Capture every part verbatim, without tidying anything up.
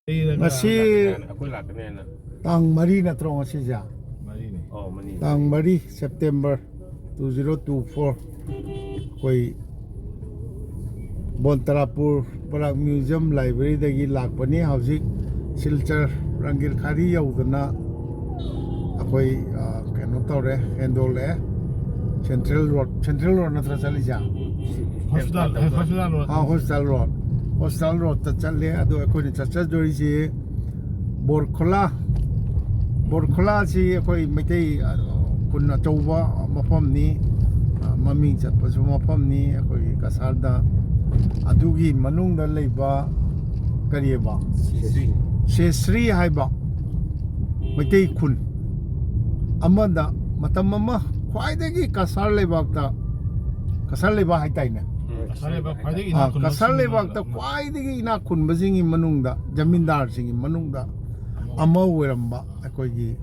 ꯉꯁꯤ ꯑꯩꯈꯣꯏ ꯂꯥꯛꯀꯅꯦꯅ꯫ ꯇꯥꯡ ꯃꯔꯤ ꯅꯠꯇ꯭ꯔꯣ ꯉꯁꯤꯁꯦ? ꯃꯔꯤꯅꯦ꯫ ꯑꯣ, ꯃꯅꯤ꯫ ꯇꯥꯡ ꯃꯔꯤ, September two zero two four. ꯑꯩꯈꯣꯏ ꯕꯣꯟꯇꯔꯥꯄꯨꯔ ꯕꯔꯥꯛ ꯃ꯭ꯌꯨꯖꯤꯌꯝ ꯂꯥꯏꯕ꯭ꯔꯦꯔꯤꯗꯒꯤ ꯂꯥꯛꯄꯅꯤ꯫ ꯍꯧꯖꯤꯛ ꯁꯤꯜꯆꯔ ꯔꯪꯒꯤꯔꯈꯥꯔꯤ ꯌꯧꯗꯅ ꯑꯩꯈꯣꯏ, ꯑ, ꯀꯩꯅꯣ ꯇꯧꯔꯦ, ꯍꯦꯟꯗꯣꯛꯂꯛꯑꯦ꯫ ꯁꯦꯟꯇ꯭ꯔꯦꯜ ꯔꯣꯗ, ꯁꯦꯟꯇ꯭ꯔꯦꯜ ꯔꯣꯗ ꯅꯠꯇ꯭ꯔ ꯆꯠꯂꯤꯁꯦ? ꯍꯣꯁꯄꯤꯇꯥꯜ, ꯑ, ꯍꯣꯁꯄꯤꯇꯥꯜ ꯔꯣꯗ꯫ ꯑꯥ, ꯍꯣꯁꯄꯤꯇꯥꯜ ꯔꯣꯗ꯫ ꯍꯣꯁꯄꯤꯇꯥꯜ ꯔꯣꯗꯇ ꯆꯠꯂꯦ꯫ ꯑꯗꯣ ꯑꯩꯈꯣꯏꯅ ꯆꯠꯆꯗꯣꯏꯁꯤ ꯕꯣꯔꯈꯣꯂꯥ꯫ ꯕꯣꯔꯈꯣꯂꯥꯁꯤ ꯑꯩꯈꯣꯏ ꯃꯩꯇꯩ, ꯑ, ꯈꯨꯟ ꯑꯆꯧꯕ ꯃꯐꯝꯅꯤ꯫ ꯑ, ꯃꯃꯤꯡ ꯆꯠꯄꯁꯨ ꯃꯐꯝꯅꯤ ꯑꯩꯈꯣꯏꯒꯤ ꯀꯁꯥꯔꯗ꯫ ꯑꯗꯨꯒꯤ ꯃꯅꯨꯡꯗ ꯂꯩꯕ ꯀꯔꯤꯑꯕ? ꯁꯦꯁ꯭ꯔꯤ꯫ ꯁꯦꯁ꯭ꯔꯤ ꯍꯥꯏꯕ ꯃꯩꯇꯩ ꯈꯨꯟ ꯑꯃꯗ ꯃꯇꯝ ꯑꯃ ꯈ꯭ꯋꯥꯏꯗꯒꯤ ꯀꯁꯥꯔ ꯂꯩꯕꯥꯛꯇ, ꯀꯁꯥꯔ ꯂꯩꯕꯥꯛ ꯍꯥꯏꯇꯥꯏꯅꯦ? ꯎꯝ, ꯀꯁꯥꯔ ꯂꯩꯕꯥꯛ ꯈ꯭ꯋꯥꯏꯗꯒꯤ ꯏꯅꯥꯛ ꯑꯥ, ꯈꯨꯟꯕ ꯀꯁꯥꯔ ꯁꯤꯡꯒꯤ ꯂꯩꯕꯥꯛꯇ ꯃꯅꯨꯡꯗ ꯑꯃ꯫ ꯈ꯭ꯋꯥꯏꯗꯒꯤ ꯏꯅꯥꯛ ꯈꯨꯟꯕꯁꯤꯡꯒꯤ ꯃꯅꯨꯡꯗ, ꯖꯃꯤꯟꯗꯥꯔꯁꯤꯡꯒꯤ ꯃꯅꯨꯡꯗ ꯑꯃ ꯑꯣꯏꯔꯝꯕ ꯑꯩꯈꯣꯏꯒꯤ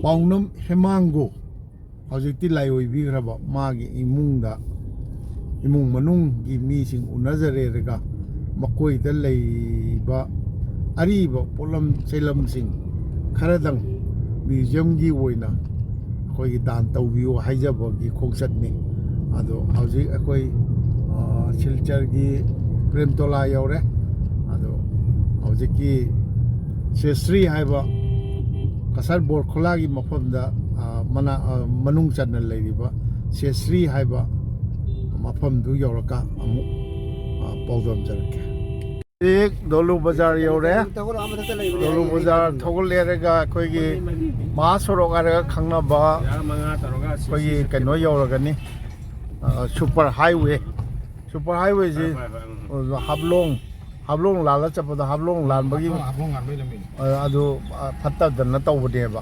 ꯄꯥꯎꯅꯝ ꯍꯦꯃꯥꯡꯒꯣ, ꯍꯧꯖꯤꯛꯇꯤ ꯂꯥꯏꯑꯣꯏꯕꯤꯈ꯭ꯔꯕ, ꯃꯥꯒꯤ ꯏꯃꯨꯡꯗ, ꯏꯃꯨꯡ ꯃꯅꯨꯡꯒꯤ ꯃꯤꯁꯤꯡ ꯎꯅꯖꯔꯦꯔꯒ ꯃꯈꯣꯏꯗ ꯂꯩꯕ ꯑꯔꯤꯕ ꯄꯣꯠꯂꯝ ꯆꯩꯂꯝꯁꯤꯡ ꯈꯔꯗꯪ ꯃ꯭ꯌꯨꯖꯤꯌꯝꯒꯤ ꯑꯣꯏꯅ ꯑꯩꯈꯣꯏꯒꯤ ꯗꯥꯟ ꯇꯧꯕꯤꯌꯨ ꯍꯥꯏꯖꯕꯒꯤ ꯈꯣꯡꯆꯠꯅꯤ꯫ ꯑꯗꯣ ꯍꯧꯖꯤꯛ ꯑꯩꯈꯣꯏ, ꯑ, ꯁꯤꯜꯆꯔꯒꯤ ꯄ꯭ꯔꯦꯝꯇꯣꯂꯥ ꯌꯧꯔꯦ꯫ ꯑꯗꯣ ꯍꯧꯖꯤꯛꯀꯤ ꯁꯦꯁ꯭ꯔꯤ ꯍꯥꯏꯕ ꯀꯁꯥꯔ ꯕꯣꯔꯈꯣꯂꯥꯒꯤ ꯃꯐꯝꯗ, ꯑ, ꯃꯅꯥ-, ꯑ, ꯃꯅꯨꯡ ꯆꯟꯅ ꯂꯩꯔꯤꯕ ꯁꯦꯁ꯭ꯔꯤ ꯍꯥꯏꯕ ꯃꯐꯝꯗꯨ ꯌꯧꯔꯒ ꯑꯃꯨꯛ, ꯑ, ꯄꯥꯎꯗꯝꯖꯔꯛꯀꯦ꯫ ꯍꯧꯖꯤꯛ ꯗꯣꯂꯨ ꯕꯖꯥꯔ ꯌꯧꯔꯦ꯫ ꯗꯣꯂꯨ ꯕꯖꯥꯔ ꯊꯧꯒꯠꯂꯦꯔꯒ ꯑꯩꯈꯣꯏꯒꯤ ꯃꯍꯥꯁꯣꯔꯣꯛ ꯍꯥꯏꯔꯒ ꯈꯪꯅꯕ ꯑꯩꯈꯣꯏꯒꯤ ꯀꯩꯅꯣ ꯌꯧꯔꯒꯅꯤ, ꯑ, ꯁꯨꯄꯔ ꯍꯥꯏꯋꯦ꯫ ꯁꯨꯄꯔ ꯍꯥꯏꯋꯦꯁꯤ ꯍꯣꯏ, ꯍꯣꯏ, ꯎꯝ꯫ ꯍꯥꯐꯂꯣꯡ, ꯍꯥꯐꯂꯣꯡ ꯂꯥꯜꯂ ꯆꯠꯄꯗ ꯍꯥꯐꯂꯣꯡ ꯂꯥꯟꯕꯒꯤ, ꯍꯥꯐꯂꯣꯡ ꯂꯥꯟꯕꯒꯤ ꯂꯝꯕꯤꯅꯤ꯫ ꯑ, ꯑꯗꯨ, ꯑ, ꯐꯠꯇꯗꯅ ꯇꯧꯕꯅꯦꯕ꯫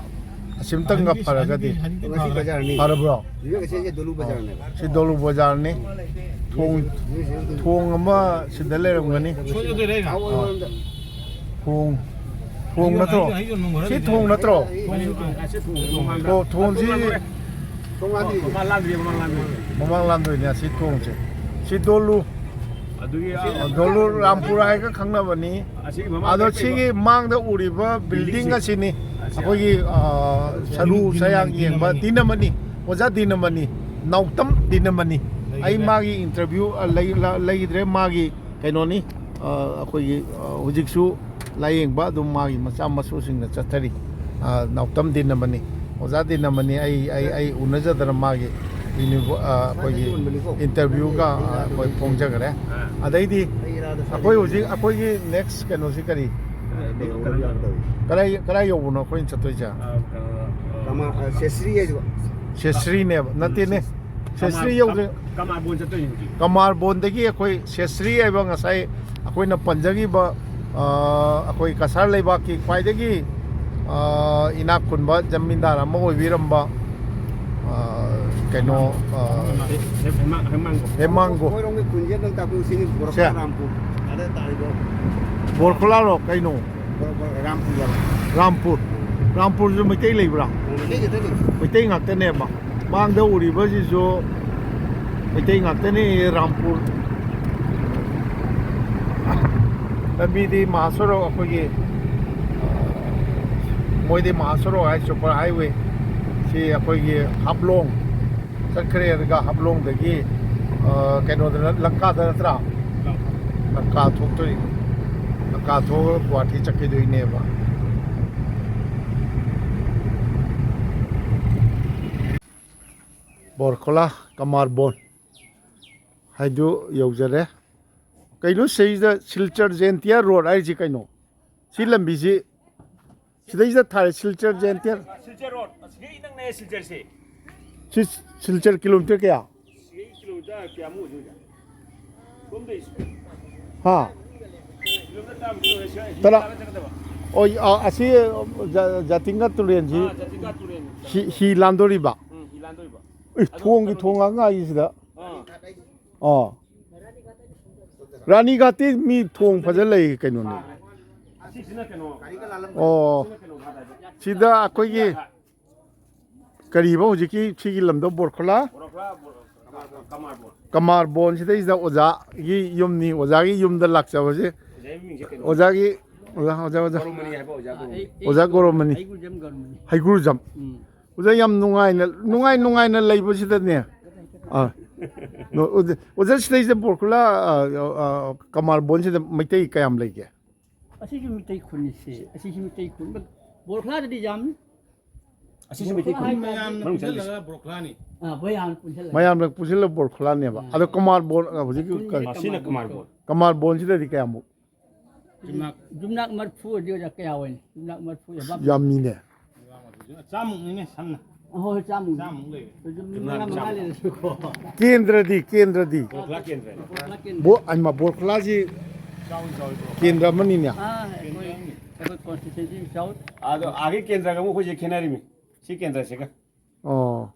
ꯑꯁꯤꯝꯇꯪꯒ ꯍꯧꯖꯤꯛꯇꯤ, ꯐꯔꯒꯗꯤ꯫ ꯍꯧꯖꯤꯛꯇꯤ ꯉꯁꯤ ꯐꯔꯦ꯫ ꯕꯖꯥꯔꯅꯤ꯫ ꯐꯔꯕ꯭ꯔꯣ? ꯍꯧꯖꯤꯛ ꯉꯁꯤꯁꯦ ꯗꯣꯂꯨ ꯕꯖꯥꯔꯅꯦꯕ꯫ ꯁꯤ ꯗꯣꯂꯨ ꯕꯖꯥꯔꯅꯤ꯫ ꯊꯣꯡ, ꯊꯣꯡ ꯑꯃ ꯁꯤꯗ ꯂꯩꯔꯝꯒꯅꯤ꯫ ꯁꯣꯏꯗꯣꯏꯔꯦ ꯑꯩꯅ꯫ ꯑꯥ, ꯑꯥ꯫ ꯊꯣꯡ, ꯊꯣꯡ ꯅꯠꯇ꯭ꯔꯣ? ꯁꯤ ꯊꯣꯡ ꯅꯠꯇ꯭ꯔꯣ? ꯊꯣꯡ, ꯊꯣꯡ꯫ ꯑꯣ, ꯊꯣꯡꯁꯤ ꯃꯃꯥꯡ ꯂꯥꯟꯗ꯭ꯔꯤ, ꯃꯃꯥꯡ ꯂꯥꯟꯗ꯭ꯔꯤ꯫ ꯃꯃꯥꯡ ꯂꯥꯟꯗꯣꯏꯅꯦ ꯑꯁꯤ ꯊꯣꯡꯁꯦ꯫ ꯁꯤ ꯗꯣꯂꯨ꯫ ꯑꯗꯨꯒꯤ, ꯑ, ꯙꯣꯂꯨꯔꯥꯝꯄꯨꯔ ꯍꯥꯏꯔꯒ ꯈꯪꯅꯕꯅꯤ꯫ ꯑꯁꯤꯒꯤ ꯃꯃꯥꯡꯗ ꯑꯗꯣ ꯂꯩꯕ ꯁꯤꯒꯤ ꯃꯥꯡꯗ ꯎꯔꯤꯕ building building ꯁꯦ꯫ ꯑꯁꯤꯅꯤ ꯑꯁꯤ ꯑꯩꯈꯣꯏꯒꯤ, ꯑ, ꯁꯔꯨ ꯗꯤꯟ-, ꯁꯌꯥꯡ ꯗꯤꯟ ꯌꯦꯡꯕ ꯑꯃꯅꯤ꯫ ꯗꯤꯟ ꯑꯃꯅꯤ, ꯑꯣꯖꯥ ꯗꯤꯟ ꯑꯃꯅꯤ, ꯅꯥꯎꯇꯝ ꯗꯤꯟ ꯑꯃꯅꯤ꯫ ꯑꯩ ꯂꯩꯈꯤꯗ꯭ꯔꯦ꯫ ꯃꯥꯒꯤ interview, ꯑ, ꯂꯩ-, ꯂ-, ꯂꯩꯈꯤꯗ꯭ꯔꯦ꯫ ꯃꯥꯒꯤ ꯀꯩꯅꯣꯅꯤ, ꯑ, ꯑꯩꯈꯣꯏꯒꯤ, ꯑ, ꯍꯧꯖꯤꯛꯁꯨ ꯂꯥꯌꯦꯡꯕ ꯑꯗꯨꯝ ꯃꯥꯒꯤ ꯃꯆꯥ ꯃꯁꯨꯁꯤꯡꯅ ꯆꯠꯊꯔꯤ꯫ ꯑ, ꯅꯥꯎꯇꯝ ꯗꯤꯟ ꯑꯃꯅꯤ, ꯑꯣꯖꯥ ꯗꯤꯟ ꯑꯃꯅꯤ꯫ ꯑꯩ, ꯑꯩ, ꯑꯩ ꯎꯅꯖꯗꯅ ꯃꯥꯒꯤ ꯌꯨꯅꯤꯚ-, ꯑ, ꯑꯩꯈꯣꯏꯒꯤ interview ꯒ, ꯑ, ꯑꯩꯈꯣꯏ ꯐꯣꯡꯖꯈ꯭ꯔꯦ꯫ ꯑꯗꯩꯗꯤ ꯑꯩꯈꯣꯏ ꯍꯧꯖꯤꯛ, ꯑꯩꯈꯣꯏꯒꯤ next ꯀꯩꯅꯣꯁꯤ ꯀꯔꯤ? ꯀꯗꯥꯏ, ꯀꯗꯥꯏ ꯌꯧꯕꯅꯣ ꯑꯩꯈꯣꯏꯅ ꯆꯠꯇꯣꯏꯁꯦ? ꯀꯃꯥ-, ꯑ, ꯁꯦꯁ꯭ꯔꯤ ꯍꯥꯏꯗꯨ꯫ ꯁꯦꯁ꯭ꯔꯤꯅꯦꯕ, ꯅꯠꯇꯦꯅꯦ꯫ ꯁꯦꯁ꯭ꯔꯤ ꯀꯃꯥꯔ-, ꯌꯧꯗ꯭ꯔꯤ꯫ ꯀꯃꯥꯔꯕꯣꯟ ꯆꯠꯇꯣꯏꯅꯦ ꯍꯧꯖꯤꯛ꯫ ꯀꯃꯥꯔꯕꯣꯟꯗꯒꯤ ꯑꯩꯈꯣꯏ ꯁꯦꯁ꯭ꯔꯤ ꯍꯥꯏꯕ ꯉꯁꯥꯏ ꯑꯩꯈꯣꯏꯅ ꯄꯟꯖꯈꯤꯕ, ꯑ, ꯑꯩꯈꯣꯏ ꯀꯁꯥꯔ ꯂꯩꯕꯥꯛꯀꯤ ꯈ꯭ꯋꯥꯏꯗꯒꯤ, ꯑ, ꯏꯅꯥꯛ ꯈꯨꯟꯕ ꯖꯃꯤꯟꯗꯥꯔ ꯑꯃ ꯑꯣꯏꯕꯤꯔꯝꯕ, ꯑ, ꯀꯩꯅꯣ, ꯑ, ꯍꯦ-, ꯍꯦꯃꯥꯡ-, ꯍꯦꯃꯥꯡꯒꯣ꯫ ꯍꯦꯃꯥꯡꯒꯣ꯫ ꯃꯣꯏꯔꯣꯝꯒꯤ ꯈꯨꯟꯁꯦ ꯑꯗꯨꯝ ꯇꯥꯛꯄꯤꯌꯨ, ꯁꯤꯒꯤ ꯁꯦ꯫ ꯕꯣꯔꯈꯣꯂꯥꯔꯣ ꯀꯩꯅꯣ? ꯕꯣꯔ-, ꯕꯣꯔ-, ꯔꯥꯝꯄꯨꯔ ꯍꯥꯏꯕ꯫ ꯔꯥꯝꯄꯨꯔ꯫ ꯔꯥꯝꯄꯨꯔꯁꯨ ꯃꯩꯇꯩ ꯂꯩꯕ꯭ꯔꯥ? ꯃꯩꯇꯩ ꯈꯛꯇꯅꯤ꯫ ꯃꯩꯇꯩ ꯉꯥꯛꯇꯅꯦꯕ꯫ ꯃꯥꯡꯗ ꯎꯔꯤꯕꯁꯤꯁꯨ ꯃꯩꯇꯩ ꯉꯥꯛꯇꯅꯤ, ꯔꯥꯝꯄꯨꯔ꯫ ꯂꯝꯕꯤꯗꯤ ꯃꯍꯥꯁꯣꯔꯣꯛ ꯑꯩꯈꯣꯏꯒꯤ, ꯃꯣꯏꯗꯤ ꯃꯍꯥꯁꯣꯔꯣꯛ ꯍꯥꯏ, super highway꯫ ꯁꯤ ꯑꯩꯈꯣꯏꯒꯤ ꯍꯥꯐꯂꯣꯡ ꯆꯠꯈ꯭ꯔꯦ, ꯑꯗꯨꯒ ꯍꯥꯐꯂꯣꯡꯗꯒꯤ, ꯑ, ꯀꯩꯅꯣꯗ ꯅꯠ-, ꯂꯪꯀꯥꯗ ꯅꯠꯇ꯭ꯔꯥ? ꯂꯪꯀꯥ ꯊꯣꯛꯇꯣꯏꯅꯤ꯫ ꯂꯪꯀꯥ ꯊꯣꯛꯑꯒ ꯒꯨꯋꯥꯍꯥꯇꯤ ꯆꯠꯈꯤꯗꯣꯏꯅꯦꯕ꯫ ꯕꯣꯔꯈꯣꯂꯥ ꯀꯃꯥꯔꯕꯣꯟ ꯍꯥꯏꯗꯨ ꯌꯧꯖꯔꯦ꯫ ꯀꯩꯅꯣ ꯁꯤꯗ ꯁꯤꯜꯆꯔ ꯖꯦꯟꯇꯤꯌꯥ ꯔꯣꯗ ꯍꯥꯏꯁꯤ ꯀꯩꯅꯣ? ꯁꯤ ꯂꯝꯕꯤꯁꯤ ꯁꯤꯗꯩꯁꯤꯗ ꯊꯥꯔꯦ, ꯁꯤꯜꯆꯔ ꯖꯦꯟꯇꯤꯌꯥ꯫ ꯁꯤꯜꯆꯔ ꯔꯣꯗ, ꯑꯁꯤꯒ ꯏꯅꯛ ꯅꯛꯑꯦ ꯁꯤꯜꯆꯔꯁꯦ꯫ ꯁꯤ ꯁꯤꯜꯆꯔ ꯀꯤꯂꯣꯃꯤꯇꯔ ꯀꯌꯥ? ꯁꯤꯒꯤ ꯀꯤꯂꯣꯃꯤꯇꯔ ꯀꯌꯥꯃꯨꯛ ꯑꯣꯏꯗꯣꯏꯅꯣ? ꯁꯣꯝꯗꯩ ꯍꯥ? ꯀꯤꯂꯣꯃꯤꯇꯔ ꯇꯔꯥꯃꯨꯛꯇꯤ ꯑꯣꯏꯔꯦ, ꯁꯤ ꯍꯤ ꯇꯔꯥ꯫ ꯂꯥꯜꯂ ꯆꯠꯀꯗꯕ꯫ ꯑꯣ, ꯑ-, ꯑꯁꯤ ꯖ-, ꯖꯥꯇꯤꯡꯒ ꯇꯨꯔꯦꯟꯁꯤ ꯑꯥ, ꯖꯥꯇꯤꯡꯒ ꯇꯨꯔꯦꯟ꯫ ꯍꯤ, ꯍꯤ ꯂꯥꯟꯗꯣꯔꯤꯕ? ꯎꯝ, ꯍꯤ ꯂꯥꯟꯗꯣꯔꯤꯕ꯫ ꯏ, ꯑꯗꯣ ꯊꯣꯡꯒꯤ ꯀꯩꯅꯣꯗꯤ ꯊꯣꯡ ꯉꯥꯛ ꯉꯥꯏꯔꯤꯁꯤꯗ꯫ ꯑꯥ꯫ ꯑꯣ꯫ ꯔꯥꯅꯤ ꯘꯥꯠꯇꯤ ꯃꯤ ꯊꯣꯡ ꯐꯖꯅ ꯂꯩ ꯀꯩꯅꯣꯅꯦ꯫ ꯑꯁꯤꯁꯤꯅ ꯀꯩꯅꯣ, ꯑꯣ꯫ ꯁꯤꯅ ꯀꯩꯅꯣ ꯘꯥꯠ ꯍꯥꯏꯕ꯫ ꯁꯤꯗ ꯑꯩꯈꯣꯏꯒꯤ ꯀꯔꯤꯕ ꯍꯧꯖꯤꯛꯀꯤ ꯁꯤꯒꯤ ꯂꯝꯗꯣ, ꯕꯣꯔꯈꯣꯂꯥ? ꯕꯣꯔꯈꯣꯂꯥ, ꯕꯣꯔ-, ꯀꯃꯥꯔ ꯕꯣꯟ꯫ ꯀꯃꯥꯔ ꯕꯣꯟꯁꯤꯗꯩꯁꯤꯗ ꯑꯣꯖꯥꯒꯤ ꯌꯨꯝꯅꯤ꯫ ꯑꯣꯖꯥꯒꯤ ꯌꯨꯝꯗ ꯂꯥꯛꯆꯕꯁꯦ, ꯃꯤꯡꯁꯦ ꯀꯩꯅꯣ? ꯑꯣꯖꯥꯒꯤ, ꯑꯣꯖꯥ, ꯑꯣꯖꯥ, ꯑꯣꯖꯥ꯫ ꯒꯣꯔꯣꯃꯅꯤ ꯍꯥꯏꯕ ꯑꯣꯖꯥ ꯒꯣꯔꯣꯃꯅꯤ꯫ ꯑꯣꯖꯥ ꯒꯣꯔꯣꯃꯅꯤ꯫ ꯍꯩꯒ꯭ꯔꯨꯖꯝ꯫ ꯎꯝ꯫ ꯑꯣꯖꯥ, ꯌꯥꯝ ꯅꯨꯡꯉꯥꯏꯅ, ꯅꯨꯡꯉꯥꯏ ꯅꯨꯡꯉꯥꯏꯅ ꯂꯩꯕꯁꯤꯗꯅꯦ꯫ ꯑꯥ꯫ ꯑꯣꯖꯥ, ꯑꯣꯖꯥ, ꯁꯤꯗꯩꯁꯤꯗ ꯕꯣꯔꯈꯨꯂꯥ, ꯑ, ꯑ, ꯀꯃꯥꯔ ꯕꯣꯟꯁꯤꯗ ꯃꯩꯇꯩ ꯀꯌꯥꯝ ꯂꯩꯒꯦ? ꯑꯁꯤꯁꯨ ꯃꯩꯇꯩ ꯈꯨꯟꯅꯤꯁꯦ꯫ ꯑꯁꯤꯁꯨ ꯃꯩꯇꯩ ꯈꯨꯟ꯫ ꯕꯣꯔꯈꯨꯂꯥꯗꯗꯤ ꯌꯥꯝꯃꯤ꯫ ꯑꯁꯤꯁꯨ ꯃꯩꯇꯩ ꯈꯨꯟ꯫ ꯃꯌꯥꯝꯅ ꯃꯅꯨꯡ ꯆꯪꯉꯤꯁꯦ꯫ ꯄꯨꯟꯁꯤꯜꯂꯒ ꯕꯣꯔꯈꯨꯂꯥꯅꯤ꯫ ꯑꯥ, ꯃꯌꯥꯝ ꯄꯨꯟꯁꯤꯜꯂꯒ꯫ ꯃꯌꯥꯝꯅ ꯄꯨꯟꯁꯤꯜꯂꯒ ꯕꯣꯔꯈꯨꯂꯥꯅꯦꯕ꯫ ꯑꯥ꯫ ꯑꯗꯣ ꯀꯃꯥꯔ ꯕꯣꯟ, ꯑ, ꯍꯧꯖꯤꯛꯀꯤ ꯑꯗꯨꯅꯤ ꯀꯔꯤ? ꯀꯃꯥꯔ ꯕꯣꯟ꯫ ꯀꯃꯥꯔ ꯕꯣꯟꯁꯤꯗꯗꯤ ꯀꯌꯥꯃꯨꯛ? ꯌꯨꯝꯅꯥꯛ꯫ ꯌꯨꯝꯅꯥꯛ ꯃꯔꯤꯐꯨ ꯑꯣꯏꯗꯤ ꯑꯣꯖꯥ ꯀꯌꯥ ꯑꯣꯏꯅꯤ? ꯌꯨꯝꯅꯥꯛ ꯃꯔꯤꯐꯨ ꯌꯥꯝ ꯌꯥꯝꯃꯤꯅꯦ꯫ ꯆꯥꯃꯨꯛꯅꯤꯅꯦ ꯁꯝꯅ꯫ ꯑꯍꯣꯏ, ꯆꯥꯃꯨꯛ꯫ ꯆꯥꯃꯨꯛ ꯂꯩꯔꯦ꯫ ꯑꯗꯨꯝ ꯃꯤ ꯃꯉꯥ ꯃꯉꯥ ꯂꯩꯔꯁꯨꯀꯣ꯫ ꯀꯦꯟꯗ꯭ꯔꯗꯤ, ꯀꯦꯟꯗ꯭ꯔꯗꯤ? ꯕꯣꯔꯈꯨꯂꯥ ꯀꯦꯟꯗ꯭ꯔꯅꯤ꯫ ꯕꯣꯔꯈꯨꯂꯥ ꯀꯦꯟꯗ꯭ꯔ꯫ ꯕꯣ-, ꯑꯩꯃ, ꯕꯣꯔꯈꯨꯂꯥꯁꯤ ꯆꯥꯎꯏ, ꯆꯥꯎꯏ, ꯕꯣꯔꯈꯨꯂꯥ꯫ ꯀꯦꯟꯗ꯭ꯔ ꯑꯃꯅꯤꯅꯦ꯫ ꯑꯥ, ꯑꯩꯈꯣꯏ, ꯀꯦꯟꯗ꯭ꯔ ꯑꯃꯅꯤ꯫ ꯑꯩꯈꯣꯏ constituency ꯆꯥꯎꯏ꯫ ꯑꯗꯣ ꯑꯥꯒꯤ ꯀꯦꯟꯗ꯭ꯔꯒ ꯑꯃꯨꯛ ꯑꯩꯈꯣꯏꯁꯦ ꯈꯦꯠꯅꯔꯤꯃꯤ꯫ ꯁꯤ ꯀꯦꯟꯗ꯭ꯔꯁꯤꯒ꯫ ꯑꯣ꯫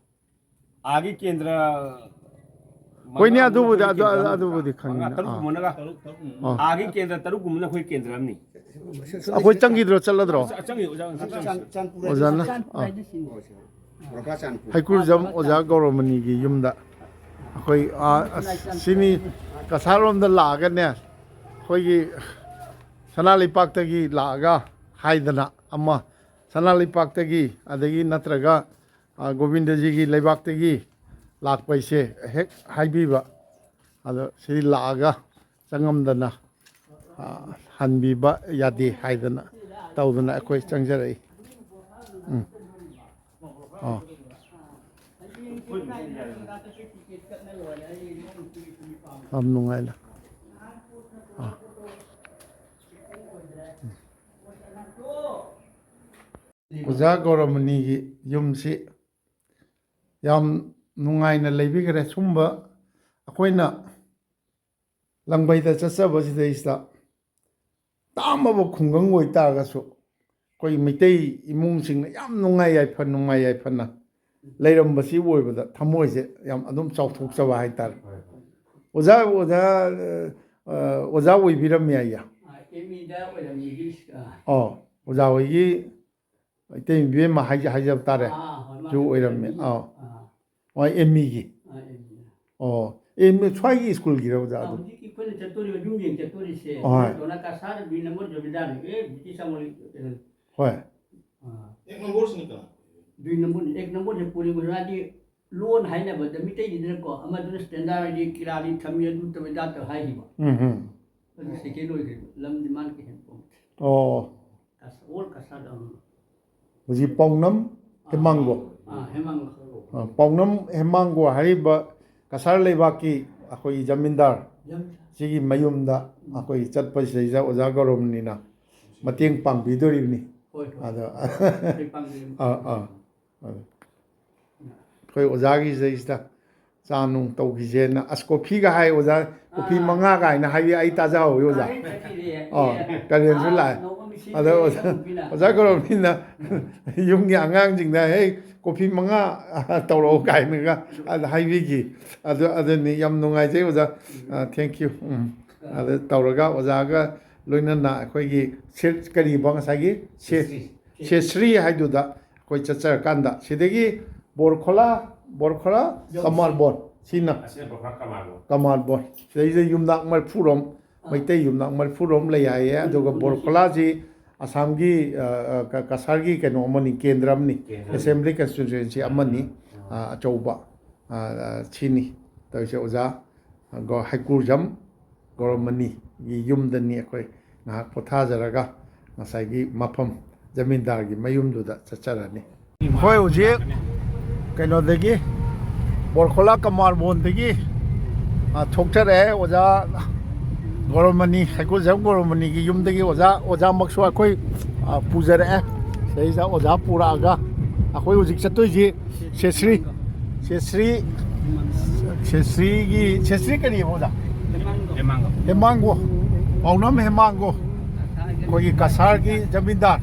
ꯑꯥꯒꯤ ꯀꯦꯟꯗ꯭ꯔ ꯍꯣꯏꯅꯦ, ꯃꯉꯥ ꯑꯗꯨꯕꯨꯗꯤ, ꯑꯃꯅ ꯑꯗꯨ, ꯑꯩꯈꯣꯏ ꯀꯦꯟꯗ꯭ꯔ ꯑꯗꯨ, ꯑꯃꯅꯤ꯫ ꯑꯗꯨꯕꯨꯗꯤ ꯈꯪꯉꯤꯅꯦ꯫ ꯃꯉꯥ, ꯇꯔꯨꯛ ꯑꯥ꯫ ꯀꯨꯝꯕꯅꯒ꯫ ꯑꯥ꯫ ꯑꯥꯒꯤ ꯀꯦꯟꯗ꯭ꯔ ꯇꯔꯨꯛ ꯀꯨꯝꯕꯅ ꯑꯩꯈꯣꯏ ꯀꯦꯟꯗ꯭ꯔ ꯑꯃꯅꯤ꯫ ꯑꯩꯈꯣꯏ ꯆꯪꯈꯤꯗ꯭ꯔꯣ, ꯆꯠꯂꯗ꯭ꯔꯣ? ꯆ-, ꯆꯪꯉꯤ, ꯑꯣꯖꯥ, ꯆꯪꯉꯤ꯫ ꯑꯣꯖꯥꯅ? ꯑꯥ꯫ ꯍꯩꯀ꯭ꯔꯨꯖꯝ ꯑꯣꯖꯥ ꯒꯧꯔꯃꯅꯤꯒꯤ ꯌꯨꯝꯗ ꯑꯩꯈꯣꯏ, ꯑꯥ, ꯑꯁ, ꯁꯤꯅꯤ ꯀꯁꯥꯔꯂꯣꯝꯗ ꯂꯥꯛꯑꯒꯅꯦ, ꯑꯩꯈꯣꯏꯒꯤ ꯁꯅꯥ ꯂꯩꯄꯥꯛꯇꯒꯤ ꯂꯥꯛꯑꯒ ꯍꯥꯏꯗꯅ ꯑꯃ, ꯁꯅꯥ ꯂꯩꯄꯥꯛꯇꯒꯤ, ꯑꯗꯒꯤ ꯅꯠꯇ꯭ꯔꯒ ꯑ, ꯒꯣꯕꯤꯟꯗꯖꯤꯒꯤ ꯂꯩꯕꯥꯛꯇꯒꯤ ꯂꯥꯛꯄ ꯍꯥꯏꯁꯦ ꯍꯦꯛ ꯍꯥꯏꯕꯤꯕ꯫ ꯑꯗꯣ ꯁꯤꯗꯤ ꯂꯥꯛꯑꯒ ꯆꯪꯉꯝꯗꯅ, ꯑ, ꯍꯟꯕꯤꯕ ꯌꯥꯗꯦ ꯍꯥꯏꯗꯅ ꯇꯧꯗꯅ ꯑꯩꯈꯣꯏ ꯆꯪꯖꯔꯛꯏ꯫ ꯎꯝ꯫ ꯑ꯫ ꯌꯥꯝ ꯅꯨꯡꯉꯥꯏꯅ꯫ ꯑ꯫ ꯎꯝ꯫ ꯑꯣꯖꯥ ꯒꯧꯔꯃꯅꯤꯒꯤ ꯌꯨꯝꯁꯤ ꯌꯥꯝ ꯅꯨꯡꯉꯥꯏꯅ ꯂꯩꯕꯤꯈ꯭ꯔꯦ꯫ ꯁꯨꯝꯕ ꯑꯩꯈꯣꯏꯅ ꯂꯪꯕꯩꯗ ꯆꯠꯆꯕꯁꯤꯗꯩꯁꯤꯗ ꯇꯥꯝꯃꯕ ꯈꯨꯡꯒꯪ ꯑꯣꯏꯇꯥꯔꯒꯁꯨ ꯑꯩꯈꯣꯏ ꯃꯩꯇꯩ ꯏꯃꯨꯡꯁꯤꯡꯅ ꯌꯥꯝ ꯅꯨꯡꯉꯥꯏ ꯌꯥꯏꯐ-, ꯅꯨꯡꯉꯥꯏ ꯌꯥꯏꯐꯅ ꯂꯩꯔꯝꯕꯁꯤ ꯑꯣꯏꯕꯗ ꯊꯃꯣꯏꯁꯦ ꯌꯥꯝ ꯑꯗꯨꯝ ꯆꯥꯎꯊꯣꯛꯆꯕ ꯍꯥꯏꯇꯥꯔꯦ꯫ ꯑꯣꯖꯥ, ꯑꯣꯖꯥ, ꯑ, ꯑꯣꯖꯥ ꯑꯣꯏꯕꯤꯔꯝꯃꯤ ꯑꯩꯌꯥ꯫ ꯑꯥ, ꯑꯦꯝ ꯏꯗ ꯑꯣꯏꯔꯝꯃꯤ, ꯑꯥ꯫ ꯑꯣ, ꯑꯣꯖꯥ ꯍꯣꯏꯒꯤ ꯏꯇꯩ ꯏꯕꯦꯝꯃ ꯍꯥꯏꯖ-, ꯍꯥꯏꯖꯕ ꯇꯥꯔꯦ꯫ ꯑꯥ, ꯍꯣꯏ, ꯃꯥ ꯁꯨ ꯑꯣꯏꯔꯝꯃꯤ꯫ M E. ꯑꯥ꯫ ꯑꯥ꯫ ꯍꯣꯏ, ꯑꯦꯝ ꯏꯒꯤ꯫ ꯑꯥ, ꯑꯦꯝ ꯏ꯫ ꯑꯣ, ꯑꯦ, ꯃꯤ ꯁ꯭ꯋꯥꯏꯒꯤ ꯁ꯭ꯀꯨꯜꯒꯤꯔ ꯑꯣꯖꯥ ꯑꯗꯨ? ꯍꯧꯖꯤꯛꯀꯤ ꯑꯩꯈꯣꯏꯅ ꯆꯠꯇꯣꯔꯤꯕ ꯌꯨꯝ ꯌꯦꯡ ꯆꯠꯇꯣꯔꯤꯁꯦ ꯍꯣꯏ꯫ ꯇꯣꯅꯥ ꯀꯁꯥꯔ ꯕꯤ ꯅꯝꯕꯔ ꯖꯃꯤꯟꯗꯥꯔꯅꯤ, ꯑꯦ ꯕ꯭ꯔꯤꯇꯤꯁ ꯑꯃꯅꯤ ꯀꯩꯅꯣ꯫ ꯍꯣꯏ꯫ ꯑꯥ, एक नंबर से निकला। ꯕꯤ ꯅꯝꯕꯔ ꯑꯦꯛ ꯅꯝꯕꯔꯁꯦ ꯄꯨꯔꯤ ꯍꯥꯏꯗꯤ ꯂꯣꯟ ꯍꯥꯏꯅꯕꯗ ꯃꯤꯇꯩꯒꯤꯗꯅꯀꯣ ꯑꯃꯗꯨꯅ ꯁ꯭ꯇꯦꯟꯗꯥꯔꯗꯤ ꯀꯤꯔꯥꯂꯤ ꯊꯝꯃꯤ ꯑꯗꯨ ꯇꯧꯋꯤ ꯗꯥ ꯇꯧ ꯍꯥꯏꯈꯤꯕ꯫ ꯎꯝ ꯎꯝ꯫ ꯑꯗꯨ ꯁꯦꯀꯦꯟ ꯑꯣꯏꯈ꯭ꯔꯦ꯫ ꯂꯝꯗꯤ ꯃꯥꯅ ꯀꯩ ꯍꯦꯟꯅ ꯄꯣꯝ꯫ ꯑꯣ꯫ ꯀꯁ ꯑꯣꯜ ꯀꯁꯥꯔꯗ ꯑꯃ꯫ ꯍꯧꯖꯤꯛ ꯄꯥꯎꯅꯝ ꯍꯦꯃꯥꯡꯒꯣ꯫ ꯑꯥ, ꯍꯦꯃꯥꯡꯒꯣ꯫ ꯑ, ꯄꯥꯎꯅꯝ ꯍꯦꯃꯥꯡꯒꯣ ꯍꯥꯏꯔꯤꯕ ꯀꯁꯥꯔ ꯂꯩꯕꯥꯛꯀꯤ ꯑꯩꯈꯣꯏꯒꯤ ꯖꯃꯤꯟꯗꯥꯔ ꯌꯥꯝ꯫ ꯁꯤꯒꯤ ꯃꯌꯨꯝꯗ ꯑꯩꯈꯣꯏ ꯆꯠꯄꯁꯤꯗꯩꯗ ꯑꯣꯖꯥ ꯒꯧꯔꯝꯅꯤꯅ ꯃꯇꯦꯡ ꯄꯥꯡꯕꯤꯗꯣꯔꯤꯕꯅꯤ꯫ ꯍꯣꯏ ꯍꯣꯏ꯫ ꯑꯗꯣ ꯑꯩꯈꯣꯏ ꯄꯥꯡꯖꯩ꯫ ꯑꯥ ꯑꯥ꯫ ꯑꯗꯣ ꯑꯩꯈꯣꯏ ꯑꯣꯖꯥꯒꯤ ꯁꯤꯗꯩꯁꯤꯗ ꯆꯥ ꯅꯨꯡ ꯇꯧꯈꯤꯁꯦꯅ, ꯑꯁ, ꯀꯣꯐꯤꯒ ꯍꯥꯏ ꯑꯣꯖꯥ, ꯀꯣꯐꯤ ꯑꯥ꯫ ꯃꯉꯥ ꯀꯥꯏꯅ ꯍꯥꯏꯕꯤ ꯑꯩ ꯇꯥꯖꯍꯧꯋꯤ ꯑꯣꯖꯥ꯫ ꯀꯥꯏ ꯆꯠꯈꯤꯔꯦ? ꯑꯣ, ꯀꯥꯂꯦꯟꯁꯨ ꯑꯥ, ꯂꯥꯛꯑꯦ꯫ ꯅꯣꯡꯃ ꯃꯤꯁꯤ ꯑꯗꯣ ꯂꯩꯔꯦ, ꯑꯣꯖꯥ ꯈꯪꯕꯤꯅ꯫ ꯑꯣꯖꯥ ꯒꯧꯔꯝꯅꯤꯅ ꯌꯨꯝꯒꯤ ꯑꯉꯥꯡꯁꯤꯡꯗ, "ꯍꯦ, ꯀꯣꯐꯤ ꯃꯉꯥ ꯇꯧꯔꯛꯑꯣ" ꯀꯥꯏꯅꯒ ꯑꯗ ꯍꯥꯏꯕꯤꯈꯤ꯫ ꯑꯗꯨ, ꯑꯗꯨꯅꯤ ꯌꯥꯝ ꯅꯨꯡꯉꯥꯏꯖꯩ ꯑꯣꯖꯥ꯫ ꯑ, thank you꯫ ꯎꯝ꯫ ꯑꯗ ꯇꯧꯔꯒ ꯑꯣꯖꯥꯒ ꯂꯣꯏꯅꯅ ꯑꯩꯈꯣꯏꯒꯤ ꯁꯦ-, ꯀꯔꯤꯕ ꯉꯁꯥꯏꯒꯤ? ꯁꯦ-, ꯁꯦꯁ꯭ꯔꯤ꯫ ꯁꯦꯁ꯭ꯔꯤ ꯍꯥꯏꯗꯨꯗ ꯑꯩꯈꯣꯏ ꯆꯠꯆꯔꯀꯥꯟꯗ ꯁꯤꯗꯒꯤ ꯕꯣꯔꯈꯣꯂꯥ, ꯕꯣꯔꯈꯣꯂꯥ ꯀꯃꯥꯔꯕꯣꯟ ꯁꯤꯅ ꯑꯁꯤꯅ ꯕꯣꯔꯈꯣꯂꯥ ꯀꯃꯥꯔꯕꯣꯟ꯫ ꯀꯃꯥꯔꯕꯣꯟ꯫ ꯁꯤꯗꯩꯁꯤꯗ ꯌꯨꯝꯅꯥꯛ ꯃꯔꯤꯐꯨꯔꯣꯝ, ꯃꯩꯇꯩ ꯌꯨꯝꯅꯥꯛ ꯃꯔꯤꯐꯨꯔꯣꯝ ꯂꯩ ꯍꯥꯏꯌꯦ꯫ ꯑꯗꯨꯒ ꯕꯣꯔꯈꯣꯂꯥꯁꯤ ꯑꯁꯥꯝꯒꯤ, ꯑ, ꯑ, ꯀ-, ꯀꯁꯥꯔꯒꯤ ꯀꯩꯅꯣ ꯑꯃꯅꯤ, ꯀꯦꯟꯗ꯭ꯔ ꯑꯃꯅꯤ, ꯀꯦꯟꯗ꯭ꯔ꯫ assembly constituency ꯑꯃꯅꯤ, ꯑ, ꯑꯆꯧꯕ, ꯑ, ꯑ, ꯁꯤꯅꯤ ꯇꯧꯔꯤꯁꯦ꯫ ꯑꯣꯖꯥ ꯒꯣ-, ꯍꯩꯀꯨꯔꯖꯝ ꯒꯣꯔꯃꯅꯤꯒꯤ ꯌꯨꯝꯗꯅꯤ ꯑꯩꯈꯣꯏ ꯉꯥꯏꯍꯥꯛ ꯄꯣꯊꯥꯖꯔꯒ ꯉꯁꯥꯏꯒꯤ ꯃꯐꯝ ꯖꯃꯤꯟꯗꯥꯔꯒꯤ ꯃꯌꯨꯝꯗꯨꯗ ꯆꯠꯆꯔꯅꯤ꯫ ꯑꯩꯈꯣꯏ ꯍꯧꯖꯤꯛ ꯀꯩꯅꯣꯗꯒꯤ, ꯕꯣꯔꯈꯣꯂꯥ ꯀꯃꯥꯔꯕꯣꯟꯗꯒꯤ, ꯑ, ꯊꯣꯛꯆꯔꯛꯑꯦ꯫ ꯑꯣꯖꯥ ꯒꯣꯔꯃꯅꯤ, ꯍꯩꯀꯨꯔꯖꯝ ꯒꯣꯔꯃꯅꯤꯒꯤ ꯌꯨꯝꯗꯒꯤ ꯑꯣꯖꯥ, ꯑꯣꯖꯥꯃꯛꯁꯨ ꯑꯩꯈꯣꯏ, ꯑ, ꯄꯨꯖꯔꯛꯑꯦ꯫ ꯁꯤꯗꯩꯁꯤꯗ ꯑꯣꯖꯥ ꯄꯨꯔꯛꯑꯒ ꯑꯩꯈꯣꯏ ꯍꯧꯖꯤꯛ ꯆꯠꯇꯣꯏꯁꯤ ꯁꯦꯁ꯭ꯔꯤ, ꯁꯦꯁ꯭ꯔꯤ, ꯁꯦꯁ꯭ꯔꯤꯒꯤ, ꯁꯦꯁ꯭ꯔꯤ ꯀꯔꯤꯕ ꯑꯣꯖꯥ? ꯍꯦꯃꯥꯡꯒꯣ꯫ ꯄꯥꯎꯅꯝ ꯍꯦꯃꯥꯡꯒꯣ꯫ ꯑꯩꯈꯣꯏꯒꯤ ꯀꯁꯥꯔꯒꯤ ꯖꯃꯤꯟꯗꯥꯔ꯫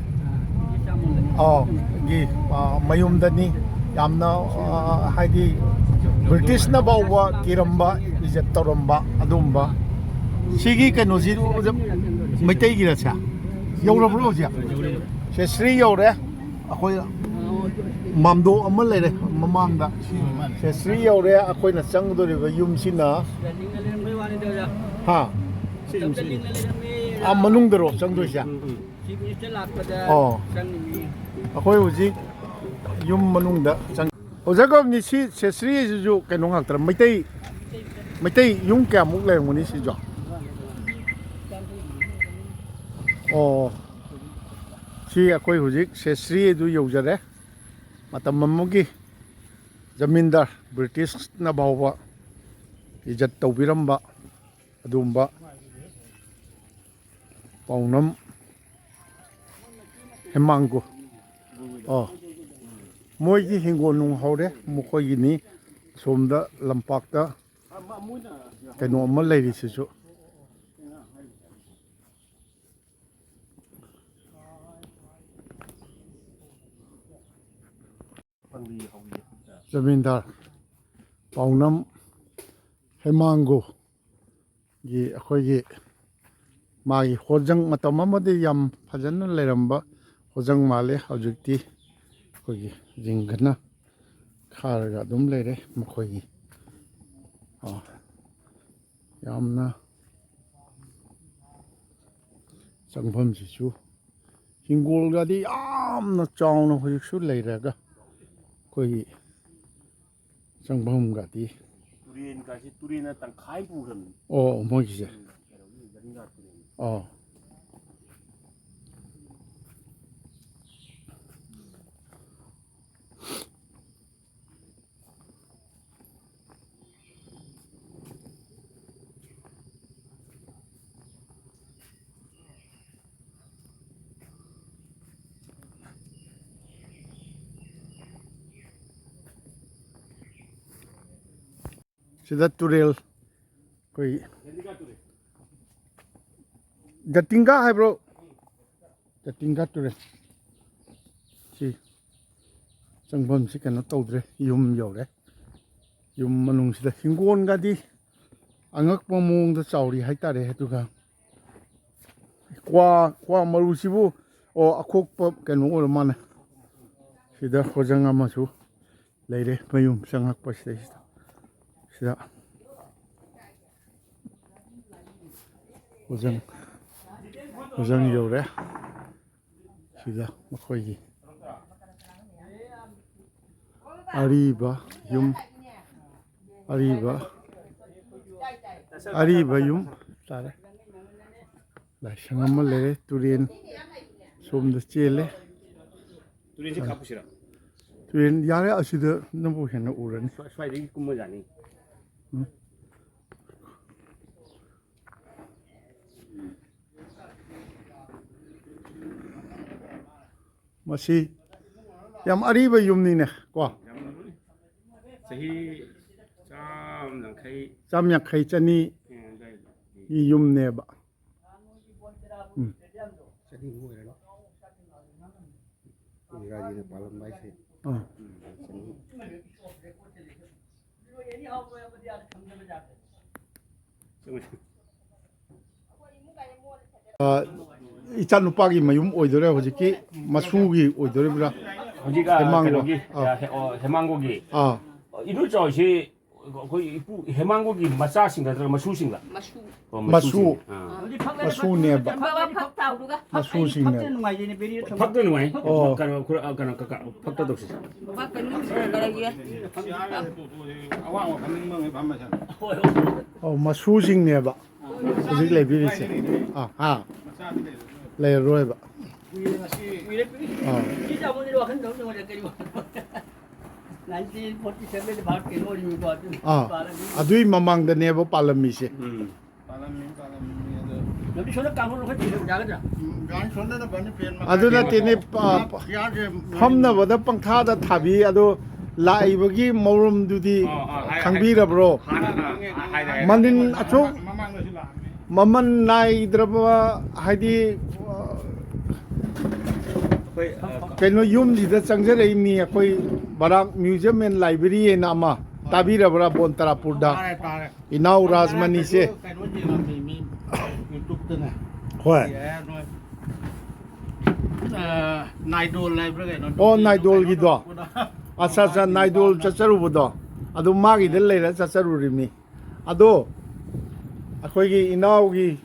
ꯑꯣ, ꯒꯤ, ꯑ, ꯃꯌꯨꯝꯗꯅꯤ꯫ ꯌꯥꯝꯅ, ꯑ, ꯍꯥꯏꯗꯤ ꯕ꯭ꯔꯤꯇꯤꯁꯅ ꯐꯥꯎꯕ ꯀꯤꯔꯝꯕ, ꯏꯖꯠ ꯇꯧꯔꯝꯕ ꯑꯗꯨꯒꯨꯝꯕ꯫ ꯁꯤꯒꯤ ꯀꯩꯅꯣꯁꯤ ꯃꯩꯇꯩꯒꯤꯔ ꯁꯦ? ꯌꯧꯔꯕ꯭ꯔꯣ ꯍꯧꯖꯤꯛ? ꯁꯦꯁ꯭ꯔꯤ ꯌꯧꯔꯦ꯫ ꯑꯩꯈꯣꯏ ꯃꯥꯝꯗꯣꯞ ꯑꯃ ꯂꯩꯔꯦ ꯃꯃꯥꯡꯗ꯫ ꯁꯦꯁ꯭ꯔꯤ ꯌꯧꯔꯦ꯫ ꯑꯩꯈꯣꯏꯅ ꯆꯪꯒꯗꯧꯔꯤꯕ ꯌꯨꯝꯁꯤꯅ, ꯍꯥ? ꯁꯤ ꯌꯨꯝꯁꯤ꯫ ꯑꯥ, ꯃꯅꯨꯡꯗꯔꯣ ꯆꯪꯗꯣꯏꯁꯦ? ꯎꯝ, ꯎꯝ꯫ ꯑꯣ꯫ ꯑꯩꯈꯣꯏ ꯍꯧꯖꯤꯛ ꯌꯨꯝ ꯃꯅꯨꯡꯗ ꯆꯪ-, ꯑꯣꯖꯥ ꯀꯧꯔꯕꯅꯤ꯫ ꯁꯤ ꯁꯦꯁ꯭ꯔꯤꯁꯤꯁꯨ ꯀꯩꯅꯣ ꯉꯥꯛꯇꯔꯥ? ꯃꯩꯇꯩ, ꯃꯩꯇꯩ ꯌꯨꯝ ꯀꯌꯥꯃꯨꯛ ꯂꯩꯔꯝꯒꯅꯤ ꯁꯤꯁꯨ? ꯑꯣ꯫ ꯁꯤ ꯑꯩꯈꯣꯏ ꯍꯧꯖꯤꯛ ꯁꯦꯁ꯭ꯔꯤ ꯑꯗꯨ ꯌꯧꯖꯔꯦ꯫ ꯃꯇꯝ ꯑꯃꯒꯤ ꯖꯃꯤꯟꯗꯥꯔ, ꯕ꯭ꯔꯤꯇꯤꯁꯅ ꯐꯥꯎꯕ ꯏꯖꯠ ꯇꯧꯕꯤꯔꯝꯕ ꯑꯗꯨꯒꯨꯝꯕ ꯄꯥꯎꯅꯝ ꯍꯦꯃꯥꯡꯒꯨ꯫ ꯑꯣ, ꯃꯣꯏꯒꯤ ꯍꯤꯡꯒꯣꯜ ꯅꯨꯡ ꯍꯧꯔꯦ, ꯃꯈꯣꯏꯒꯤꯅꯤ꯫ ꯑꯁꯣꯝꯗ ꯂꯝꯄꯥꯛꯇ ꯀꯩꯅꯣ ꯑꯃ ꯂꯩꯔꯤꯁꯤꯁꯨ꯫ ꯖꯃꯤꯟꯗꯥꯔ ꯄꯥꯎꯅꯝ ꯍꯦꯃꯥꯡꯒꯨꯒꯤ ꯑꯩꯈꯣꯏꯒꯤ ꯃꯥꯒꯤ ꯍꯣꯖꯪ, ꯃꯇꯝ ꯑꯃꯗꯤ ꯌꯥꯝ ꯐꯖꯅ ꯂꯩꯔꯝꯕ ꯍꯣꯖꯪ ꯃꯥꯜꯂꯦ꯫ ꯍꯧꯖꯤꯛꯇꯤ ꯑꯩꯈꯣꯏꯒꯤ ꯖꯤꯡꯒꯅ ꯈꯥꯔꯒ ꯑꯗꯨꯝ ꯂꯩꯔꯦ ꯃꯈꯣꯏꯒꯤ꯫ ꯑꯥ, ꯌꯥꯝꯅ ꯆꯪꯐꯝꯁꯤꯁꯨ ꯍꯤꯡꯒꯣꯜꯒꯗꯤ ꯌꯥꯝꯅ ꯆꯥꯎꯅ ꯍꯧꯖꯤꯛꯁꯨ ꯂꯩꯔꯒ ꯑꯩꯈꯣꯏꯒꯤ ꯆꯪꯐꯝꯒꯗꯤ꯫ ꯇꯨꯔꯦꯟꯒꯁꯤ ꯇꯨꯔꯦꯟꯅ ꯇꯪꯈꯥꯏ ꯄꯨꯈ꯭ꯔꯕꯅꯤ꯫ ꯑꯣ, ꯃꯣꯏꯒꯤꯁꯦ꯫ ꯎꯝ, ꯀꯩꯅꯣꯒꯤ ꯖꯔꯤꯡꯒꯥ ꯇꯨꯔꯦꯟ꯫ ꯑꯣ꯫ ꯁꯤꯗ ꯇꯨꯔꯦꯜ, ꯑꯩꯈꯣꯏ ꯖꯇꯤꯡꯒꯥ ꯍꯥꯏꯕ꯭ꯔꯣ? ꯖꯇꯤꯡꯒꯥ ꯇꯨꯔꯦꯜ꯫ ꯁꯤ ꯆꯪꯐꯝꯁꯤ ꯀꯩꯅꯣ ꯇꯧꯗ꯭ꯔꯦ, ꯌꯨꯝ ꯌꯧꯔꯦ꯫ ꯌꯨꯝ ꯃꯅꯨꯡꯁꯤꯗ ꯍꯤꯡꯒꯣꯜꯒꯗꯤ ꯑꯉꯛꯄ ꯃꯑꯣꯡꯗ ꯆꯥꯎꯔꯤ ꯍꯥꯏꯇꯥꯔꯦ꯫ ꯑꯗꯨꯒ ꯀ꯭ꯋꯥ, ꯀ꯭ꯋꯥ ꯃꯔꯨꯁꯤꯕꯨ, ꯑꯣ, ꯑꯈꯣꯛꯄ ꯀꯩꯅꯣ ꯑꯣꯏꯔ ꯃꯥꯜꯂꯦ꯫ ꯁꯤꯗ ꯍꯣꯖꯪ ꯑꯃꯁꯨ ꯂꯩꯔꯦ, ꯃꯌꯨꯝ ꯆꯪꯉꯛꯄ ꯁꯤꯗꯩꯁꯤꯗ꯫ ꯁꯤꯗ ꯍꯣꯖꯪ, ꯍꯣꯖꯪ ꯌꯧꯔꯦ꯫ ꯁꯤꯗ ꯃꯈꯣꯏꯒꯤ ꯑꯔꯤꯕ ꯌꯨꯝ, ꯑꯔꯤꯕ, ꯑꯔꯤꯕ ꯌꯨꯝ ꯇꯥꯔꯦ꯫ ꯂꯥꯏꯁꯪ ꯑꯃ ꯂꯩꯔꯦ, ꯇꯨꯔꯦꯟ ꯁꯣꯝꯗ ꯆꯦꯜꯂꯦ꯫ ꯇꯨꯔꯦꯟꯁꯦ ꯀꯥꯞꯄꯨꯁꯤꯔ? ꯇꯨꯔꯦꯟ ꯌꯥꯔꯦ, ꯑꯁꯤꯗ ꯅꯕꯨ ꯍꯦꯟꯅ ꯎꯔꯅꯤ꯫ ꯁ꯭ꯋꯥꯏ-, ꯁ꯭ꯋꯥꯏꯗꯒꯤ ꯀꯨꯝꯃꯖꯥꯠꯅꯤ꯫ ꯎꯝ꯫ ꯃꯁꯤ ꯌꯥꯝ ꯑꯔꯤꯕ ꯌꯨꯝꯅꯤꯅꯦ ꯀꯣ꯫ ꯆꯍꯤ ꯆꯥꯝ ꯌꯥꯡꯈꯩ꯫ ꯆꯥꯝ ꯌꯥꯡꯈꯩ, ꯆꯅꯤ ꯑꯦ, ꯑꯗꯥꯏꯗ꯫ ꯒꯤ ꯌꯨꯝꯅꯦꯕ꯫ ꯎꯝ꯫ ꯆꯅꯤꯃꯨꯛ ꯑꯣꯏꯔꯅꯤ꯫ ꯏꯪꯒ꯭ꯔꯥꯖꯤꯅ ꯄꯥꯜꯂꯝꯕ ꯍꯥꯏꯁꯦ꯫ ꯑꯥ꯫ ꯎꯝ, ꯆꯅꯤ꯫ ꯑ, ꯏꯆꯥꯅꯨꯄꯥꯒꯤ ꯃꯌꯨꯝ ꯑꯣꯏꯗꯣꯏꯔꯥ, ꯍꯧꯖꯤꯛꯀꯤ ꯃꯁꯨꯒꯤ ꯑꯣꯏꯗꯣꯔꯤꯕ꯭ꯔꯥ? ꯍꯧꯖꯤꯛ, ꯑ, ꯍꯦꯃꯥꯡꯒꯣ꯫ ꯀꯩꯅꯣꯒꯤ, ꯑꯥ꯫ ꯑ, ꯍꯦ-, ꯑꯣ, ꯍꯦꯃꯥꯡꯒꯣꯒꯤ꯫ ꯑꯥ꯫ ꯏꯗꯣꯝꯆꯥ ꯍꯣꯏꯁꯤ ꯑꯩꯈꯣꯏ ꯏꯄꯨ ꯍꯦꯃꯥꯡꯒꯣꯒꯤ ꯃꯆꯥꯁꯤꯡꯗ ꯅꯠꯇ꯭ꯔꯒ ꯃꯁꯨꯁꯤꯡꯗ? ꯃꯁꯨ꯫ ꯑꯣ, ꯃꯁꯨ꯫ ꯃꯁꯨꯁꯤꯡ꯫ ꯑꯥ꯫ ꯍꯧꯖꯤꯛ ꯐꯛ ꯂꯩꯔꯦ, ꯃꯁꯨꯅꯦꯕ꯫ ꯐꯛ ꯇꯧꯔꯒ꯫ ꯐꯛ ꯇꯥꯎꯗꯨꯒ꯫ ꯐꯛ ꯃꯁꯨꯁꯤꯡꯅꯦꯕ꯫ ꯐꯛꯇ ꯅꯨꯡꯉꯥꯏꯖꯩꯅꯦ, ꯕꯦꯔꯤ ꯊꯝꯃꯣ꯫ ꯐꯛꯇ ꯅꯨꯡꯉꯥꯏ꯫ ꯑꯣ꯫ ꯀꯩꯅꯣ, ꯈꯨꯔ-, ꯑ, ꯀꯩꯅꯣ, ꯀꯀꯥ, ꯐꯛꯇ ꯇꯧꯁꯤ꯫ ꯕꯕꯥ, ꯀꯩꯅꯣ ꯈꯔ ꯂꯩꯔꯒꯦ꯫ ꯑꯋꯥꯡꯕ ꯐꯝꯅꯤꯡꯕ ꯑꯃ ꯐꯝꯃꯁꯦ꯫ ꯑꯣ, ꯃꯁꯨꯁꯤꯡꯅꯦꯕ ꯍꯧꯖꯤꯛ ꯂꯩꯕꯤꯔꯤꯁꯦ꯫ ꯑꯥ, ꯍꯥ꯫ ꯂꯩꯔꯔꯣꯏꯕ꯫ ꯀꯨꯏꯔꯦ, ꯉꯁꯤ ꯀꯨꯏꯔꯦ, ꯀꯨꯏꯔꯦ꯫ ꯑꯥ꯫ ꯁꯤ ꯆꯥꯎꯕꯗꯤ ꯋꯥꯈꯜ ꯇꯧ ꯅꯨꯡꯉꯥꯏꯔꯦ, ꯀꯔꯤ ꯋꯥꯈꯜ? ꯅꯥꯏꯟꯇꯤꯟ ꯐꯣꯔꯇꯤ ꯁꯚꯦꯟꯗ ꯚꯥꯔꯠ ꯀꯩꯅꯣ ꯑꯣꯏꯔꯤꯕꯀꯣ, ꯑꯗꯨ ꯑꯥ꯫ ꯄꯥꯜꯂꯝꯃꯤ꯫ ꯑꯗꯨꯏ ꯃꯃꯥꯡꯗꯅꯦꯕ ꯄꯥꯜꯂꯝꯃꯤꯁꯦ꯫ ꯎꯝ꯫ ꯄꯥꯜꯂꯝꯃꯤ, ꯄꯥꯜꯂꯝꯃꯤ, ꯑꯗꯣ ꯂꯝꯕꯤ ꯁꯣꯝꯗ ꯀꯥꯡꯊꯣꯛ ꯂꯧꯈꯠꯄꯤꯔꯁꯨ ꯌꯥꯒꯗ꯭ꯔꯥ? ꯎꯝ, ꯒꯥꯔꯤ ꯁꯣꯝꯗꯅ ꯐꯅꯤ, ꯐꯦꯟ ꯃꯈꯥ ꯑꯗꯨ ꯅꯠꯇꯦꯅꯦ, ꯄ-, ꯄ-, ꯌꯥꯗ꯭ꯔꯦ꯫ ꯐꯝꯅꯕꯗ ꯄꯪꯊꯥꯗ ꯊꯥꯕꯤ, ꯑꯗꯣ ꯂꯥꯛꯏꯕꯒꯤ ꯃꯔꯝꯗꯨꯗꯤ ꯑꯥ, ꯑꯥ, ꯍꯥꯏ-, ꯈꯪꯕꯤꯔꯕ꯭ꯔꯣ? ꯍꯥꯟꯅ, ꯑꯥ, ꯍꯥꯏꯔꯦ, ꯍꯥꯏꯔꯦ꯫ ꯃꯅꯤꯟ ꯑꯁꯨꯛ ꯃꯃꯥꯡꯗꯁꯨ ꯂꯥꯛꯑꯝꯃꯤ꯫ ꯃꯃꯜ ꯅꯥꯏꯗ꯭ꯔꯕ, ꯍꯥꯏꯗꯤ, ꯑꯩꯈꯣꯏ, ꯑ, ꯀꯩꯅꯣ, ꯌꯨꯝꯁꯤꯗ ꯆꯪꯖꯔꯛꯏ ꯃꯤ ꯑꯩꯈꯣꯏ ꯕꯔꯥꯛ Museum and Library ꯍꯥꯏꯅ ꯑꯃ, ꯇꯥꯕꯤꯔꯕ꯭ꯔꯥ ꯕꯣꯟꯇꯔꯥꯄꯨꯔꯗ? ꯇꯥꯔꯦ, ꯇꯥꯔꯦ꯫ ꯏꯅꯥꯎ ꯔꯥꯖꯃꯅꯤꯁꯦ꯫ ꯀꯩꯅꯣ ꯌꯦꯡꯉꯝꯃꯤ ꯃꯤ YouTube-ꯇꯅꯦ꯫ ꯍꯣꯏ꯫ ꯑꯦ, ꯅꯣꯏ꯫ ꯑ, ꯅꯥꯏꯗꯣꯜ ꯍꯥꯏꯕ꯭ꯔꯥ ꯀꯩꯅꯣ? ꯑꯣ, ꯅꯥꯏꯗꯣꯜꯒꯤꯗꯣ? ꯑꯠꯆꯥ, ꯑꯠꯆꯥ, ꯅꯥꯏꯗꯣꯜ ꯆꯠꯆꯔꯨꯕꯗꯣ, ꯑꯗꯨ ꯃꯥꯒꯤꯗ ꯂꯩꯔ ꯆꯠꯆꯔꯨꯔꯤꯕꯅꯤ꯫ ꯑꯗꯣ ꯑꯩꯈꯣꯏꯒꯤ ꯏꯅꯥꯎꯒꯤ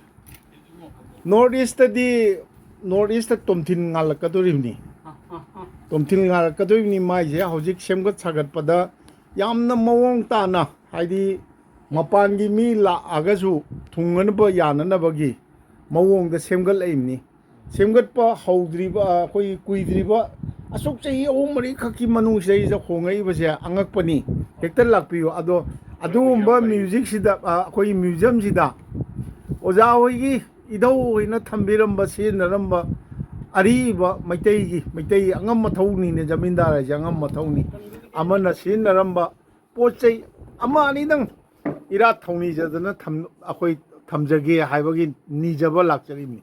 North East ꯇꯗꯤ, North East ꯇ ꯇꯣꯝꯊꯤꯟ ꯉꯥꯜꯂꯛꯀꯗꯣꯔꯤꯕꯅꯤ꯫ ꯇꯣꯝꯊꯤꯟ ꯉꯥꯜꯂꯛꯀꯗꯣꯔꯤꯕꯅꯤ꯫ ꯃꯥꯏꯁꯦ ꯍꯧꯖꯤꯛ ꯁꯦꯝꯒꯠ ꯁꯥꯒꯠꯄꯗ ꯌꯥꯝꯅ ꯃꯑꯣꯡ ꯇꯥꯅ, ꯍꯥꯏꯗꯤ ꯃꯄꯥꯟꯒꯤ ꯃꯤ ꯂꯥꯛꯑꯒꯁꯨ ꯊꯨꯡꯅꯅꯕ ꯌꯥꯅꯅꯕꯒꯤ ꯃꯑꯣꯡꯗ ꯁꯦꯝꯒꯠꯂꯛꯏꯕꯅꯤ꯫ ꯁꯦꯝꯒꯠꯄ ꯍꯧꯗ꯭ꯔꯤꯕ, ꯑꯩꯈꯣꯏꯒꯤ ꯀꯨꯏꯗ꯭ꯔꯤꯕ, ꯑꯁꯨꯛ ꯆꯍꯤ ꯑꯍꯨꯝ ꯃꯔꯤ ꯈꯛꯀꯤ ꯃꯅꯨꯡꯁꯤꯗꯩꯁꯤꯗ ꯍꯣꯡꯉꯛꯏꯕꯁꯦ ꯑꯉꯛꯄꯅꯤ꯫ ꯍꯦꯛꯇ ꯂꯥꯛꯄꯤꯌꯨ꯫ ꯑꯗꯣ ꯑꯗꯨꯒꯨꯝꯕ ꯃ꯭ꯌꯨꯖꯤꯛꯁꯤꯗ, ꯑ, ꯑꯩꯈꯣꯏꯒꯤ ꯃ꯭ꯌꯨꯖꯤꯌꯝꯁꯤꯗ ꯑꯣꯖꯥ ꯍꯣꯏꯒꯤ, ꯏꯙꯧ ꯍꯣꯏꯅ ꯊꯝꯕꯤꯔꯝꯕ, ꯁꯤꯖꯤꯟꯅꯔꯝꯕ ꯑꯔꯤꯕ ꯃꯩꯇꯩꯒꯤ, ꯃꯩꯇꯩ ꯑꯉꯝ ꯃꯊꯧꯅꯤꯅꯦ, ꯖꯃꯤꯟꯗꯥꯔ ꯍꯥꯏꯁꯦ ꯑꯉꯝ ꯃꯊꯧꯅꯤ꯫ ꯑꯃꯅ ꯁꯤꯖꯤꯟꯅꯔꯝꯕ ꯄꯣꯠ ꯆꯩ ꯑꯃ ꯑꯅꯤꯗꯪ ꯏꯔꯥꯠ ꯊꯧꯅꯤꯖꯗꯅ ꯊꯝ-, ꯑꯩꯈꯣꯏ ꯊꯝꯖꯒꯦ ꯍꯥꯏꯕꯒꯤ ꯅꯤꯖꯕ ꯂꯥꯛꯆꯔꯤꯕꯅꯤ꯫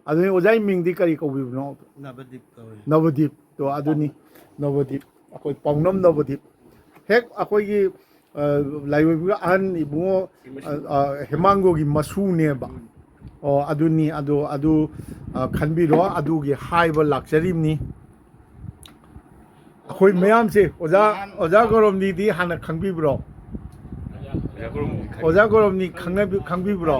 ꯑꯗꯨꯅꯤ ꯑꯣꯖꯥꯒꯤ ꯃꯤꯡꯗꯤ ꯀꯔꯤ ꯀꯧꯕꯤꯕꯅꯣ? ꯅꯕꯗꯤꯞ ꯀꯧꯏ꯫ ꯅꯕꯗꯤꯞ꯫ ꯇꯣ, ꯑꯗꯨꯅꯤ ꯅꯕꯗꯤꯞ, ꯑꯩꯈꯣꯏ ꯄꯥꯎꯅꯝ ꯅꯕꯗꯤꯞ꯫ ꯍꯦꯛ ꯑꯩꯈꯣꯏꯒꯤ, ꯑ, ꯂꯥꯏꯑꯣꯏꯕꯒ ꯑꯍꯟ ꯏꯕꯨꯡꯉꯣ, ꯑ, ꯑ, ꯍꯦꯃꯥꯡꯒꯣꯒꯤ ꯃꯁꯨꯅꯦꯕ꯫ ꯑꯣ, ꯑꯗꯨꯅꯤ꯫ ꯑꯗꯨ, ꯑꯗꯨ, ꯑ, ꯈꯟꯕꯤꯔꯣ꯫ ꯑꯗꯨꯒꯤ ꯍꯥꯏꯕ ꯂꯥꯛꯆꯔꯤꯕꯅꯤ꯫ ꯑꯩꯈꯣꯏ ꯃꯌꯥꯝꯁꯦ ꯑꯣꯖꯥ, ꯑꯣꯖꯥ ꯒꯧꯔꯝꯅꯤꯗꯤ ꯍꯥꯟꯅ ꯈꯪꯕꯤꯕ꯭ꯔꯣ? ꯑꯣꯖꯥ ꯒꯧꯔꯝꯅꯤ ꯈꯪꯅꯕꯤ-, ꯈꯪꯕꯤꯕ꯭ꯔꯣ?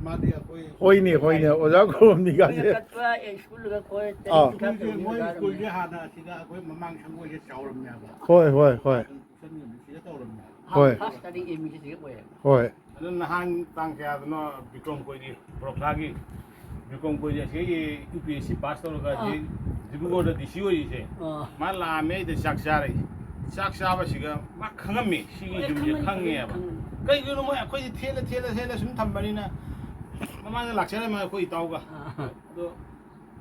ꯃꯥꯗꯤ ꯑꯩꯈꯣꯏ ꯍꯣꯏꯅꯦ, ꯍꯣꯏꯅꯦ, ꯑꯣꯖꯥ ꯒꯧꯔꯝꯅꯤꯒꯁꯦ꯫ ꯆꯠꯄ ꯁ꯭ꯀꯨꯜꯒ ꯑꯩꯈꯣꯏ ꯑꯥ꯫ ꯁ꯭ꯀꯨꯜꯁꯦ, ꯃꯣꯏ ꯁ꯭ꯀꯨꯜꯁꯦ ꯍꯥꯟꯅ ꯑꯁꯤꯗ ꯑꯩꯈꯣꯏ ꯃꯃꯥꯡ ꯁꯪꯒꯣꯏꯁꯦ ꯆꯥꯎꯔꯝꯃꯦꯕ꯫ ꯍꯣꯏ, ꯍꯣꯏ, ꯍꯣꯏ꯫ ꯇꯨꯏꯁꯟꯒꯨꯝꯕ ꯁꯤꯗ ꯇꯧꯔꯝꯃꯦꯕ꯫ ꯍꯣꯏ꯫ ꯐꯥꯔꯁꯇꯗꯤ ꯑꯦꯝ ꯏꯁꯦ ꯁꯤꯗ ꯑꯣꯏꯌꯦꯕ꯫ ꯍꯣꯏ꯫ ꯑꯗꯨ ꯅꯍꯥꯟ ꯇꯥꯡ ꯀꯌꯥꯗꯅꯣ ꯕꯤꯀ꯭ꯔꯣꯝ ꯀꯣꯏꯔꯤ, ꯄ꯭ꯔꯣꯐꯥꯒꯤ ꯕꯤꯀ꯭ꯔꯣꯝ ꯀꯣꯏꯔꯤ ꯑꯁꯤꯒꯤ U P S C pass ꯇꯧꯔꯒ ꯑꯁꯤ ꯗꯤꯕ꯭ꯔꯨꯒꯔꯗ ꯗꯤ ꯁꯤ ꯑꯣꯏꯔꯤꯁꯦ꯫ ꯑꯥ꯫ ꯃꯥ ꯂꯥꯛꯑꯝꯃꯦ, ꯑꯩꯗ ꯆꯥꯛ ꯆꯥꯔꯦ꯫ ꯆꯥꯛ ꯆꯥꯕꯁꯤꯒ ꯃꯥ ꯈꯪꯉꯝꯃꯦ, ꯁꯤꯒꯤ ꯍꯣꯏ, ꯌꯨꯝꯁꯦ ꯈꯪꯉꯝꯃꯤ, ꯈꯪꯉꯦꯕ꯫ ꯈꯪꯉꯝꯃꯤ꯫ ꯀꯩꯒꯤꯅꯣ ꯃꯣꯏ ꯑꯩꯈꯣꯏꯗꯤ ꯊꯦꯠꯂ ꯊꯦꯠꯂ ꯊꯦꯠꯂ ꯁꯨꯝ ꯊꯝꯕꯅꯤꯅ ꯃꯃꯥꯡꯗ ꯂꯥꯛꯆꯔꯝꯃꯦ ꯑꯩꯈꯣꯏ ꯏꯇꯥꯎꯒ꯫ ꯑꯥ꯫ ꯑꯗꯣ,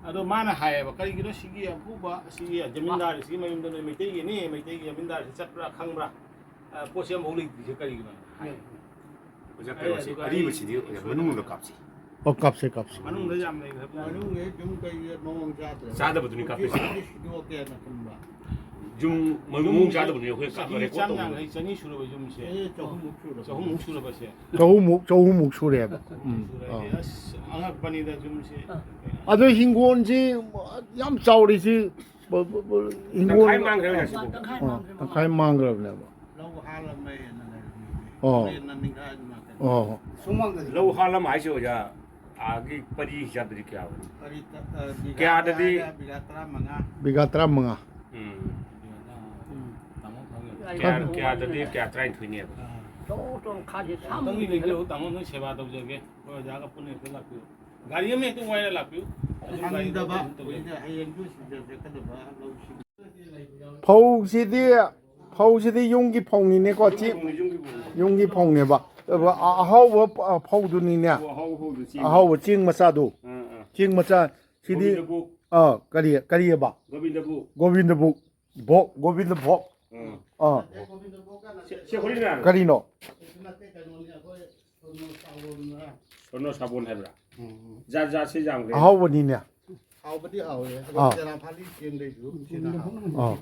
ꯑꯗꯣ ꯃꯥꯅ ꯍꯥꯏꯌꯦꯕ, "ꯀꯔꯤꯒꯤꯅꯣ ꯁꯤꯒꯤ ꯑꯄꯨꯕ, ꯁꯤꯒꯤ ꯖꯃꯤꯟꯗꯥꯔꯁꯤꯒꯤ ꯃꯌꯨꯝꯗ ꯅꯣꯏ ꯃꯩꯇꯩꯒꯤꯅꯤ, ꯃꯩꯇꯩꯒꯤ ꯖꯃꯤꯟꯗꯥꯔꯁꯤ ꯆꯠꯄ꯭ꯔꯥ, ꯈꯪꯕ꯭ꯔꯥ? ꯑ, ꯄꯣꯠꯁꯦ ꯑꯃꯐꯥꯎ ꯂꯩꯇ꯭ꯔꯤꯁꯦ ꯀꯔꯤꯒꯤꯅꯣ?" ꯍꯥꯏ꯫ ꯑꯣꯖꯥ, ꯀꯩꯅꯣꯁꯤ, ꯑꯔꯤꯕꯁꯤꯗꯤ ꯑꯣꯖꯥ ꯃꯅꯨꯡꯗ ꯀꯥꯞꯁꯤ꯫ ꯑꯣ, ꯀꯥꯞꯁꯦ, ꯀꯥꯞꯁꯦ꯫ ꯃꯅꯨꯡꯗ ꯌꯥꯝ ꯂꯩꯈ꯭ꯔꯕ ꯖꯥꯠꯅꯤ꯫ ꯃꯅꯨꯡꯗ ꯌꯨꯝ ꯀꯩ ꯃꯑꯣꯡ ꯆꯥꯗ꯭ꯔꯦ꯫ ꯆꯥꯗꯕꯗꯨꯅꯤ ꯀꯥꯞꯇꯣꯏꯁꯦ꯫ ꯁꯤꯗꯤ ꯁꯤꯗꯣꯛꯀꯦꯅ ꯈꯟꯕ꯫ ꯌꯨꯝ ꯃꯑꯣꯡ ꯆꯥꯗꯕꯅꯦ ꯑꯩꯈꯣꯏ ꯆꯍꯤ ꯆꯥꯝ ꯌꯥꯡꯈꯩ, ꯆꯅꯤ ꯁꯨꯔꯕ ꯌꯨꯝꯁꯦ꯫ ꯆꯍꯨꯝꯃꯨꯛ ꯁꯨꯔꯕ꯫ ꯆꯍꯨꯝꯃꯨꯛ ꯁꯨꯔꯕꯁꯦ꯫ ꯆꯍꯨꯝꯃꯨꯛ, ꯆꯍꯨꯝꯃꯨꯛ ꯁꯨꯔꯦꯕ꯫ ꯎꯝ꯫ ꯁꯨꯔꯦ꯫ ꯑꯥ꯫ ꯑꯁ, ꯑꯉꯛꯄꯅꯤꯗ ꯌꯨꯝꯁꯦ꯫ ꯑꯗꯣ ꯍꯤꯡꯒꯣꯜꯁꯤ ꯌꯥꯝ ꯆꯥꯎꯔꯤꯁꯤ, ꯕ-, ꯕ-, ꯕ-, ꯍꯤꯡꯒꯣꯜ ꯇꯪꯈꯥꯏ ꯃꯥꯡꯈ꯭ꯔꯦ ꯍꯧꯖꯤꯛꯁꯤꯕꯨ꯫ ꯑꯥ, ꯇꯪꯈꯥꯏ ꯃꯥꯡꯈ꯭ꯔꯕꯅꯦꯕ꯫ ꯂꯧ ꯍꯥꯜꯂꯝꯃꯦ ꯍꯦꯟꯅ ꯂꯩꯔꯝꯃꯤꯅꯦ꯫ ꯑꯣ꯫ ꯍꯣꯔꯦꯟꯅ ꯅꯤꯡꯈꯥꯏ ꯑꯗꯨꯃꯥꯏꯅ ꯇꯧ꯫ ꯑꯣ꯫ ꯁꯨꯃꯥꯡꯗꯗꯤ ꯂꯧ ꯍꯥꯜꯂꯝ ꯍꯥꯏꯁꯦ ꯑꯣꯖꯥ, ꯑꯥꯒꯤ ꯄꯔꯤ ꯍꯤꯁꯥꯕꯗꯗꯤ ꯀꯌꯥ ꯑꯣꯏꯅꯤ? ꯄꯔꯤ ꯇ-, ꯑ, ꯕꯤꯒꯥ ꯀꯌꯥꯗꯗꯤ? ꯇꯔꯥ, ꯕꯤꯒꯥ ꯇꯔꯥꯃꯉꯥ꯫ ꯕꯤꯒꯥ ꯇꯔꯥꯃꯉꯥ꯫ ꯎꯝ꯫ ꯎꯝ꯫ ꯀꯌꯥ, ꯀꯌꯥꯗꯗꯤ ꯀꯌꯥ ꯇꯔꯥꯅꯤꯊꯣꯏꯅꯦꯕ? ꯑꯥ꯫ ꯇꯣꯡ ꯇꯣꯡ ꯈꯥꯁꯦ ꯁꯥꯡ ꯑꯝꯇꯪꯗꯤ ꯂꯦꯡꯕꯤꯔꯛꯎ, ꯇꯥꯃꯣ, ꯅꯣꯏ ꯁꯦꯕꯥ ꯇꯧꯖꯒꯦ꯫ ꯑꯩꯈꯣꯏ ꯑꯣꯖꯥꯒ ꯄꯨꯟꯅ ꯍꯦꯛꯇ ꯂꯥꯛꯄꯤꯌꯨ꯫ ꯒꯥꯔꯤ ꯑꯃ ꯍꯦꯛꯇ ꯋꯥꯏꯔ ꯂꯥꯛꯄꯤꯌꯨ꯫ ꯑꯗꯨꯝ ꯒꯥꯔꯤꯗ ꯁꯪꯗꯕ, ꯑꯗꯨꯝ ꯇꯧꯖꯒꯦ꯫ ꯍꯧꯖꯤꯛ ꯍꯌꯦꯡꯁꯨ ꯁꯤꯗ ꯆꯠꯀꯗꯕ ꯂꯧꯁꯤꯡ꯫ ꯐꯧꯁꯤꯗꯤ, ꯐꯧꯁꯤꯗꯤ ꯌꯨꯝꯒꯤ ꯐꯧꯅꯤꯅꯦꯀꯣ, ꯆꯦ-, ꯌꯨꯝꯒꯤ ꯐꯧꯅꯤ, ꯌꯨꯝꯒꯤ ꯐꯧꯅꯤ꯫ ꯌꯨꯝꯒꯤ ꯐꯧꯅꯦꯕ꯫ ꯑ-, ꯑꯍꯥꯎꯕ ꯐ-, ꯐꯧꯗꯨꯅꯤꯅꯦ꯫ ꯑꯣ, ꯑꯍꯥꯎꯕ ꯐꯧꯗꯨ, ꯆꯦꯡ꯫ ꯑꯍꯥꯎꯕ ꯆꯦꯡ ꯃꯆꯥꯗꯨ꯫ ꯑꯥ, ꯑꯥ꯫ ꯆꯦꯡ ꯃꯆꯥ꯫ ꯁꯤꯗꯤ, ꯒꯣꯕꯤꯟꯗ ꯚꯣꯒ꯫ ꯑꯥ, ꯀꯔꯤ, ꯀꯔꯤꯑꯕ? ꯒꯣꯕꯤꯟꯗ ꯚꯣꯒ꯫ ꯒꯣꯕꯤꯟꯗ ꯚꯣꯒ꯫ ꯚꯣꯒ, ꯒꯣꯕꯤꯟꯗ ꯚꯣꯒ꯫ ꯑꯥ꯫ ꯑꯥ꯫ ꯁꯦ, ꯁꯦ, ꯍꯣꯔꯦꯟ ꯀꯔꯤꯅꯣ? ꯁꯣꯔꯅꯣ ꯁꯥꯕꯣꯟ ꯍꯥꯏꯕ꯭ꯔꯥ? ꯎꯝ꯫ ꯖꯥꯠ ꯖꯥꯠꯁꯦ ꯌꯥꯝꯈ꯭ꯔꯦ꯫ ꯑꯍꯥꯎꯕꯅꯤꯅꯦ꯫ ꯍꯥꯎꯕꯗꯤ ꯍꯥꯎꯋꯦ꯫ ꯑꯗꯣ ꯑꯥ꯫ ꯆꯦꯔꯥ ꯐꯥꯂꯤ ꯆꯦꯡꯗꯩꯁꯨ ꯁꯤꯅ ꯍꯥꯎꯋꯦ꯫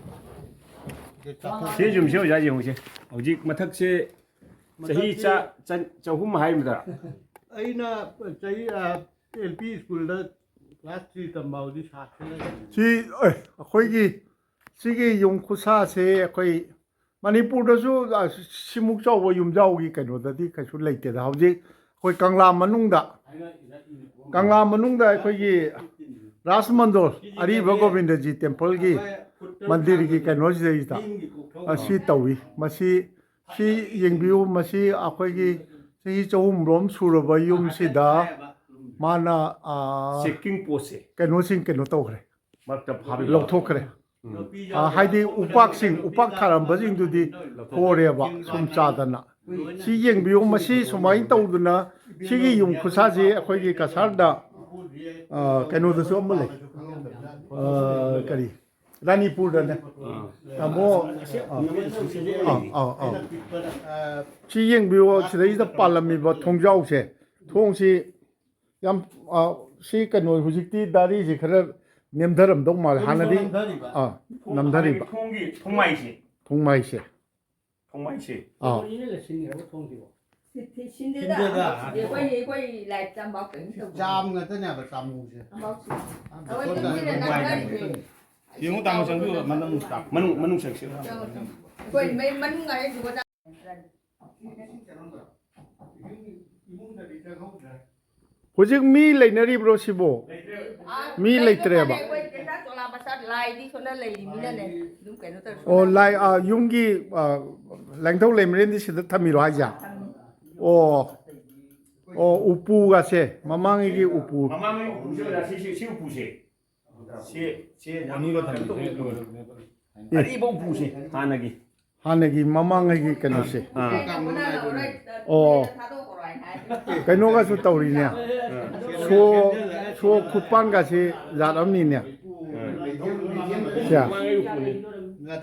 ꯑꯥ꯫ ꯁꯤ ꯌꯨꯝꯁꯦ ꯑꯣꯖꯥ ꯌꯦꯡꯉꯨꯁꯦ꯫ ꯍꯧꯖꯤꯛ ꯃꯊꯛꯁꯦ ꯆꯍꯤ ꯃꯊꯛꯁꯦ ꯆꯥ-, ꯆꯟ-, ꯆꯍꯨꯝ ꯍꯥꯏꯕꯗ꯫ ꯑꯩꯅ ꯆꯍꯤ, ꯑ, ꯑꯦꯜ ꯄꯤ ꯁ꯭ꯀꯨꯜꯗ ꯀ꯭ꯂꯥꯁ ꯊ꯭ꯔꯤ ꯇꯝꯕ ꯍꯧꯗꯤ ꯁꯥꯠꯈ꯭ꯔꯦ꯫ ꯁꯤ, ꯑꯦ, ꯑꯩꯈꯣꯏꯒꯤ ꯁꯤꯒꯤ ꯌꯨꯝ ꯈꯨꯁꯥꯁꯦ ꯑꯩꯈꯣꯏ ꯃꯅꯤꯄꯨꯔꯗꯁꯨ, ꯑ, ꯁꯤꯃꯨꯛ ꯆꯥꯎꯕ ꯌꯨꯝꯖꯥꯎꯒꯤ ꯀꯩꯅꯣꯗꯗꯤ ꯀꯩꯁꯨ ꯂꯩꯇꯦꯗ꯫ ꯍꯧꯖꯤꯛ ꯑꯩꯈꯣꯏ ꯀꯪꯂꯥ ꯃꯅꯨꯡꯗ, ꯀꯪꯂꯥ ꯃꯅꯨꯡꯗ ꯑꯩꯈꯣꯏꯒꯤ ꯔꯥꯖ ꯃꯟꯗꯣꯔ, ꯑꯔꯤꯕ ꯒꯣꯕꯤꯟꯗꯖꯤ ꯇꯦꯝꯄꯜꯒꯤ ꯃꯟꯗꯤꯔꯒꯤ ꯀꯩꯅꯣꯁꯤꯗꯩꯁꯤꯗ, ꯑ, ꯁꯤ ꯇꯧꯏ꯫ ꯃꯁꯤ, ꯁꯤ ꯌꯦꯡꯕꯤꯌꯨ, ꯃꯁꯤ ꯑꯩꯈꯣꯏꯒꯤ ꯆꯍꯤ ꯆꯍꯨꯝꯔꯣꯝ ꯁꯨꯔꯕ ꯌꯨꯝꯁꯤꯗ ꯃꯥꯅ, ꯑ, ꯆꯦꯛꯀꯤꯡ ꯄꯣꯁꯁꯦ꯫ ꯀꯩꯅꯣꯁꯤꯡ ꯀꯩꯅꯣ ꯇꯧꯈ꯭ꯔꯦ꯫ ꯃꯔꯛꯇ ꯐꯥꯕꯤꯕ꯫ ꯂꯧꯊꯣꯛꯈ꯭ꯔꯦ꯫ ꯎꯝ꯫ ꯑ, ꯍꯥꯏꯗꯤ ꯎꯄꯥꯛꯁꯤꯡ, ꯎꯄꯥꯛ ꯊꯥꯔꯝꯕꯁꯤꯡꯗꯨꯗꯤ ꯍꯣꯔꯦꯕ, ꯁꯨꯝ ꯆꯥꯗꯅ꯫ ꯁꯤ ꯌꯦꯡꯕꯤꯌꯨ, ꯃꯁꯤ ꯁꯨꯃꯥꯏꯅ ꯇꯧꯗꯅ ꯁꯤꯒꯤ ꯌꯨꯝ ꯈꯨꯁꯥꯁꯤ ꯑꯩꯈꯣꯏꯒꯤ ꯀꯁꯥꯔꯗ, ꯑ, ꯀꯩꯅꯣꯗꯁꯨ ꯑꯃ ꯂꯩ꯫ ꯑ, ꯀꯔꯤ? ꯔꯥꯅꯤꯄꯨꯔꯗꯅꯦ꯫ ꯑꯥ꯫ ꯇꯥꯃꯣ, ꯑꯥ, ꯑꯥ, ꯑꯥ, ꯑꯥ꯫ ꯁꯤ ꯌꯦꯡꯕꯤꯌꯨ, ꯁꯤꯗꯩꯁꯤꯗ ꯄꯥꯜꯂꯝꯃꯤꯕ ꯊꯣꯡꯖꯥꯎꯁꯦ, ꯊꯣꯡꯁꯤ ꯌꯥꯝ, ꯑ, ꯁꯤ ꯀꯩꯅꯣ, ꯍꯧꯖꯤꯛꯇꯤ ꯗꯥꯔꯤꯁꯤ ꯈꯔ ꯅꯦꯝꯊꯔꯝꯗꯧ ꯃꯥꯜꯂꯦ ꯍꯥꯟꯅꯗꯤ꯫ ꯅꯝꯊꯔꯤꯕ꯫ ꯑꯥ, ꯊꯣꯡ-, ꯅꯝꯊꯔꯤꯕ꯫ ꯊꯣꯡꯒꯤ ꯊꯣꯡꯃꯥꯏꯁꯦ꯫ ꯊꯣꯡꯃꯥꯏꯁꯦ꯫ ꯊꯣꯡꯃꯥꯏꯁꯦ꯫ ꯑꯥ꯫ ꯁꯤꯟꯗꯦꯗ꯫ ꯁꯤꯟꯗꯦꯗ꯫ ꯑꯩꯈꯣꯏ, ꯑꯩꯈꯣꯏ ꯂꯥꯏꯔꯤꯛ ꯇꯝꯕ ꯀꯩꯅꯣ ꯇꯧꯗꯦ꯫ ꯆꯥꯝ ꯉꯥꯛꯇꯅꯦꯕ ꯆꯥꯃꯨꯁꯦ꯫ ꯑꯃꯐꯥꯎ ꯁꯤꯟꯗꯦ꯫ ꯑꯩꯈꯣꯏ ꯊꯣꯡꯃꯥꯏ ꯇꯨꯃꯤꯟꯅ ꯅꯝꯊꯔꯤꯁꯦ꯫ ꯌꯦꯡꯉꯨ ꯇꯥꯃꯣ, ꯆꯪꯕꯤꯌꯨ, ꯃꯅꯨꯡ, ꯃꯅꯨꯡ, ꯃꯅꯨꯡ ꯆꯪꯁꯤ꯫ ꯑꯩꯈꯣꯏ ꯃꯩ ꯃꯅꯨꯡ ꯍꯥꯏꯁꯤꯕꯣ꯫ ꯍꯧꯖꯤꯛ ꯃꯤ ꯂꯩꯅꯔꯤꯕ꯭ꯔꯣ ꯁꯤꯕꯣ? ꯃꯤ ꯂꯩꯇ꯭ꯔꯦꯕ? ꯑꯩꯈꯣꯏ ꯀꯩꯊꯥ ꯆꯣꯂꯥ ꯃꯆꯥ ꯂꯥꯏꯗꯤ ꯁꯣꯝꯗ ꯂꯩꯔꯤꯃꯤꯅꯅꯦ, ꯑꯗꯨꯝ ꯀꯩꯅꯣ ꯇꯧꯔꯁꯨ꯫ ꯑꯣ, ꯂꯥꯏ, ꯑꯥ, ꯌꯨꯝꯒꯤ, ꯑꯥ, ꯂꯥꯡꯊꯧ ꯂꯩꯃꯔꯦꯟꯗꯤ ꯁꯤꯗ ꯊꯝꯃꯤꯔꯣ ꯍꯥꯏꯁꯦ? ꯑꯣ, ꯑꯣ, ꯎꯄꯨꯒꯁꯦ, ꯃꯃꯥꯡꯉꯩꯒꯤ ꯎꯄꯨ꯫ ꯃꯃꯥꯡꯉꯩ ꯎꯄꯨꯁꯦ ꯑꯣꯖꯥ, ꯁꯤ, ꯁꯤ, ꯁꯤ ꯎꯄꯨꯁꯦ꯫ ꯁꯤ, ꯁꯤ ꯌꯥꯝ ꯑꯅꯤꯒ ꯊꯝꯃꯤꯁꯦ ꯀꯩꯅꯣ ꯇꯧꯕ ꯎꯄꯨꯅꯦ꯫ ꯑꯦ꯫ ꯑꯔꯤꯕ ꯎꯄꯨꯁꯦ, ꯍꯥꯟꯅꯒꯤ꯫ ꯍꯥꯟꯅꯒꯤ ꯃꯃꯥꯡꯉꯩꯒꯤ ꯀꯩꯅꯣꯁꯦ꯫ ꯑꯥ꯫ ꯑꯣ꯫ ꯀꯩꯅꯣꯒꯁꯨ ꯇꯧꯔꯤꯅꯦ꯫ ꯁꯣ, ꯁꯣ ꯈꯨꯠꯄꯥꯟꯒꯁꯦ ꯖꯥꯠ ꯑꯃꯅꯤꯅꯦ꯫ ꯑꯥ꯫ ꯁꯦ꯫ ꯃꯃꯥꯡꯉꯩ ꯎꯄꯨꯅꯦ꯫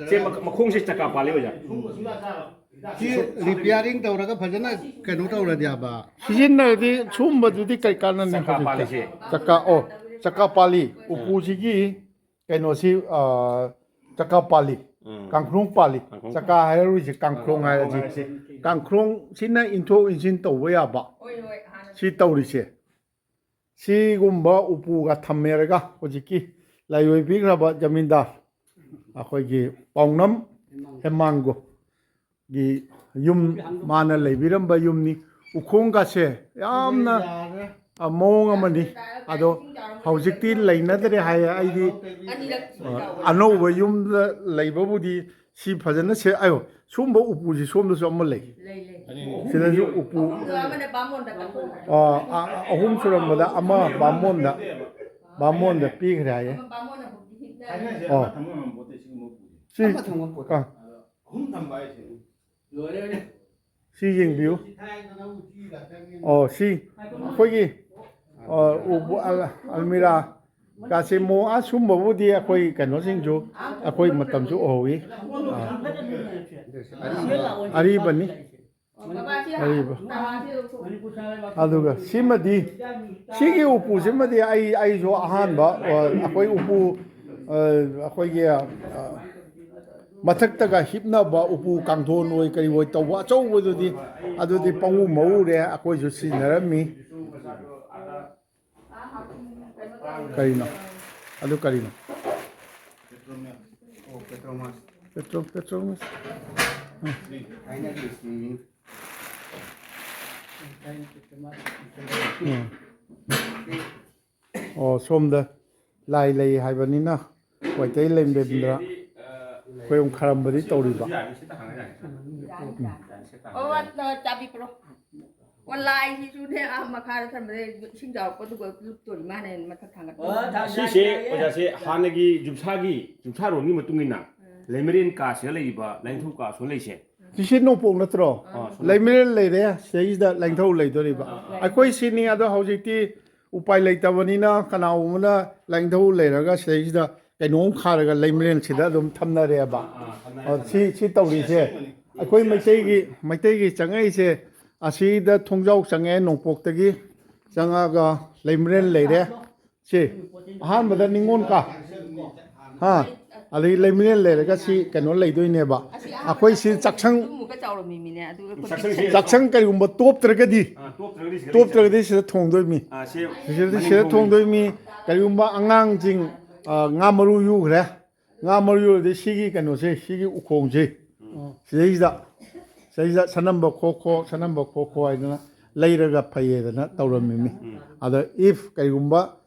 ꯁꯦ ꯃꯈ-, ꯃꯈꯣꯡꯁꯦ ꯆꯀꯥ ꯄꯥꯜꯂꯦ ꯑꯣꯖꯥ꯫ ꯁꯤ ꯔꯤꯄꯤꯌꯥꯔꯤꯡ ꯇꯧꯔꯒ ꯐꯖꯅ ꯀꯩꯅꯣ ꯇꯧꯔꯗꯤ ꯍꯥꯏꯕ꯫ ꯁꯤꯖꯤꯟꯅꯔꯗꯤ ꯁꯨꯝꯕꯗꯨꯗꯤ ꯀꯩ ꯀꯥꯟꯅꯅꯤ ꯆꯀꯥ ꯍꯧꯖꯤꯛꯇ? ꯄꯥꯜꯂꯤꯁꯦ꯫ ꯆꯀꯥ, ꯑꯣ, ꯆꯀꯥ ꯄꯥꯜꯂꯤ꯫ ꯎꯝ꯫ ꯎꯄꯨꯁꯤꯒꯤ ꯀꯩꯅꯣꯁꯤ, ꯑ, ꯆꯀꯥ ꯄꯥꯜꯂꯤ꯫ ꯎꯝ꯫ ꯀꯥꯡꯈ꯭ꯔꯣꯡ ꯄꯥꯜꯂꯤ꯫ ꯀꯥꯡꯈ꯭ꯔꯣꯡ꯫ ꯆꯀꯥ ꯍꯥꯏꯔꯔꯣꯏꯁꯦ, ꯀꯥꯡꯈ꯭ꯔꯣꯡ ꯍꯥꯏꯔꯁꯤ꯫ ꯀꯥꯡꯈ꯭ꯔꯣꯡ ꯍꯥꯏꯔꯁꯦ꯫ ꯀꯥꯡꯈ꯭ꯔꯣꯡꯁꯤꯅ ꯏꯟꯊꯣꯛ ꯏꯟꯁꯤꯟ ꯇꯧꯕ ꯌꯥꯕ꯫ ꯍꯣꯏ, ꯍꯣꯏ, ꯍꯥꯟꯅ ꯁꯤ ꯇꯧꯔꯤꯁꯦ꯫ ꯁꯤꯒꯨꯝꯕ ꯎꯄꯨꯒ ꯊꯝꯃꯦꯔꯒ ꯍꯧꯖꯤꯛꯀꯤ ꯂꯥꯏꯑꯣꯏꯕꯤꯈ꯭ꯔꯕ ꯖꯃꯤꯟꯗꯥꯔ ꯑꯩꯈꯣꯏꯒꯤ ꯄꯥꯎꯅꯝ ꯍꯦꯃꯥꯡꯒꯣꯒꯤ ꯌꯨꯝ, ꯃꯥꯅ ꯂꯩꯕꯤꯔꯝꯕ ꯌꯨꯝꯅꯤ꯫ ꯎꯈꯣꯡꯒꯁꯦ ꯌꯥꯝꯅ, ꯑ, ꯃꯑꯣꯡ ꯑꯃꯅꯤ꯫ ꯑꯗꯣ ꯍꯧꯖꯤꯛꯇꯤ ꯂꯩꯅꯗ꯭ꯔꯦ ꯍꯥꯏꯌꯦ꯫ ꯑꯩꯗꯤ, ꯑ, ꯑꯅꯧꯕ ꯌꯨꯝꯗ ꯂꯩꯕꯕꯨꯗꯤ ꯁꯤ ꯐꯖꯅ ꯁꯦ-, ꯑꯌꯣ, ꯁꯨꯝꯕ ꯎꯄꯨꯁꯤ ꯁꯣꯝꯗꯁꯨ ꯑꯃ ꯂꯩ꯫ ꯂꯩ, ꯂꯩ꯫ ꯁꯤꯗꯁꯨ ꯎꯄꯨ, ꯑꯗꯣ ꯑꯃꯅ ꯕꯥꯃꯣꯟꯗ ꯀꯠꯊꯣꯛꯈ꯭ꯔꯦ꯫ ꯑ, ꯑ, ꯑꯍꯨꯝ ꯁꯨꯔꯝꯕꯗ ꯑꯃ ꯕꯥꯃꯣꯟꯗ, ꯕꯥꯃꯣꯟꯗ ꯄꯤꯈ꯭ꯔꯦ ꯍꯥꯏꯌꯦ꯫ ꯑꯃ ꯕꯥꯃꯣꯟꯅ ꯍꯧꯖꯤꯛ ꯍꯤꯞꯅꯔꯤ꯫ ꯑꯣ꯫ ꯊꯝꯕ ꯉꯝꯕ ꯄꯣꯠꯇꯦ ꯁꯤꯒꯨꯝꯕ ꯎꯄꯨꯁꯦ꯫ ꯁꯤ, ꯑꯃ ꯊꯝꯕ ꯄꯣꯠꯇꯦ꯫ ꯑ, ꯑꯍꯨꯝ ꯊꯝꯕ ꯍꯥꯏꯁꯦ꯫ ꯂꯣꯏꯔꯦ꯫ ꯁꯤ ꯌꯦꯡꯕꯤꯌꯨ꯫ ꯑꯣ, ꯁꯤ ꯑꯩꯈꯣꯏꯒꯤ, ꯑ, ꯎꯄꯨ ꯑꯜ-, ꯑꯜꯃꯤꯔꯥ ꯀꯥꯁꯦ ꯃꯣ-, ꯑꯁꯨꯝꯕꯕꯨꯗꯤ ꯑꯩꯈꯣꯏ ꯀꯩꯅꯣꯁꯤꯡꯁꯨ ꯑꯩꯈꯣꯏ ꯃꯇꯝꯁꯨ ꯑꯣꯏꯍꯧꯋꯤ꯫ ꯑ, ꯑꯔꯤꯕꯅꯤ꯫ ꯀꯔꯤꯕ? ꯑꯗꯨꯒ ꯁꯤꯃꯗꯤ, ꯁꯤꯒꯤ ꯎꯄꯨꯁꯤꯃꯗꯤ ꯑꯩ, ꯑꯩꯁꯨ ꯑꯍꯥꯟꯕ, ꯑ, ꯑꯩꯈꯣꯏ ꯎꯄꯨ, ꯑ, ꯑꯩꯈꯣꯏꯒꯤ, ꯑ, ꯃꯊꯛꯇꯒ ꯍꯤꯞꯅꯕ ꯎꯄꯨ ꯀꯥꯡꯊꯣꯟ ꯑꯣꯏ ꯀꯔꯤ ꯑꯣꯏ ꯇꯧꯕ ꯑꯆꯧꯕꯗꯨꯗꯤ, ꯑꯗꯨꯗꯤ ꯄꯪꯎ ꯃꯎꯔꯦ, ꯑꯩꯈꯣꯏꯁꯨ ꯁꯤꯖꯤꯟꯅꯔꯝꯃꯤ꯫ ꯀꯔꯤꯅꯣ? ꯑꯗꯨ ꯀꯔꯤꯅꯣ? ꯄꯦꯇ꯭ꯔꯣ-, ꯄꯦꯇ꯭ꯔꯣꯃꯥꯁ꯫ ꯎꯝ꯫ ꯑꯣ, ꯁꯣꯝꯗ ꯂꯥꯏ ꯂꯩ ꯍꯥꯏꯕꯅꯤꯅ ꯋꯥꯏꯇꯩ ꯂꯩꯃꯦꯟꯗ꯭ꯔ ꯈꯣꯏꯔꯨꯝ ꯈꯥꯔꯝꯕꯗꯤ ꯇꯧꯔꯤꯕ꯫ ꯑꯣ, ꯑ, ꯆꯥꯕꯤ ꯄꯨꯔꯛꯑꯣ꯫ ꯑꯣ, ꯂꯥꯏꯁꯤꯁꯨꯅꯦ, ꯑꯥ ꯃꯈꯥꯗ ꯊꯝꯕꯗ ꯏꯁꯤꯡ ꯆꯥꯎꯔꯛꯄꯗꯨꯒ ꯂꯨꯞꯇꯣꯔꯤ ꯃꯥꯅ ꯍꯦꯟꯅ ꯃꯊꯛ ꯊꯥꯡꯒꯠꯄ꯫ ꯑꯣ, ꯊꯥꯡꯒꯠ-, ꯁꯤꯁꯦ ꯑꯣꯖꯥꯁꯦ ꯍꯥꯟꯅꯒꯤ ꯌꯨꯝꯁꯥꯒꯤ, ꯌꯨꯝꯁꯥꯔꯣꯟꯒꯤ ꯃꯇꯨꯡ ꯏꯟꯅ ꯂꯩꯃꯔꯦꯟ ꯀꯥꯁꯤꯗ ꯂꯩꯔꯤꯕ ꯂꯥꯏꯅꯤꯡꯊꯧ ꯀꯥ ꯁꯣ ꯂꯩꯁꯦ꯫ ꯁꯤꯁꯦ ꯅꯣꯡꯄꯣꯛ ꯅꯠꯇ꯭ꯔꯣ? ꯑꯥ, ꯁꯣ-, ꯂꯩꯃꯔꯦꯟ ꯂꯩꯔꯦ, ꯁꯤꯗꯩꯁꯤꯗ ꯂꯥꯏꯅꯤꯡꯊꯧ ꯂꯩꯗꯣꯔꯤꯕ꯫ ꯑꯩꯈꯣꯏ ꯁꯤꯅꯤ, ꯑꯗꯣ ꯍꯧꯖꯤꯛꯇꯤ ꯎꯄꯥꯏ ꯂꯩꯇꯕꯅꯤꯅ ꯀꯅꯥꯒꯨꯝꯕꯅ ꯂꯥꯏꯅꯤꯡꯊꯧ ꯂꯩꯔꯒ ꯁꯤꯗꯩꯁꯤꯗ ꯀꯩꯅꯣꯝ ꯈꯥꯔꯒ ꯂꯩꯃꯔꯦꯟꯁꯤꯗ ꯑꯗꯨꯝ ꯊꯝꯅꯔꯦꯕ꯫ ꯑ, ꯁꯤ, ꯁꯤ ꯇꯧꯔꯤꯁꯦ ꯑꯩꯈꯣꯏ ꯃꯩꯇꯩꯒꯤ, ꯃꯩꯇꯩꯒꯤ ꯆꯪꯉꯛꯏꯁꯦ ꯑꯁꯤꯗ ꯊꯣꯡꯖꯥꯎ ꯆꯪꯉꯛꯑꯦ, ꯅꯣꯡꯄꯣꯛꯇꯒꯤ ꯆꯪꯉꯛꯑꯒ ꯂꯩꯃꯔꯦꯟ ꯂꯩꯔꯦ꯫ ꯁꯤ ꯑꯍꯥꯟꯕꯗ ꯅꯤꯉꯣꯜ ꯀꯥ, ꯍꯥ, ꯑꯗꯒꯤ ꯂꯩꯃꯔꯦꯟ ꯂꯩꯔꯒ ꯁꯤ ꯀꯩꯅꯣ ꯂꯩꯗꯣꯏꯅꯦꯕ꯫ ꯑꯩꯈꯣꯏ ꯁꯤ ꯆꯥꯛꯁꯪ, ꯑꯗꯨꯃꯨꯛꯀ ꯆꯥꯎꯔꯝꯃꯤꯃꯤꯅꯦ ꯑꯗꯨꯒ ꯆꯥꯛꯁꯪ ꯀꯔꯤꯒꯨꯝꯕ ꯇꯣꯞꯇ꯭ꯔꯒꯗꯤ, ꯑꯥ, ꯇꯣꯞꯇ꯭ꯔꯒꯗꯤ ꯁꯤꯗ ꯇꯣꯞꯇ꯭ꯔꯒꯗꯤ ꯁꯤꯗ ꯊꯣꯡꯗꯣꯏꯃꯤ꯫ ꯑꯥ, ꯁꯤ ꯁꯤꯗ, ꯁꯤꯗ ꯊꯣꯡꯗꯣꯏꯃꯤ꯫ ꯀꯔꯤꯒꯨꯝꯕ ꯑꯉꯥꯡꯁꯤꯡ, ꯑ, ꯉꯥ ꯃꯔꯨ ꯌꯨꯈ꯭ꯔꯦ, ꯉꯥ ꯃꯔꯨ ꯌꯨꯔꯗꯤ ꯁꯤꯒꯤ ꯀꯩꯅꯣꯁꯦ, ꯁꯤꯒꯤ ꯎꯈꯣꯡꯁꯦ, ꯁꯤꯗꯩꯁꯤꯗ, ꯁꯤꯗꯩꯁꯤꯗ ꯁꯅꯝꯕ ꯈꯣꯛꯈꯣ, ꯁꯅꯝꯕ ꯈꯣꯛꯈꯣ ꯍꯥꯏꯗꯅ ꯂꯩꯔꯒ ꯐꯩꯌꯦꯗꯅ ꯇꯧꯔꯝꯃꯤꯃꯤ꯫ ꯑꯗ if ꯀꯔꯤꯒꯨꯝꯕ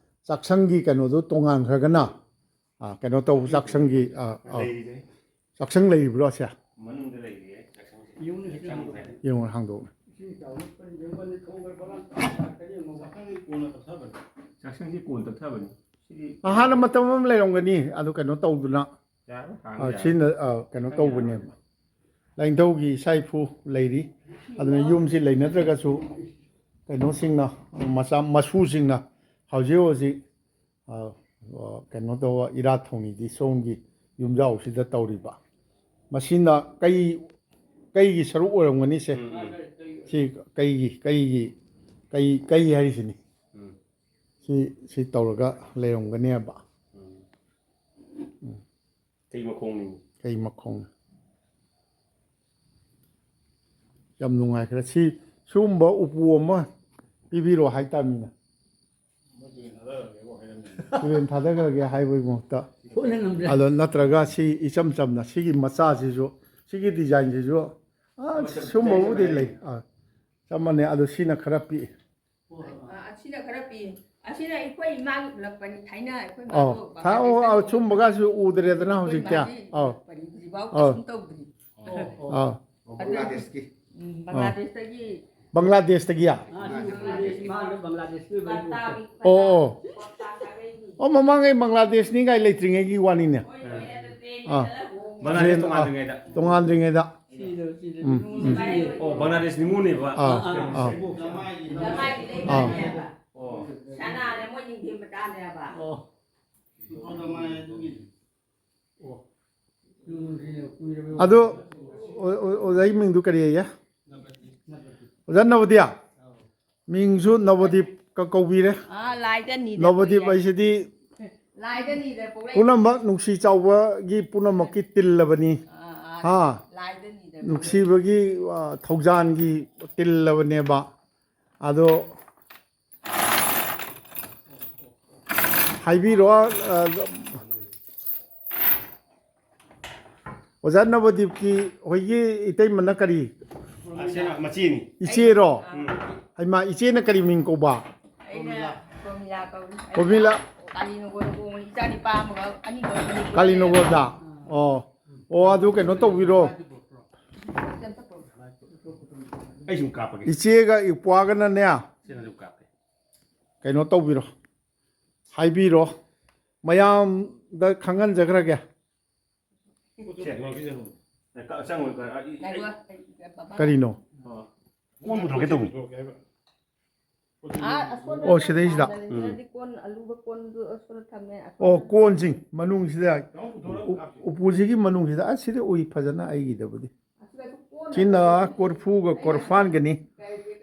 ꯆꯥꯛꯁꯪꯒꯤ ꯀꯩꯅꯣꯗꯣ ꯇꯣꯉꯥꯟꯈ꯭ꯔꯒꯅ, ꯑ, ꯀꯩꯅꯣ ꯇꯧꯕ ꯆꯥꯛꯁꯪꯒꯤ, ꯑ, ꯑ, ꯂꯩꯔꯤꯁꯦ꯫ ꯆꯥꯛꯁꯪ ꯂꯩꯔꯤꯕ꯭ꯔꯣ ꯑꯁꯦ? ꯃꯅꯨꯡꯗ ꯂꯩꯔꯤꯌꯦ ꯆꯥꯛꯁꯪꯁꯦ꯫ ꯌꯦꯡꯉꯣ, ꯍꯥꯡꯗꯣꯛꯑꯣ꯫ ꯆꯥꯛꯁꯪꯁꯦ ꯀꯣꯟꯅ ꯇꯞꯊꯕꯅꯤ꯫ ꯆꯥꯛꯁꯪꯁꯤ ꯀꯣꯟ ꯇꯞꯊꯕꯅꯤ꯫ ꯁꯤꯗꯤ ꯍꯥꯟꯅ ꯃꯇꯝ ꯑꯃ ꯂꯩꯔꯝꯒꯅꯤ, ꯑꯗꯨ ꯀꯩꯅꯣ ꯇꯧꯗꯅ, ꯌꯥꯔꯣꯏ, ꯑ, ꯍꯥꯡꯕ ꯌꯥꯔꯣꯏ꯫ ꯁꯤꯖꯤꯟꯅ-, ꯑ, ꯀꯩꯅꯣ ꯇꯧꯕꯅꯦꯕ꯫ ꯂꯥꯏꯅꯤꯡꯊꯧꯒꯤ ꯏꯆꯥ ꯏꯄꯨ ꯂꯩꯔꯤ, ꯑꯗꯨꯅ ꯌꯨꯝꯁꯤ ꯂꯩꯅꯗ꯭ꯔꯒꯁꯨ ꯀꯩꯅꯣꯁꯤꯡꯅ, ꯃꯆꯥ ꯃꯁꯨꯁꯤꯡꯅ ꯍꯧꯖꯤꯛ ꯍꯧꯖꯤꯛ, ꯑ, ꯑ, ꯀꯩꯅꯣ ꯇꯧꯕ ꯏꯔꯥꯠ ꯊꯧꯅꯤꯗꯤ ꯁꯣꯝꯒꯤ ꯌꯨꯝꯖꯥꯎꯁꯤꯗ ꯇꯧꯔꯤꯕ꯫ ꯃꯁꯤꯅ ꯀꯩ ꯀꯩꯒꯤ ꯁꯔꯨꯛ ꯑꯣꯏꯔꯝꯒꯅꯤ ꯁꯦ꯫ ꯎꯝ, ꯎꯝ꯫ ꯁꯤ ꯀꯩꯒꯤ, ꯀꯩꯒꯤ, ꯀꯩ, ꯀꯩ ꯍꯥꯏꯔꯤꯁꯤꯅꯤ꯫ ꯎꯝ꯫ ꯁꯤ, ꯁꯤ ꯇꯧꯔꯒ ꯂꯩꯔꯝꯒꯅꯦꯕ꯫ ꯎꯝ꯫ ꯎꯝ꯫ ꯀꯩ ꯃꯈꯣꯡꯅꯤ? ꯀꯩ ꯃꯈꯣꯡ꯫ ꯌꯥꯝ ꯅꯨꯡꯉꯥꯏꯈ꯭ꯔꯦ꯫ ꯁꯤ, ꯁꯤꯒꯨꯝꯕ ꯎꯄꯨ ꯑꯃ ꯄꯤꯕꯤꯔꯣ ꯍꯥꯏꯇꯥꯕꯅꯤꯅ꯫ ꯇꯨꯔꯦꯟ ꯊꯥꯗꯈ꯭ꯔꯒꯦ ꯍꯥꯏꯕꯒꯤ ꯃꯍꯨꯠꯇ꯫ ꯍꯣꯠꯅ ꯉꯝꯗ꯭ꯔꯦ꯫ ꯑꯗꯣ ꯅꯠꯇ꯭ꯔꯒ ꯁꯤ ꯏꯆꯝ ꯆꯝꯅ ꯁꯤꯒꯤ ꯃꯆꯥꯁꯤꯁꯨ, ꯁꯤꯒꯤ ꯗꯤꯖꯥꯏꯟꯁꯤꯁꯨ, ꯑ, ꯁꯨꯝꯕꯕꯨꯗꯤ ꯂꯩ꯫ ꯑ, ꯆꯞ ꯃꯥꯟꯅꯩ꯫ ꯑꯗꯣ ꯁꯤꯅ ꯈꯔ ꯄꯤꯛꯏ꯫ ꯑ, ꯑꯁꯤꯅ ꯈꯔ ꯄꯤꯛꯏ꯫ ꯑꯁꯤꯅ ꯑꯩꯈꯣꯏ ꯏꯃꯥꯒꯤ ꯎꯠꯂꯛꯄꯅꯤ꯫ ꯊꯥꯏꯅ ꯑꯩꯈꯣꯏ ꯑꯧ, ꯃꯥꯗꯣ ꯊꯥ-, ꯑꯣ, ꯑꯧ, ꯕꯪꯒ꯭ꯂꯥꯗꯦꯁꯇꯒꯤ ꯁꯨꯝꯕꯒꯁꯨ ꯎꯗ꯭ꯔꯦꯗꯅ ꯑꯩꯈꯣꯏ ꯍꯧꯖꯤꯛꯇꯤ꯫ ꯃꯥꯗꯤ ꯑꯧ꯫ ꯎꯠꯂꯛꯄꯅꯤ꯫ ꯍꯧꯖꯤꯛꯐꯥꯎ ꯑꯧ꯫ ꯀꯩꯁꯨꯝ ꯇꯧꯗ꯭ꯔꯤ꯫ ꯑꯧ꯫ ꯑꯗꯨ ꯕꯪꯒ꯭ꯂꯥꯗꯦꯁꯀꯤ꯫ ꯎꯝ, ꯕꯪꯒ꯭ꯂꯥꯗꯦꯁꯇꯒꯤ꯫ ꯕꯪꯒ꯭ꯂꯥꯗꯦꯁꯇꯒꯤ? ꯑꯥ, ꯁꯤ ꯕꯪꯒ꯭ꯂꯥꯗꯦꯁ, ꯏꯝꯐꯥꯜꯗ ꯕꯪꯒ꯭ꯂꯥꯗꯦꯁꯀꯤ ꯑꯣꯏꯕ ꯄꯇꯥꯒꯤ, ꯑꯣ, ꯑꯣ꯫ ꯄꯇꯥ ꯁꯥꯒꯩꯒꯤ꯫ ꯑꯣ, ꯃꯃꯥꯡꯉꯩ ꯕꯪꯒ꯭ꯂꯥꯗꯦꯁꯅꯤ ꯀꯥꯏ ꯂꯩꯇ꯭ꯔꯤꯉꯩꯒꯤ ꯋꯥꯅꯤꯅꯦ꯫ ꯍꯣꯏ, ꯍꯣꯏ, ꯑꯗꯨ ꯇ꯭ꯔꯦꯟ ꯑꯥ꯫ ꯆꯠꯂꯒ ꯍꯣꯡꯉꯦ꯫ ꯕꯪꯒ꯭ꯂꯥꯗꯦꯁ ꯇ꯭ꯔꯦꯟ, ꯑꯥ, ꯇꯣꯉꯥꯟꯗ꯭ꯔꯤꯉꯩꯗ꯫ ꯇꯣꯉꯥꯟꯗ꯭ꯔꯤꯉꯩꯗ꯫ ꯁꯤꯗ, ꯁꯤꯗ ꯎꯝ, ꯅꯤꯉꯣꯜ ꯎꯝ꯫ ꯂꯩꯕ꯫ ꯑꯣ, ꯕꯪꯒ꯭ꯂꯥꯗꯦꯁ ꯅꯤꯉꯣꯜꯅꯦꯕ꯫ ꯑꯥ, ꯑꯥ, ꯑꯥ꯫ ꯂꯃꯥꯏꯒꯤ ꯑꯥ꯫ ꯂꯩꯕꯅꯦꯕ꯫ ꯑꯣ꯫ ꯁꯅꯥꯅꯦ ꯃꯣꯏ ꯅꯤꯡꯊꯦꯝ ꯃꯆꯥꯅꯦꯕ꯫ ꯑꯣ꯫ ꯂꯃꯥꯏ ꯑꯗꯨꯒꯤ꯫ ꯑꯗꯨ ꯑꯣ-, ꯑꯣ-, ꯑꯣꯖꯥꯒꯤ ꯃꯤꯡꯗꯨ ꯀꯔꯤ ꯑꯌꯦ? ꯑꯣꯖꯥ ꯅꯕꯣꯗꯤꯌꯥ? ꯃꯤꯡꯁꯨ ꯅꯕꯣꯗꯤꯞꯀ ꯀꯧꯕꯤꯔꯦ꯫ ꯑꯥ, ꯂꯥꯏꯗ ꯅꯤꯗ ꯅꯕꯣꯗꯤꯞ ꯀꯨꯏꯔꯦ꯫ ꯍꯥꯏꯁꯤꯗꯤ ꯂꯥꯏꯗ ꯅꯤꯗ ꯄꯣꯛꯂꯛꯏ꯫ ꯄꯨꯝꯅꯃꯛ ꯅꯨꯡꯁꯤ ꯆꯥꯎꯕꯒꯤ ꯄꯨꯝꯅꯃꯛꯀꯤ ꯇꯤꯜꯂꯕꯅꯤ꯫ ꯑꯥ, ꯑꯥ, ꯍꯥ? ꯂꯥꯏꯗ ꯅꯤꯗ ꯄꯣꯛꯂꯛꯏ꯫ ꯅꯨꯡꯁꯤꯕꯒꯤ, ꯑ, ꯊꯧꯖꯥꯟꯒꯤ ꯇꯤꯜꯂꯕꯅꯦꯕ꯫ ꯑꯗꯣ ꯍꯥꯏꯕꯤꯔꯣ, ꯑ, ꯑꯣꯖꯥ ꯅꯕꯗꯤꯞꯀꯤ ꯍꯣꯏꯒꯤ ꯏꯇꯩꯃꯅ ꯀꯔꯤ? ꯑꯁꯤꯅ ꯃꯆꯦꯅꯤ꯫ ꯏꯆꯦꯔꯣ? ꯎꯝ꯫ ꯍꯩꯃꯥ, ꯏꯆꯦꯅ ꯀꯔꯤ ꯃꯤꯡ ꯀꯧꯕ? ꯑꯩꯅ ꯄ꯭ꯔꯣꯃꯤꯂꯥ ꯀꯧꯏ꯫ ꯄ꯭ꯔꯣꯃꯤꯂꯥ? ꯀꯥꯂꯤꯅꯣꯒꯣꯗ ꯍꯣꯡꯕꯅꯤ, ꯏꯆꯥ ꯅꯤꯄꯥ ꯑꯃꯒ ꯑꯅꯤꯈꯛ ꯃꯅꯤꯄꯨꯔꯗ ꯀꯥꯂꯤꯅꯣꯒꯣꯗ? ꯂꯩꯌꯦꯕ꯫ ꯑꯣ꯫ ꯑꯣ, ꯑꯗꯨ ꯀꯩꯅꯣ ꯇꯧꯕꯤꯔꯣ꯫ ꯑꯩ ꯁꯨꯝ ꯀꯥꯞꯄꯒꯦ꯫ ꯏꯆꯦꯒ ꯏꯄ꯭ꯋꯥꯒꯅꯅꯦ, ꯁꯤꯅ ꯁꯨꯝ ꯀꯥꯞꯀꯦ꯫ ꯀꯩꯅꯣ ꯇꯧꯕꯤꯔꯣ, ꯍꯥꯏꯕꯤꯔꯣ, ꯃꯌꯥꯝꯗ ꯈꯪꯍꯟꯖꯈ꯭ꯔꯒꯦ꯫ ꯁꯦ, ꯀ-, ꯆꯪꯉꯣ, ꯀ-, ꯑ, ꯏ-, ꯉꯥꯏꯈꯣ, ꯑꯩ, ꯑꯩ, ꯕꯕꯥ꯫ ꯀꯔꯤꯅꯣ? ꯑꯣ꯫ ꯀꯣꯟ ꯄꯨꯊꯣꯛꯀꯦ ꯇꯧꯕꯅꯤ꯫ ꯑꯥ, ꯑꯁꯣꯝꯗ ꯑꯣ, ꯁꯤꯗꯩꯁꯤꯗ꯫ ꯎꯝ꯫ ꯀꯣꯟ ꯑꯂꯨꯕ ꯀꯣꯟꯗꯨ ꯑꯁꯣꯝꯗ ꯊꯝꯃꯦ, ꯑꯣ, ꯑꯁꯣꯝꯗ꯫ ꯀꯣꯟꯁꯤꯡ ꯃꯅꯨꯡꯁꯤꯗ, ꯎ-, ꯎꯄꯨꯁꯤꯒꯤ ꯃꯅꯨꯡꯁꯤꯗ, ꯑꯁ, ꯁꯤꯗꯤ ꯎꯏ ꯐꯖꯅ ꯑꯩꯒꯤꯗꯕꯨꯗꯤ꯫ ꯑꯁꯤꯗꯁꯨ ꯀꯣꯟ ꯁꯤꯅ ꯀꯣꯔꯐꯨꯒ ꯀꯣꯔꯐꯥꯟꯒꯅꯤ꯫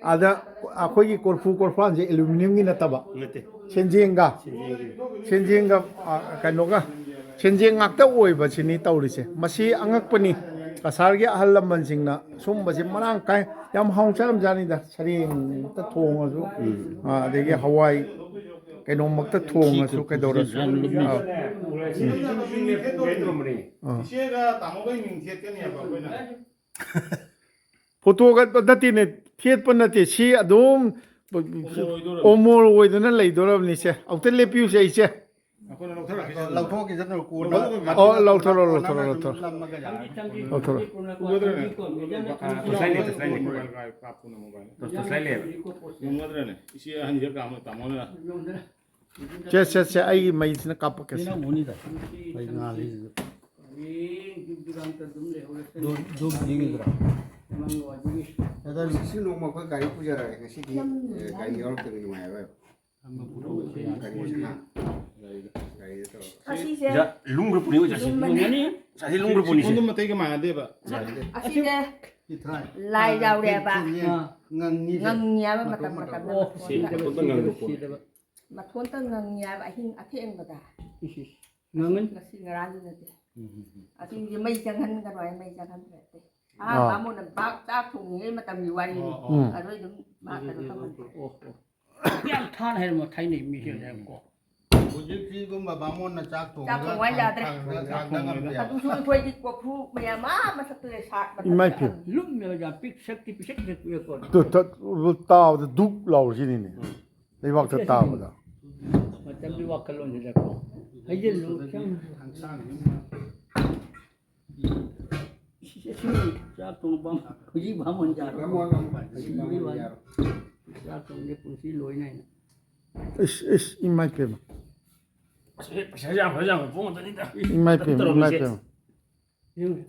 ꯑꯗ ꯑꯩꯈꯣꯏꯒꯤ ꯀꯣꯔꯐꯨ ꯀꯣꯔꯐꯥꯟꯁꯦ ꯑꯦꯂꯨꯃꯤꯅꯤꯌꯝꯒꯤ ꯅꯠꯇꯕ, ꯅꯠꯇꯦ꯫ ꯁꯦꯟꯖꯦꯡꯒ, ꯁꯦꯟꯖꯦꯡꯒꯤ꯫ ꯁꯦꯟꯖꯦꯡꯒ, ꯑ, ꯀꯩꯅꯣꯒ, ꯁꯦꯟꯖꯦꯡ ꯉꯥꯛꯇ ꯑꯣꯏꯕꯁꯤꯅꯤ ꯇꯧꯔꯤꯁꯦ꯫ ꯃꯁꯤ ꯑꯉꯛꯄꯅꯤ꯫ ꯀꯁꯥꯔꯒꯤ ꯑꯍꯜ ꯂꯃꯟꯁꯤꯡꯅ ꯁꯨꯝꯕꯁꯤ ꯃꯔꯥꯡ ꯀꯥꯏ, ꯌꯥꯝ ꯍꯥꯎꯅ ꯆꯥꯔꯝꯖꯥꯠꯅꯤꯗ꯫ ꯁꯔꯦꯡꯇ ꯊꯣꯡꯉꯁꯨ, ꯎꯝ꯫ ꯑ, ꯑꯗꯒꯤ ꯍꯋꯥꯏ ꯀꯩꯅꯣꯃꯛꯇ ꯊꯣꯡꯉꯁꯨ, ꯀꯩꯗꯧꯔꯁꯨ꯫ ꯑꯥ꯫ ꯎꯝ꯫ ꯑꯥ꯫ ꯏꯆꯦꯒ ꯇꯥꯃꯣꯒ ꯃꯤꯡ ꯊꯦꯠꯀꯅꯦꯕ ꯑꯩꯈꯣꯏꯅ꯫ ꯐꯣꯇꯣꯒ ꯅꯠꯇꯦꯅꯦ, ꯊꯦꯠꯄ ꯅꯠꯇꯦ꯫ ꯁꯤ ꯑꯗꯨꯝ ꯑꯣꯃꯣꯔ ꯑꯣꯏꯗꯣꯔꯕꯅꯤ꯫ ꯑꯣꯃꯣꯔ ꯑꯣꯏꯗꯅ ꯂꯩꯗꯣꯔꯕꯅꯤ, ꯏꯆꯦ꯫ ꯑꯃꯨꯛꯇ ꯂꯦꯞꯄꯤꯌꯨꯁꯦ, ꯏꯆꯦ꯫ ꯑꯩꯈꯣꯏꯅ ꯂꯧꯊꯔꯛꯀꯦ꯫ ꯂꯧꯊꯣꯛꯈꯤꯁꯅꯨ, ꯀꯣꯟꯅ꯫ ꯑꯣ, ꯂꯧꯊꯣꯔꯣ, ꯂꯧꯊꯣꯔꯣ, ꯀꯣꯟꯅ ꯑꯗꯨꯝ ꯂꯧꯊꯣꯔꯣ꯫ ꯅꯝꯃꯒ ꯌꯥꯔꯦ꯫ ꯂꯧꯊꯣꯔꯣ꯫ ꯎꯒꯗ꯭ꯔꯅꯦ? ꯑꯥ, ꯇꯣꯁꯂꯥꯏ ꯂꯩ, ꯇꯣꯁꯂꯥꯏ ꯂꯩ꯫ Mobile ꯀꯥꯞꯄꯨꯅ mobile. ꯇꯣꯁꯂꯥꯏ ꯂꯩꯌꯦꯕ꯫ ꯎꯒꯗ꯭ꯔꯅꯦ? ꯏꯆꯦ ꯑꯍꯟꯁꯤꯒ ꯇꯥꯃꯣ-, ꯇꯥꯃꯣꯅ꯫ ꯁꯦ, ꯁꯦ, ꯁꯦ, ꯑꯩꯒꯤ ꯃꯩꯁꯤꯅ ꯀꯥꯞꯄꯛꯀꯦ, ꯁꯦ꯫ ꯄꯦꯅꯥꯎ ꯃꯣꯅꯤꯗ꯫ ꯑꯩ ꯉꯥꯜꯂꯤꯁꯤꯗ꯫ ꯑꯗꯨꯝ, ꯑꯗꯨꯝ ꯌꯦꯡꯉꯤꯗ꯭ꯔꯥ? ꯑꯗ ꯉꯁꯤ ꯅꯣꯡꯃ ꯑꯩꯈꯣꯏ ꯒꯥꯔꯤ ꯄꯨꯖꯔꯛꯑꯒꯦ꯫ ꯉꯁꯤꯗꯤ, ꯑꯦ, ꯒꯥꯔꯤ ꯌꯥꯎꯔꯛꯇ꯭ꯔꯗꯤ ꯅꯨꯡꯉꯥꯏꯔꯣꯏ꯫ ꯒꯥꯔꯤ ꯍꯥ? ꯒꯥꯔꯤꯗ ꯇꯧꯔꯒ꯫ ꯑꯁꯤꯁꯦ ꯁꯤꯗ ꯂꯨꯝꯈ꯭ꯔ ꯄꯨꯅꯤ, ꯑꯣꯖꯥ, ꯁꯤ꯫ ꯂꯨꯝꯃꯅꯤ꯫ ꯑꯣꯖꯥ, ꯁꯤ ꯂꯨꯝꯈ꯭ꯔ ꯄꯨꯅꯤ, ꯁꯤ꯫ ꯁꯤꯗ ꯃꯇꯩꯒ ꯃꯥꯟꯅꯗꯦꯕ꯫ ꯃꯥꯟꯅꯗꯦ꯫ ꯑꯁꯤꯁꯦ ꯁꯤ ꯊꯥꯏ꯫ ꯂꯥꯏ ꯌꯥꯎꯔꯦꯕ꯫ ꯑꯥ꯫ ꯉꯪꯉꯤꯁꯦ꯫ ꯉꯪꯉꯤ ꯍꯥꯏꯕ ꯃꯇꯝ ꯃꯇꯣꯟ ꯃꯇꯝ꯫ ꯃꯇꯣꯟ꯫ ꯑꯣ꯫ ꯁꯤ ꯃꯇꯣꯟꯗ ꯉꯪꯕ ꯄꯣꯠ꯫ ꯁꯤꯗꯕ꯫ ꯃꯊꯣꯟꯇ ꯉꯪꯉꯤ ꯍꯥꯏꯕ ꯑꯍꯤꯡ ꯑꯊꯦꯡꯕꯗ꯫ ꯏꯁ, ꯏꯁ꯫ ꯉꯪꯉꯅꯤ꯫ ꯉꯁꯤ ꯉꯔꯥꯡꯒꯤ ꯅꯠꯇꯦ꯫ ꯎꯝ, ꯎꯝ, ꯎꯝ꯫ ꯑꯁꯤꯁꯦ ꯃꯩ ꯆꯪꯍꯟꯒꯅꯨ ꯍꯥꯏ, ꯃꯩ ꯆꯪꯍꯟꯗ꯭ꯔꯦ꯫ ꯑꯥ꯫ ꯑꯥ, ꯕꯥꯃꯣꯟꯅ ꯆꯥꯛ, ꯆꯥꯛ ꯊꯣꯡꯉꯤꯉꯩ ꯃꯇꯝꯒꯤ ꯋꯥꯔꯤꯅꯤ꯫ ꯑꯣ, ꯑꯣ꯫ ꯎꯝ꯫ ꯑꯗꯨ ꯑꯗꯨꯝ ꯃꯥ ꯀꯩꯅꯣ ꯇꯧꯍꯟꯗ꯭ꯔꯦ꯫ ꯑꯣ, ꯑꯣ꯫ ꯌꯥꯝ ꯊꯥꯅ ꯍꯥꯏꯔꯝꯃꯣ, ꯊꯥꯏꯅꯩ ꯃꯤꯁꯤꯡꯅ ꯍꯥꯏꯔꯝꯃꯣ꯫ ꯍꯧꯖꯤꯛꯁꯤꯒꯨꯝꯕ ꯕꯥꯃꯣꯟꯅ ꯆꯥꯛ ꯆꯥꯛ ꯊꯣꯡꯉꯒ ꯊꯣꯡꯕ ꯌꯥꯗ꯭ꯔꯦ꯫ ꯊꯥꯡꯗ, ꯊꯥꯡꯗ ꯉꯝꯗꯦ꯫ ꯑꯗꯨꯁꯨ ꯑꯩꯈꯣꯏꯗꯤ ꯀꯣꯔꯐꯨ ꯃꯌꯥꯝ ꯑꯥ ꯃꯊꯛꯇꯨꯗ ꯁꯥꯠꯄꯗ ꯏꯃꯥꯏ ꯄꯦꯝ꯫ ꯂꯨꯝꯃꯦꯕ ꯌꯥꯝ ꯄꯤꯛ ꯁꯛꯇꯤ ꯄꯤꯁꯛ ꯄꯤꯁꯛ ꯄꯤꯛꯑꯦꯀꯣ꯫ ꯇꯨ, ꯇ-, ꯇꯥꯕꯗ ꯗꯨꯛ ꯂꯥꯎꯔꯤꯁꯤꯅꯤꯅꯦ꯫ ꯎꯝ꯫ ꯂꯩꯕꯥꯛꯇ ꯇꯥꯕꯗ꯫ ꯃꯇꯝꯒꯤ ꯋꯥꯈꯜꯂꯣꯟꯁꯤꯗꯀꯣ꯫ ꯍꯩꯖꯤꯜꯂꯨ, ꯆꯪ-, ꯆꯥꯛ ꯊꯣꯡꯕ ꯍꯧꯖꯤꯛ ꯕꯥꯃꯣꯟ ꯌꯥꯔꯣꯏ꯫ ꯕꯥꯃꯣꯟ ꯌꯥꯔꯣꯏ꯫ ꯆꯥꯛ ꯊꯣꯡꯕꯁꯦ ꯄꯨꯟꯁꯤ ꯂꯣꯏ ꯅꯥꯏꯅ꯫ ꯏꯁ, ꯏꯁ, ꯏꯃꯥꯏ ꯄꯦꯝꯃ꯫ ꯑꯁ, ꯄꯩꯁꯥ ꯌꯥꯝ ꯈꯔ ꯌꯥꯝꯕ ꯄꯣꯠ ꯉꯥꯛꯇꯅꯤꯗ꯫ ꯏꯃꯥꯏ ꯄꯦꯝꯃ, ꯏꯃꯥꯏ ꯇꯧꯔꯝꯃꯤꯁꯦ꯫ ꯄꯦꯝꯃ꯫ ꯌꯦꯡꯉꯨ꯫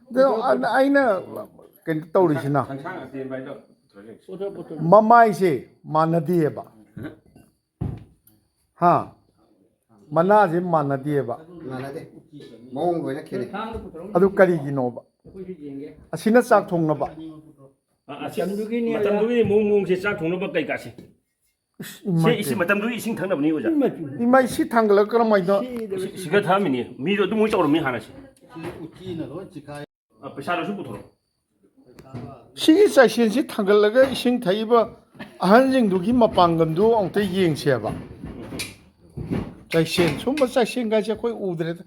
ꯑꯗꯣ ꯑ-, ꯑꯩꯅ ꯀꯩꯅꯣ ꯇꯧꯔꯤꯁꯤꯅ, ꯊꯥꯡꯁꯥꯡ ꯑꯇꯦꯟꯕ ꯍꯥꯏꯗꯣ ꯄꯨꯊꯣꯔꯛꯑꯦ꯫ ꯄꯨꯊꯣꯔꯛ, ꯄꯨꯊꯣꯔꯛ꯫ ꯃꯃꯥꯏꯁꯦ ꯃꯥꯟꯅꯗꯦꯕ꯫ ꯍꯥ? ꯃꯅꯥꯁꯦ ꯃꯥꯟꯅꯗꯦꯕ꯫ ꯃꯥꯟꯅꯗꯦ꯫ ꯃꯑꯣꯡ ꯂꯣꯏꯅ ꯈꯦꯠꯅꯩ꯫ ꯑꯗꯨ ꯀꯔꯤꯒꯤꯅꯣꯕ? ꯑꯁꯤꯅ ꯆꯥꯛ ꯊꯣꯡꯅꯕ꯫ ꯑ, ꯑꯁꯤ ꯃꯇꯝꯗꯨꯒꯤꯅꯦ꯫ ꯃꯇꯝꯗꯨꯒꯤ ꯃꯑꯣꯡ ꯃꯑꯣꯡꯁꯦ ꯆꯥꯛ ꯊꯣꯡꯅꯕ ꯀꯩꯀꯥꯁꯦ꯫ ꯏꯁ, ꯁꯤ, ꯏꯃꯥꯏ ꯁꯤ ꯄꯦꯝꯃ꯫ ꯃꯇꯝꯗꯨꯒꯤ ꯏꯁꯤꯡ ꯊꯛꯅꯕꯅꯤ ꯑꯣꯖꯥ꯫ ꯏꯃꯥꯏ ꯄꯦꯝꯃ꯫ ꯏꯃꯥꯏ, ꯁꯤ ꯊꯥꯡꯒꯠꯂꯒ ꯀꯔꯝꯍꯥꯏꯅ? ꯁꯤ, ꯁꯤꯒ ꯊꯛꯑꯝꯃꯤꯅꯤ꯫ ꯃꯤꯗꯣ ꯑꯗꯨꯝ ꯃꯣꯏ ꯇꯧꯔꯝꯃꯤ ꯍꯥꯟꯅꯁꯦ꯫ ꯁꯤ ꯎꯆꯤꯅ ꯂꯣꯏ ꯆꯤꯈꯥꯏ꯫ ꯑ, ꯄꯩꯁꯥꯗꯨꯁꯨ ꯄꯨꯊꯣꯔꯛꯑꯣ꯫ ꯁꯤꯒꯤ ꯆꯥꯏꯁꯦꯟꯁꯤ ꯊꯥꯡꯒꯠꯂꯒ ꯏꯁꯤꯡ ꯊꯛꯏꯕ ꯑꯍꯟꯁꯤꯡꯗꯨꯒꯤ ꯃꯄꯥꯡꯒꯜꯗꯨ ꯑꯃꯨꯛꯇ ꯌꯦꯡꯁꯦꯕ꯫ ꯆꯥꯏꯁꯦꯟ, ꯁꯨꯝꯕ ꯆꯥꯏꯁꯦꯟ ꯀꯥꯏꯁꯦ ꯑꯩꯈꯣꯏ ꯎꯗ꯭ꯔꯦꯗ꯫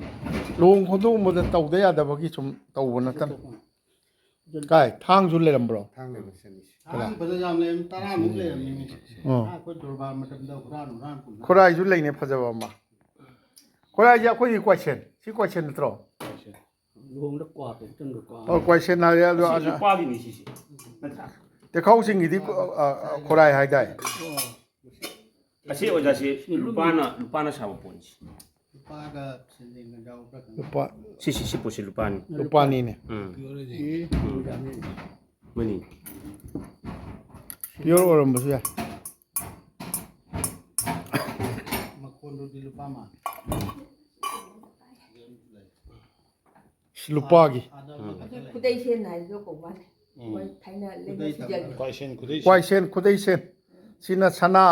ꯂꯨꯍꯣꯡ ꯈꯣꯡꯗꯣꯡꯕꯗ ꯇꯧꯗ ꯌꯥꯗꯕꯒꯤ ꯁꯨꯝ ꯇꯧꯕ ꯅꯠꯇꯅ꯫ ꯀꯥꯏ, ꯊꯥꯡꯁꯨ ꯂꯩꯔꯝꯕ꯭ꯔꯣ? ꯊꯥꯡ ꯂꯩꯕ ꯁꯦꯝꯃꯤꯁꯦ꯫ ꯊꯥꯡ ꯐꯖꯅ ꯌꯥꯝ ꯂꯩꯔꯝꯃꯤ, ꯇꯔꯥꯃꯨꯛ ꯂꯩꯔꯝꯃꯤ꯫ ꯑꯥ꯫ ꯑꯩꯈꯣꯏ ꯗꯨꯔꯕꯥꯔ ꯃꯇꯝꯗ ꯍꯨꯔꯥꯟ ꯍꯨꯔꯥꯟ ꯄꯨꯅ꯫ ꯈꯨꯔꯥꯏꯁꯨ ꯂꯩꯅꯦ ꯐꯖꯕ ꯑꯃ꯫ ꯈꯨꯔꯥꯏꯁꯦ ꯑꯩꯈꯣꯏꯒꯤ ꯀ꯭ꯋꯥꯏꯁꯦꯟ꯫ ꯁꯤ ꯀ꯭ꯋꯥꯏꯁꯦꯟ ꯅꯠꯇ꯭ꯔꯣ? ꯂꯨꯍꯣꯡꯕꯗ ꯀ꯭ꯋꯥ ꯇꯧꯕ ꯆꯪꯗ꯭ꯔꯣ, ꯀ꯭ꯋꯥ? ꯑꯣ, ꯀ꯭ꯋꯥꯏꯁꯦꯟ ꯍꯥꯏꯔꯦ ꯑꯗꯣ ꯁꯤ ꯑꯅ-, ꯅꯨꯄꯥꯒꯤꯅꯤ ꯁꯤꯁꯦ꯫ ꯅꯠꯇ꯭ꯔꯥ? ꯇꯦꯈꯥꯎꯁꯤꯡꯒꯤꯗꯤ, ꯑ, ꯑ, ꯈꯨꯔꯥꯏ ꯍꯥꯏꯗꯥꯏ? ꯑꯁꯤ ꯑꯣꯖꯥꯁꯤ ꯂꯨꯄꯥꯅ, ꯂꯨꯄꯥꯅ ꯁꯥꯕ ꯄꯣꯠꯅꯤ꯫ ꯂꯨꯄꯥꯒ ꯁꯦꯟꯖꯦꯡꯒ ꯌꯥꯎꯕ꯭ꯔꯥ ꯈꯪꯗꯦ꯫ ꯂꯨꯄꯥ, ꯁꯤ, ꯁꯤ, ꯁꯤ ꯄꯣꯠꯁꯤ ꯂꯨꯄꯥꯅꯤ꯫ ꯂꯨꯄꯥꯅꯤꯅꯦ꯫ ꯎꯝ꯫ ꯄꯤꯌꯣꯔ ꯍꯥꯏꯁꯦ꯫ ꯎꯝ꯫ ꯃꯅꯤ꯫ ꯄꯤꯌꯣꯔ ꯑꯣꯏꯔꯝꯕꯁꯨ ꯌꯥꯏ꯫ ꯃꯈꯣꯟꯗꯨꯗꯤ ꯂꯨꯄꯥ ꯃꯥꯜꯂꯦ꯫ ꯂꯨꯄꯥꯒꯤ꯫ ꯎꯝ꯫ ꯍꯧꯖꯤꯛ ꯈꯨꯗꯩ ꯁꯦꯟ ꯍꯥꯏꯕꯗꯣ ꯀꯧ ꯃꯥꯜꯂꯦ꯫ ꯎꯝ꯫ ꯃꯣꯏ ꯊꯥꯏꯅ ꯂꯩꯕ ꯈꯨꯗꯩ ꯁꯤꯖꯟ꯫ ꯇꯝꯕ꯫ ꯀ꯭ꯋꯥꯏꯁꯦꯟ ꯈꯨꯗꯩ ꯁꯦꯟ꯫ ꯀ꯭ꯋꯥꯏꯁꯦꯟ ꯈꯨꯗꯩ ꯁꯦꯟ꯫ ꯁꯤꯅ ꯁꯅꯥ,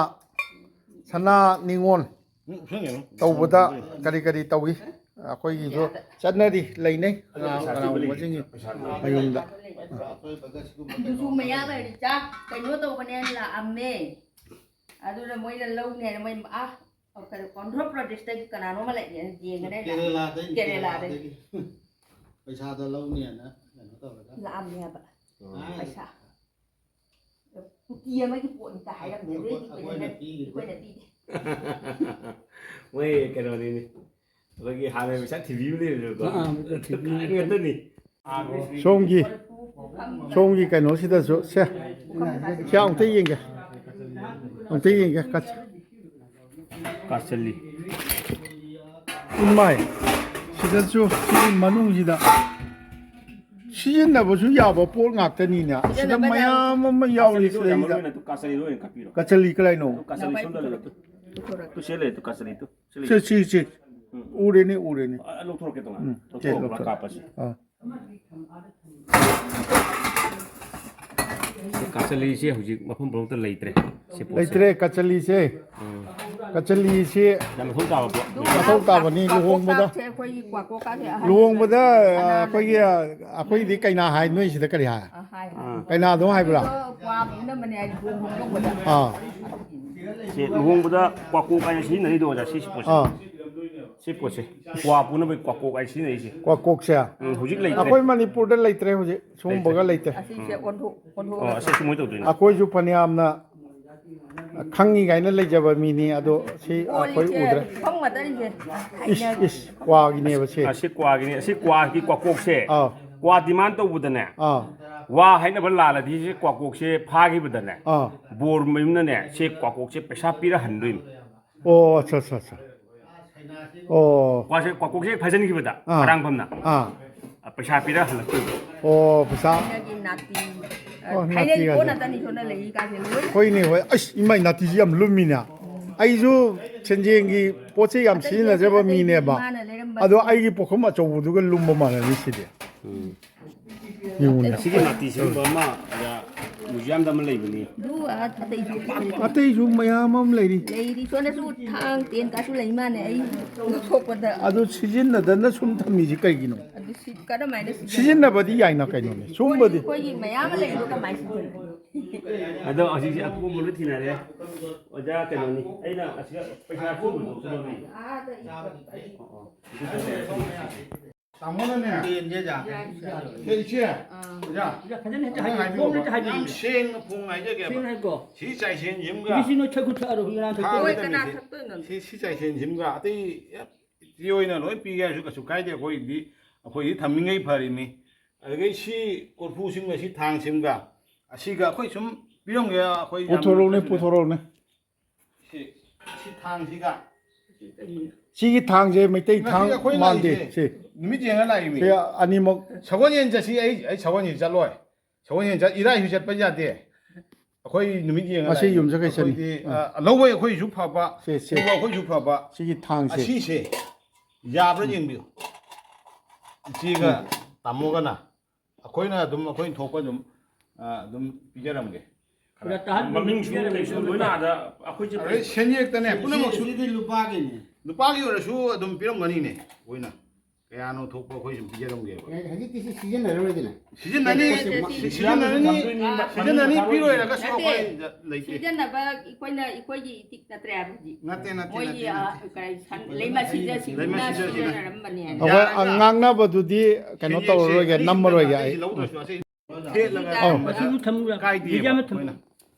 ꯁꯅꯥ ꯅꯤꯉꯣꯜ ꯎꯝ, ꯁꯦꯟ ꯀꯩꯅꯣ? ꯇꯧꯕꯗ ꯎꯝ꯫ ꯀꯔꯤ ꯀꯔꯤ ꯇꯧꯏ? ꯑꯩꯈꯣꯏꯒꯤꯁꯨ ꯆꯠꯅꯔꯤ, ꯂꯩꯅꯩ꯫ ꯀꯅꯥ-, ꯀꯅꯥꯒꯨꯝꯕꯁꯤꯡꯒꯤ ꯃꯌꯨꯝꯗ꯫ ꯑꯗꯨꯁꯨ ꯃꯌꯥ ꯂꯩꯔꯤ ꯆꯥꯛ ꯀꯩꯅꯣ ꯇꯧꯕꯅꯦꯅ ꯂꯥꯛꯑꯝꯃꯦ꯫ ꯑꯗꯨꯅ ꯃꯣꯏꯅ ꯂꯧꯅꯦꯅ ꯃꯣꯏ, ꯑꯥ, ꯑꯣ, ꯀꯩꯅꯣ, ꯑꯣꯟꯙ꯭ꯔ ꯄ꯭ꯔꯗꯦꯁꯇꯒꯤ ꯀꯅꯥꯅꯣꯝꯃ ꯂꯩꯌꯦ, ꯌꯦꯡꯒꯅꯦ꯫ ꯀꯦꯔꯦꯂꯥꯗꯒꯤ, ꯀꯦꯔꯦꯂꯥꯗꯒꯤ꯫ ꯀꯦꯔꯦꯂꯥꯗꯒꯤ꯫ ꯄꯩꯁꯥꯗꯣ ꯂꯧꯅꯤꯅ ꯀꯩꯅꯣ ꯇꯧꯔꯒ꯫ ꯂꯥꯛꯑꯝꯃꯦ ꯍꯥꯏꯕ꯫ ꯑꯥ꯫ ꯄꯩꯁꯥ꯫ ꯀꯨꯀꯤ ꯑꯃꯒꯤ ꯄꯣꯠꯅꯤꯗ ꯍꯥꯏꯔꯝꯃꯦ, ꯑꯗꯨꯗꯩꯗꯤ ꯑꯩꯈꯣꯏꯅ ꯑꯩꯈꯣꯏꯅ ꯅꯠ-, ꯄꯤꯈꯤꯗ꯭ꯔꯦ꯫ ꯑꯩꯈꯣꯏꯅ ꯄꯤꯗꯦ꯫ ꯃꯣꯏ ꯀꯩꯅꯣꯅꯤꯅꯦ꯫ ꯑꯩꯈꯣꯏꯒꯤ ꯍꯥꯟꯅ ꯄꯩꯁꯥ ꯊꯤꯕꯤꯕ ꯂꯩꯕꯅꯦꯕꯀꯣ꯫ ꯑꯥ, ꯄꯩꯁꯥ ꯊꯤꯕꯤꯕ꯫ ꯉꯥꯛꯇꯅꯤ꯫ ꯁꯣꯝꯒꯤ, ꯁꯣꯝꯒꯤ ꯀꯩꯅꯣꯁꯤꯗꯁꯨ, ꯁꯦ, ꯁꯦ ꯑꯃꯨꯛꯇ ꯌꯦꯡꯒꯦ, ꯑꯃꯨꯛꯇ ꯌꯦꯡꯒꯦ, ꯀꯠ-, ꯀꯥꯁꯜꯂꯤ꯫ ꯏꯃꯥꯏ, ꯁꯤꯗꯁꯨ, ꯁꯤꯒꯤ ꯃꯅꯨꯡꯁꯤꯗ ꯁꯤꯖꯤꯟꯅꯕꯁꯨ ꯌꯥꯕ ꯄꯣꯠ ꯉꯥꯛꯇꯅꯤꯅꯦ꯫ ꯁꯤꯗ ꯁꯤꯖꯤꯟꯅꯕ ꯌꯥꯕ ꯃꯌꯥꯝ ꯑꯃ ꯌꯥꯎꯔꯤ ꯀꯥꯁꯜꯂꯤꯗꯣ ꯁꯤꯗꯩꯗ꯫ ꯌꯥꯝ ꯃꯔꯨ ꯑꯣꯏꯅ ꯀꯥꯁꯜꯂꯤꯗꯣ ꯑꯣꯏꯅ ꯀꯥꯄꯤꯔꯣ꯫ ꯀꯆꯜꯂꯤ ꯀꯗꯥꯏꯅꯣ? ꯀꯥꯁꯜꯂꯤ ꯁꯣꯝꯗ ꯂꯩꯔꯦ꯫ ꯄꯨꯊꯣꯔꯛꯀꯦ꯫ ꯇꯨ ꯁꯤ ꯂꯩꯔꯦ, ꯇꯨ ꯀꯥꯁꯜꯂꯤ ꯇꯨ꯫ ꯁꯤ ꯂꯩ꯫ ꯁꯤ, ꯁꯤ, ꯁꯤ꯫ ꯎꯝ꯫ ꯎꯔꯦꯅꯦ, ꯎꯔꯦꯅꯦ꯫ ꯑ, ꯂꯧꯊꯣꯔꯛꯀꯦ, ꯇꯣꯉꯥꯟꯅ꯫ ꯎꯝ, ꯁꯦ, ꯂꯧꯊꯣꯛꯑꯒ ꯄꯨꯂꯞ ꯂꯧꯊꯣꯛ-, ꯀꯥꯞꯄꯁꯤ꯫ ꯑꯥ꯫ ꯀꯥꯆꯂꯤꯁꯦ ꯍꯧꯖꯤꯛ ꯃꯐꯝ ꯄꯨꯝꯅꯃꯛꯇ ꯂꯩꯇ꯭ꯔꯦ꯫ ꯁꯤ ꯄꯣꯠꯁꯦ꯫ ꯂꯩꯇ꯭ꯔꯦ, ꯀꯆꯂꯤꯁꯦ꯫ ꯎꯝ꯫ ꯀꯆꯂꯤꯁꯦ ꯌꯥꯝ ꯃꯊꯧ ꯇꯥꯕ ꯄꯣꯠ꯫ ꯃꯊꯧ ꯇꯥꯕꯅꯤ, ꯂꯨꯍꯣꯡꯕꯗ꯫ ꯀꯥꯛꯆꯦ ꯑꯩꯈꯣꯏꯒꯤ ꯀ꯭ꯋꯥꯀꯣꯛ ꯀꯥꯁꯦ ꯑꯍꯟ ꯂꯨꯍꯣꯡꯕꯗ, ꯁꯅꯥꯅ ꯑꯩꯈꯣꯏꯒꯤ, ꯑꯩꯈꯣꯏꯗꯤ ꯀꯩꯅꯥ ꯍꯥꯏ, ꯅꯣꯏ ꯁꯤꯗ ꯀꯔꯤ ꯍꯥꯏ? ꯑ, ꯍꯥꯏ, ꯍꯥꯏ꯫ ꯑꯥ꯫ ꯀꯩꯅꯥꯗꯣ ꯍꯥꯏꯕ꯭ꯔꯥ? ꯑꯗꯣ ꯀ꯭ꯋꯥ ꯄꯨꯅꯕꯅꯦ ꯍꯥꯏꯗꯤ ꯂꯨꯍꯣꯡꯕ ꯂꯧꯕꯗ꯫ ꯑꯥ꯫ ꯁꯦ, ꯂꯨꯍꯣꯡꯕꯗ ꯀ꯭ꯋꯥꯀꯣꯛ ꯍꯥꯏꯅ ꯁꯤꯖꯤꯟꯅꯔꯤꯗꯣ ꯑꯣꯖꯥ, ꯁꯤ ꯄꯣꯠꯁꯦ꯫ ꯑꯥ꯫ ꯁꯤ ꯄꯣꯠꯁꯦ꯫ ꯀ꯭ꯋꯥ ꯄꯨꯅꯕꯒꯤ ꯀ꯭ꯋꯥꯀꯣꯛ ꯍꯥꯏꯅ ꯁꯤꯖꯤꯟꯅꯔꯤꯁꯦ꯫ ꯀ꯭ꯋꯥꯀꯣꯛꯁꯦ? ꯎꯝ, ꯍꯧꯖꯤꯛ ꯂꯩꯇ꯭ꯔꯦ꯫ ꯑꯩꯈꯣꯏ ꯃꯅꯤꯄꯨꯔꯗ ꯂꯩꯇ꯭ꯔꯦ ꯍꯧꯖꯤꯛ꯫ ꯁꯤꯒꯨꯝꯕꯒ ꯂꯩꯇ꯭ꯔꯦ꯫ ꯑꯁꯤꯁꯦ ꯑꯣꯟꯊꯣꯛ-, ꯑꯣꯟꯊꯣꯛꯑꯒ ꯑꯣ, ꯑꯁꯤ ꯁꯨꯃꯥꯏꯅ ꯇꯧꯗꯣꯏꯅꯦ꯫ ꯑꯩꯈꯣꯏꯁꯨ ꯐꯅꯌꯥꯝꯅ ꯈꯪꯉꯤ ꯀꯥꯏꯅ ꯂꯩꯖꯕ ꯃꯤꯅꯤ, ꯑꯗꯣ ꯁꯤ ꯑꯩꯈꯣꯏ ꯑꯣꯜꯂꯤꯁꯦ ꯎꯗ꯭ꯔꯦ꯫ ꯐꯝ ꯉꯥꯛꯇꯅꯤꯁꯦ꯫ ꯏꯁ, ꯏꯁ, ꯀ꯭ꯋꯥꯒꯤꯅꯦꯕ ꯁꯤ꯫ ꯑꯁꯤ ꯀ꯭ꯋꯥꯒꯤꯅꯤ, ꯑꯁꯤ ꯀ꯭ꯋꯥꯒꯤ ꯀ꯭ꯋꯥꯀꯣꯛꯁꯦ꯫ ꯑꯥ꯫ ꯀ꯭ꯋꯥ demand ꯇꯧꯕꯗꯅꯦ꯫ ꯑꯥ꯫ ꯋꯥ ꯍꯥꯏꯅꯕ ꯂꯥꯜꯂꯗꯤ ꯁꯤ ꯀ꯭ꯋꯥꯀꯣꯛꯁꯦ ꯐꯥꯈꯤꯕꯗꯅꯦ꯫ ꯑꯥ꯫ ꯕꯣꯔ ꯃꯌꯨꯝꯅꯅꯦ ꯁꯤ ꯀ꯭ꯋꯥꯀꯣꯛꯁꯦ ꯄꯩꯁꯥ ꯄꯤꯔ ꯍꯟꯗꯣꯏꯅꯤ꯫ ꯑꯣ, ꯑꯠꯆꯥ, ꯑꯠꯆꯥ, ꯑꯠꯆꯥ꯫ ꯑꯣ꯫ ꯀ꯭ꯋꯥꯁꯦ, ꯀ꯭ꯋꯥꯀꯣꯛꯁꯦ ꯍꯦꯛ ꯐꯥꯖꯤꯟꯈꯤꯕꯗ ꯑꯥ꯫ ꯉꯔꯥꯡꯐꯝꯅ꯫ ꯑꯥ꯫ ꯄꯩꯁꯥ ꯄꯤꯔ ꯍꯜꯂꯛꯇꯣꯏꯕ꯫ ꯑꯣ, ꯄꯩꯁꯥ꯫ ꯊꯥꯏꯅꯒꯤ ꯅꯥꯇꯤ, ꯑ, ꯑꯣ, ꯊꯥꯏꯅꯒꯤ ꯅꯥꯇꯤꯒꯁꯦ꯫ ꯄꯣꯠ ꯉꯥꯛꯇꯅꯤ ꯁꯣꯝꯗ ꯂꯩꯔꯤ ꯀꯥꯁꯦ ꯂꯣꯏꯅ꯫ ꯍꯣꯏꯅꯦ, ꯍꯣꯏ꯫ ꯑꯁ, ꯏꯃꯥꯏ, ꯅꯥꯇꯤꯁꯤ ꯌꯥꯝ ꯂꯨꯝꯃꯤꯅꯦ꯫ ꯑꯩꯁꯨ ꯁꯦꯟꯖꯦꯡꯒꯤ ꯄꯣꯠꯁꯦ ꯌꯥꯝ ꯑꯇꯩ ꯁꯤꯖꯤꯟꯅꯖꯕ ꯑꯇꯩꯗꯤ ꯃꯤꯅꯦꯕ꯫ ꯃꯥꯅ ꯂꯩꯔꯝꯕ ꯑꯗꯣ ꯑꯩꯒꯤ ꯄꯨꯈꯝ ꯑꯆꯧꯕꯗꯨꯒ ꯂꯨꯝꯕ ꯃꯥꯟꯅꯔꯤ ꯁꯤꯗꯤ꯫ ꯎꯝ꯫ ꯌꯦꯡꯉꯨꯅꯦ꯫ ꯁꯤꯒꯤ ꯅꯥꯇꯤ ꯁꯤꯒꯨꯝꯕ ꯑꯃ, ꯑꯣꯖꯥ, museumꯗ ꯑꯃ ꯂꯩꯕꯅꯤ꯫ ꯑꯗꯨ ꯑꯇꯩꯁꯨ ꯑꯇꯩꯁꯨ ꯃꯌꯥꯝ ꯑꯃ ꯂꯩꯔꯤ꯫ ꯂꯩꯔꯤ꯫ ꯁꯣꯝꯗꯁꯨ ꯊꯥꯡ ꯇꯦꯟ ꯀꯥꯁꯨ ꯂꯩ ꯃꯥꯅꯦ꯫ ꯑꯩ ꯂꯧꯊꯣꯛꯄꯗ꯫ ꯑꯗꯨ ꯁꯤꯖꯤꯟꯅꯗꯅ ꯁꯨꯝ ꯊꯝꯃꯤꯁꯤ ꯀꯩꯒꯤꯅꯣ? ꯑꯗꯨ ꯁꯤ ꯀꯔꯝꯍꯥꯏꯅ ꯁꯤꯖꯤꯟꯅ-, ꯁꯤꯖꯤꯟꯅꯕꯗꯤ ꯌꯥꯏꯅ ꯀꯩꯅꯣꯅꯦ꯫ ꯁꯨꯝꯕꯗꯤ꯫ ꯑꯩꯈꯣꯏꯒꯤ ꯃꯌꯥꯝ ꯑꯃ ꯂꯩꯕꯗꯣ ꯀꯃꯥꯏꯅ ꯁꯤꯖꯤꯟꯅ-? ꯑꯗꯣ ꯍꯧꯖꯤꯛꯁꯦ ꯑꯀꯣꯝꯕ ꯂꯣꯏ ꯊꯤꯅꯔꯦ꯫ ꯑꯣꯖꯥ ꯀꯩꯅꯣꯅꯤ꯫ ꯑꯩꯅ ꯑꯁꯤꯗ ꯄꯩꯁꯥ ꯈꯣꯝꯕꯗꯣ ꯈꯣꯝꯃꯝꯃꯤ꯫ ꯑꯥꯗ ꯏꯕ꯫ ꯑꯣ, ꯑꯣ꯫ ꯇꯥꯃꯣꯅꯅꯦ꯫ ꯌꯦꯟꯁꯦ ꯑꯣꯖꯥ꯫ ꯌꯥꯏ꯫ ꯁꯦ, ꯏꯆꯦ꯫ ꯑꯥ꯫ ꯑꯣꯖꯥ꯫ ꯑꯣꯖꯥ, ꯐꯖꯅ ꯍꯦꯛꯇ ꯑꯩꯅ ꯍꯥꯏꯕꯤꯌꯨ꯫ ꯍꯥꯏꯕꯤꯌꯨ꯫ ꯐꯣꯝꯗ ꯍꯦꯛꯇ ꯍꯥꯏꯕꯤꯌꯨ꯫ ꯌꯥꯝ ꯁꯦꯡꯅ ꯐꯣꯡꯅ ꯍꯥꯏꯖꯒꯦꯕ꯫ ꯁꯦꯡꯅ ꯍꯥꯏꯀꯣ꯫ ꯁꯤ ꯆꯥꯏꯁꯦꯟꯁꯤꯝꯒ ꯍꯧꯖꯤꯛ ꯁꯤ ꯅꯣꯏ ꯈꯔ ꯈꯨꯠ ꯊꯛꯑꯔꯣ, ꯍꯧꯖꯤꯛ ꯉꯔꯥꯡ ꯊꯛꯇꯣꯏ ꯍꯣꯏ, ꯀꯅꯥ ꯅꯠꯇꯕꯤꯁꯦ꯫ ꯊꯛꯇꯣꯏꯅꯣ? ꯁꯤ, ꯁꯤ ꯆꯥꯏꯁꯦꯟꯁꯤꯝꯒ ꯑꯇꯩ ꯐ꯭ꯔꯤ ꯑꯣꯏꯅ ꯂꯣꯏ ꯄꯤꯒꯦ ꯍꯥꯏꯔꯁꯨ ꯀꯩꯁꯨ ꯀꯥꯏꯗꯦ꯫ ꯑꯩꯈꯣꯏꯗꯤ, ꯑꯩꯈꯣꯏꯗꯤ ꯊꯝꯃꯤꯉꯩ ꯐꯔꯤꯅꯤ꯫ ꯑꯗꯨꯗꯒꯤ ꯁꯤ ꯀꯣꯔꯐꯨꯁꯤꯝꯒ ꯁꯤ ꯊꯥꯡꯁꯤꯝꯒ ꯑꯁꯤꯒ ꯑꯩꯈꯣꯏ ꯁꯨꯝ ꯄꯤꯔꯝꯒꯦ꯫ ꯑꯩꯈꯣꯏ ꯌꯥꯝ ꯄꯨꯊꯣꯔꯛꯎꯅꯦ, ꯀꯩꯁꯨ ꯄꯨꯊꯣꯔꯛꯎꯅꯦ꯫ ꯁꯤ, ꯁꯤ ꯊꯥꯡꯁꯤꯒ꯫ ꯁꯤꯒꯤ ꯊꯥꯡꯁꯦ ꯃꯩꯇꯩ ꯉꯁꯤ ꯊꯥꯡ ꯑꯩꯈꯣꯏ ꯃꯥꯟꯗꯦ꯫ ꯂꯥꯛꯏꯁꯦ ꯁꯤ꯫ ꯅꯨꯃꯤꯠ ꯌꯦꯡꯉ ꯂꯥꯛꯏꯃꯤ꯫ ꯁꯤ ꯑꯅꯤꯃꯛ꯫ ꯁꯒꯣꯜ ꯌꯦꯟ ꯆꯠꯁꯤ꯫ ꯑꯩ, ꯑꯩ ꯁꯒꯣꯜ ꯌꯦꯟ ꯆꯠꯂꯣꯏ꯫ ꯁꯒꯣꯜ ꯌꯦꯟ ꯆꯠ-, ꯏꯔꯥꯏꯁꯨ ꯆꯠꯄ ꯌꯥꯗꯦ꯫ ꯑꯩꯈꯣꯏ ꯅꯨꯃꯤꯠ ꯌꯦꯡꯉ ꯉꯁꯤ ꯂꯥꯛꯏꯃꯤ꯫ ꯌꯨꯝꯁꯀꯩꯁꯅꯤ꯫ ꯑꯩꯈꯣꯏꯗꯤ, ꯑꯥ꯫ ꯑ, ꯂꯧꯕ ꯑꯩꯈꯣꯏꯁꯨ ꯐꯕ, ꯁꯦ, ꯁꯦ꯫ ꯎꯕ ꯑꯩꯈꯣꯏꯁꯨ ꯐꯕ꯫ ꯁꯤꯒꯤ ꯊꯥꯡꯁꯦ꯫ ꯑꯁꯤꯁꯦ꯫ ꯌꯥꯕ꯭ꯔꯥ ꯌꯦꯡꯕꯤꯌꯨ꯫ ꯏꯆꯦꯒ ꯇꯥꯃꯣꯒꯅ ꯑꯩꯈꯣꯏꯅ ꯑꯗꯨꯝ, ꯑꯩꯈꯣꯏꯅ ꯊꯣꯛꯄ ꯑꯗꯨꯝ, ꯑ, ꯑꯗꯨꯝ ꯄꯤꯖꯔꯝꯒꯦ꯫ ꯈꯔ ꯇꯥꯍꯟꯕ ꯃꯃꯤꯡꯁꯨ ꯄꯤꯖꯔꯝꯒꯦ꯫ ꯀꯩꯁꯨ ꯂꯣꯏꯅ ꯑꯥꯗ ꯑꯩꯈꯣꯏꯁꯦ ꯑꯗꯩ ꯁꯦꯟꯌꯦꯛꯇꯅꯦ ꯄꯨꯝꯅꯃꯛꯁꯨ꯫ ꯁꯤꯗꯤ ꯂꯨꯄꯥꯒꯤꯅꯦ꯫ ꯂꯨꯄꯥꯒꯤ ꯑꯣꯏꯔꯁꯨ ꯑꯗꯨꯝ ꯄꯤꯔꯝꯒꯅꯤꯅꯦ ꯑꯩꯈꯣꯏꯅ꯫ ꯀꯌꯥꯅꯣ ꯊꯣꯛꯄ ꯑꯩꯈꯣꯏ ꯁꯨꯝ ꯄꯤꯖꯔꯝꯒꯦꯕ꯫ ꯑꯦ, ꯍꯧꯖꯤꯛꯇꯤ ꯁꯤ ꯁꯤꯖꯤꯟꯅꯔꯔꯣꯏꯗꯅ꯫ ꯁꯤꯖꯤꯟꯅꯅꯤ, ꯅꯠꯇꯦ, ꯁꯤ-, ꯁꯤꯖꯤꯟꯅꯅꯤ, ꯁꯤꯖꯤꯟꯅꯅꯤ, ꯄꯤꯔꯣꯏꯔꯒꯁꯨ ꯅꯠꯇꯦ, ꯑꯩꯈꯣꯏ ꯂꯩꯇꯦ꯫ ꯁꯤꯖꯤꯟꯅꯕ ꯑꯩꯈꯣꯏꯅ, ꯑꯩꯈꯣꯏꯒꯤ ꯏꯇꯤꯛ ꯅꯠꯇ꯭ꯔꯦ ꯍꯥꯏꯕ ꯍꯧꯖꯤꯛ꯫ ꯅꯠꯇꯦ, ꯅꯠꯇꯦ, ꯃꯣꯏꯒꯤ, ꯅꯠꯇꯦ, ꯑ, ꯅꯠꯇꯦ꯫ ꯀꯔꯤ, ꯁꯟ-, ꯂꯩꯃꯁꯤꯗ ꯁꯤꯖꯤꯟꯅ-, ꯂꯩꯃꯁꯤꯗ ꯁꯤꯖꯤꯟꯅ-, ꯁꯤꯖꯤꯟꯅꯔꯝꯕꯅꯦ ꯍꯥꯏꯕ꯫ ꯑꯩꯈꯣꯏ, ꯑ, ꯌꯥꯔꯒ ꯉꯥꯡꯅꯕꯗꯨꯗꯤ ꯀꯩꯅꯣ ꯁꯦꯟꯌꯦꯛꯁꯦ ꯇꯧꯔꯔꯣꯏꯒꯦ, ꯑꯩ ꯅꯝꯃꯔꯣꯏꯒꯦ ꯁꯤꯖꯤꯟꯅꯗꯦ, ꯑꯩ꯫ ꯑꯩ ꯂꯧꯗ꯭ꯔꯁꯨ ꯑꯁꯤ ꯑꯧ꯫ ꯊꯦꯠꯂꯒ ꯑꯁꯤꯕꯨ ꯊꯝꯃꯨ ꯌꯥ-, ꯀꯥꯏꯗꯦꯕ ꯕꯤꯖꯥ ꯑꯃ ꯊꯝꯃꯨ꯫ ꯑꯩꯈꯣꯏꯅ꯫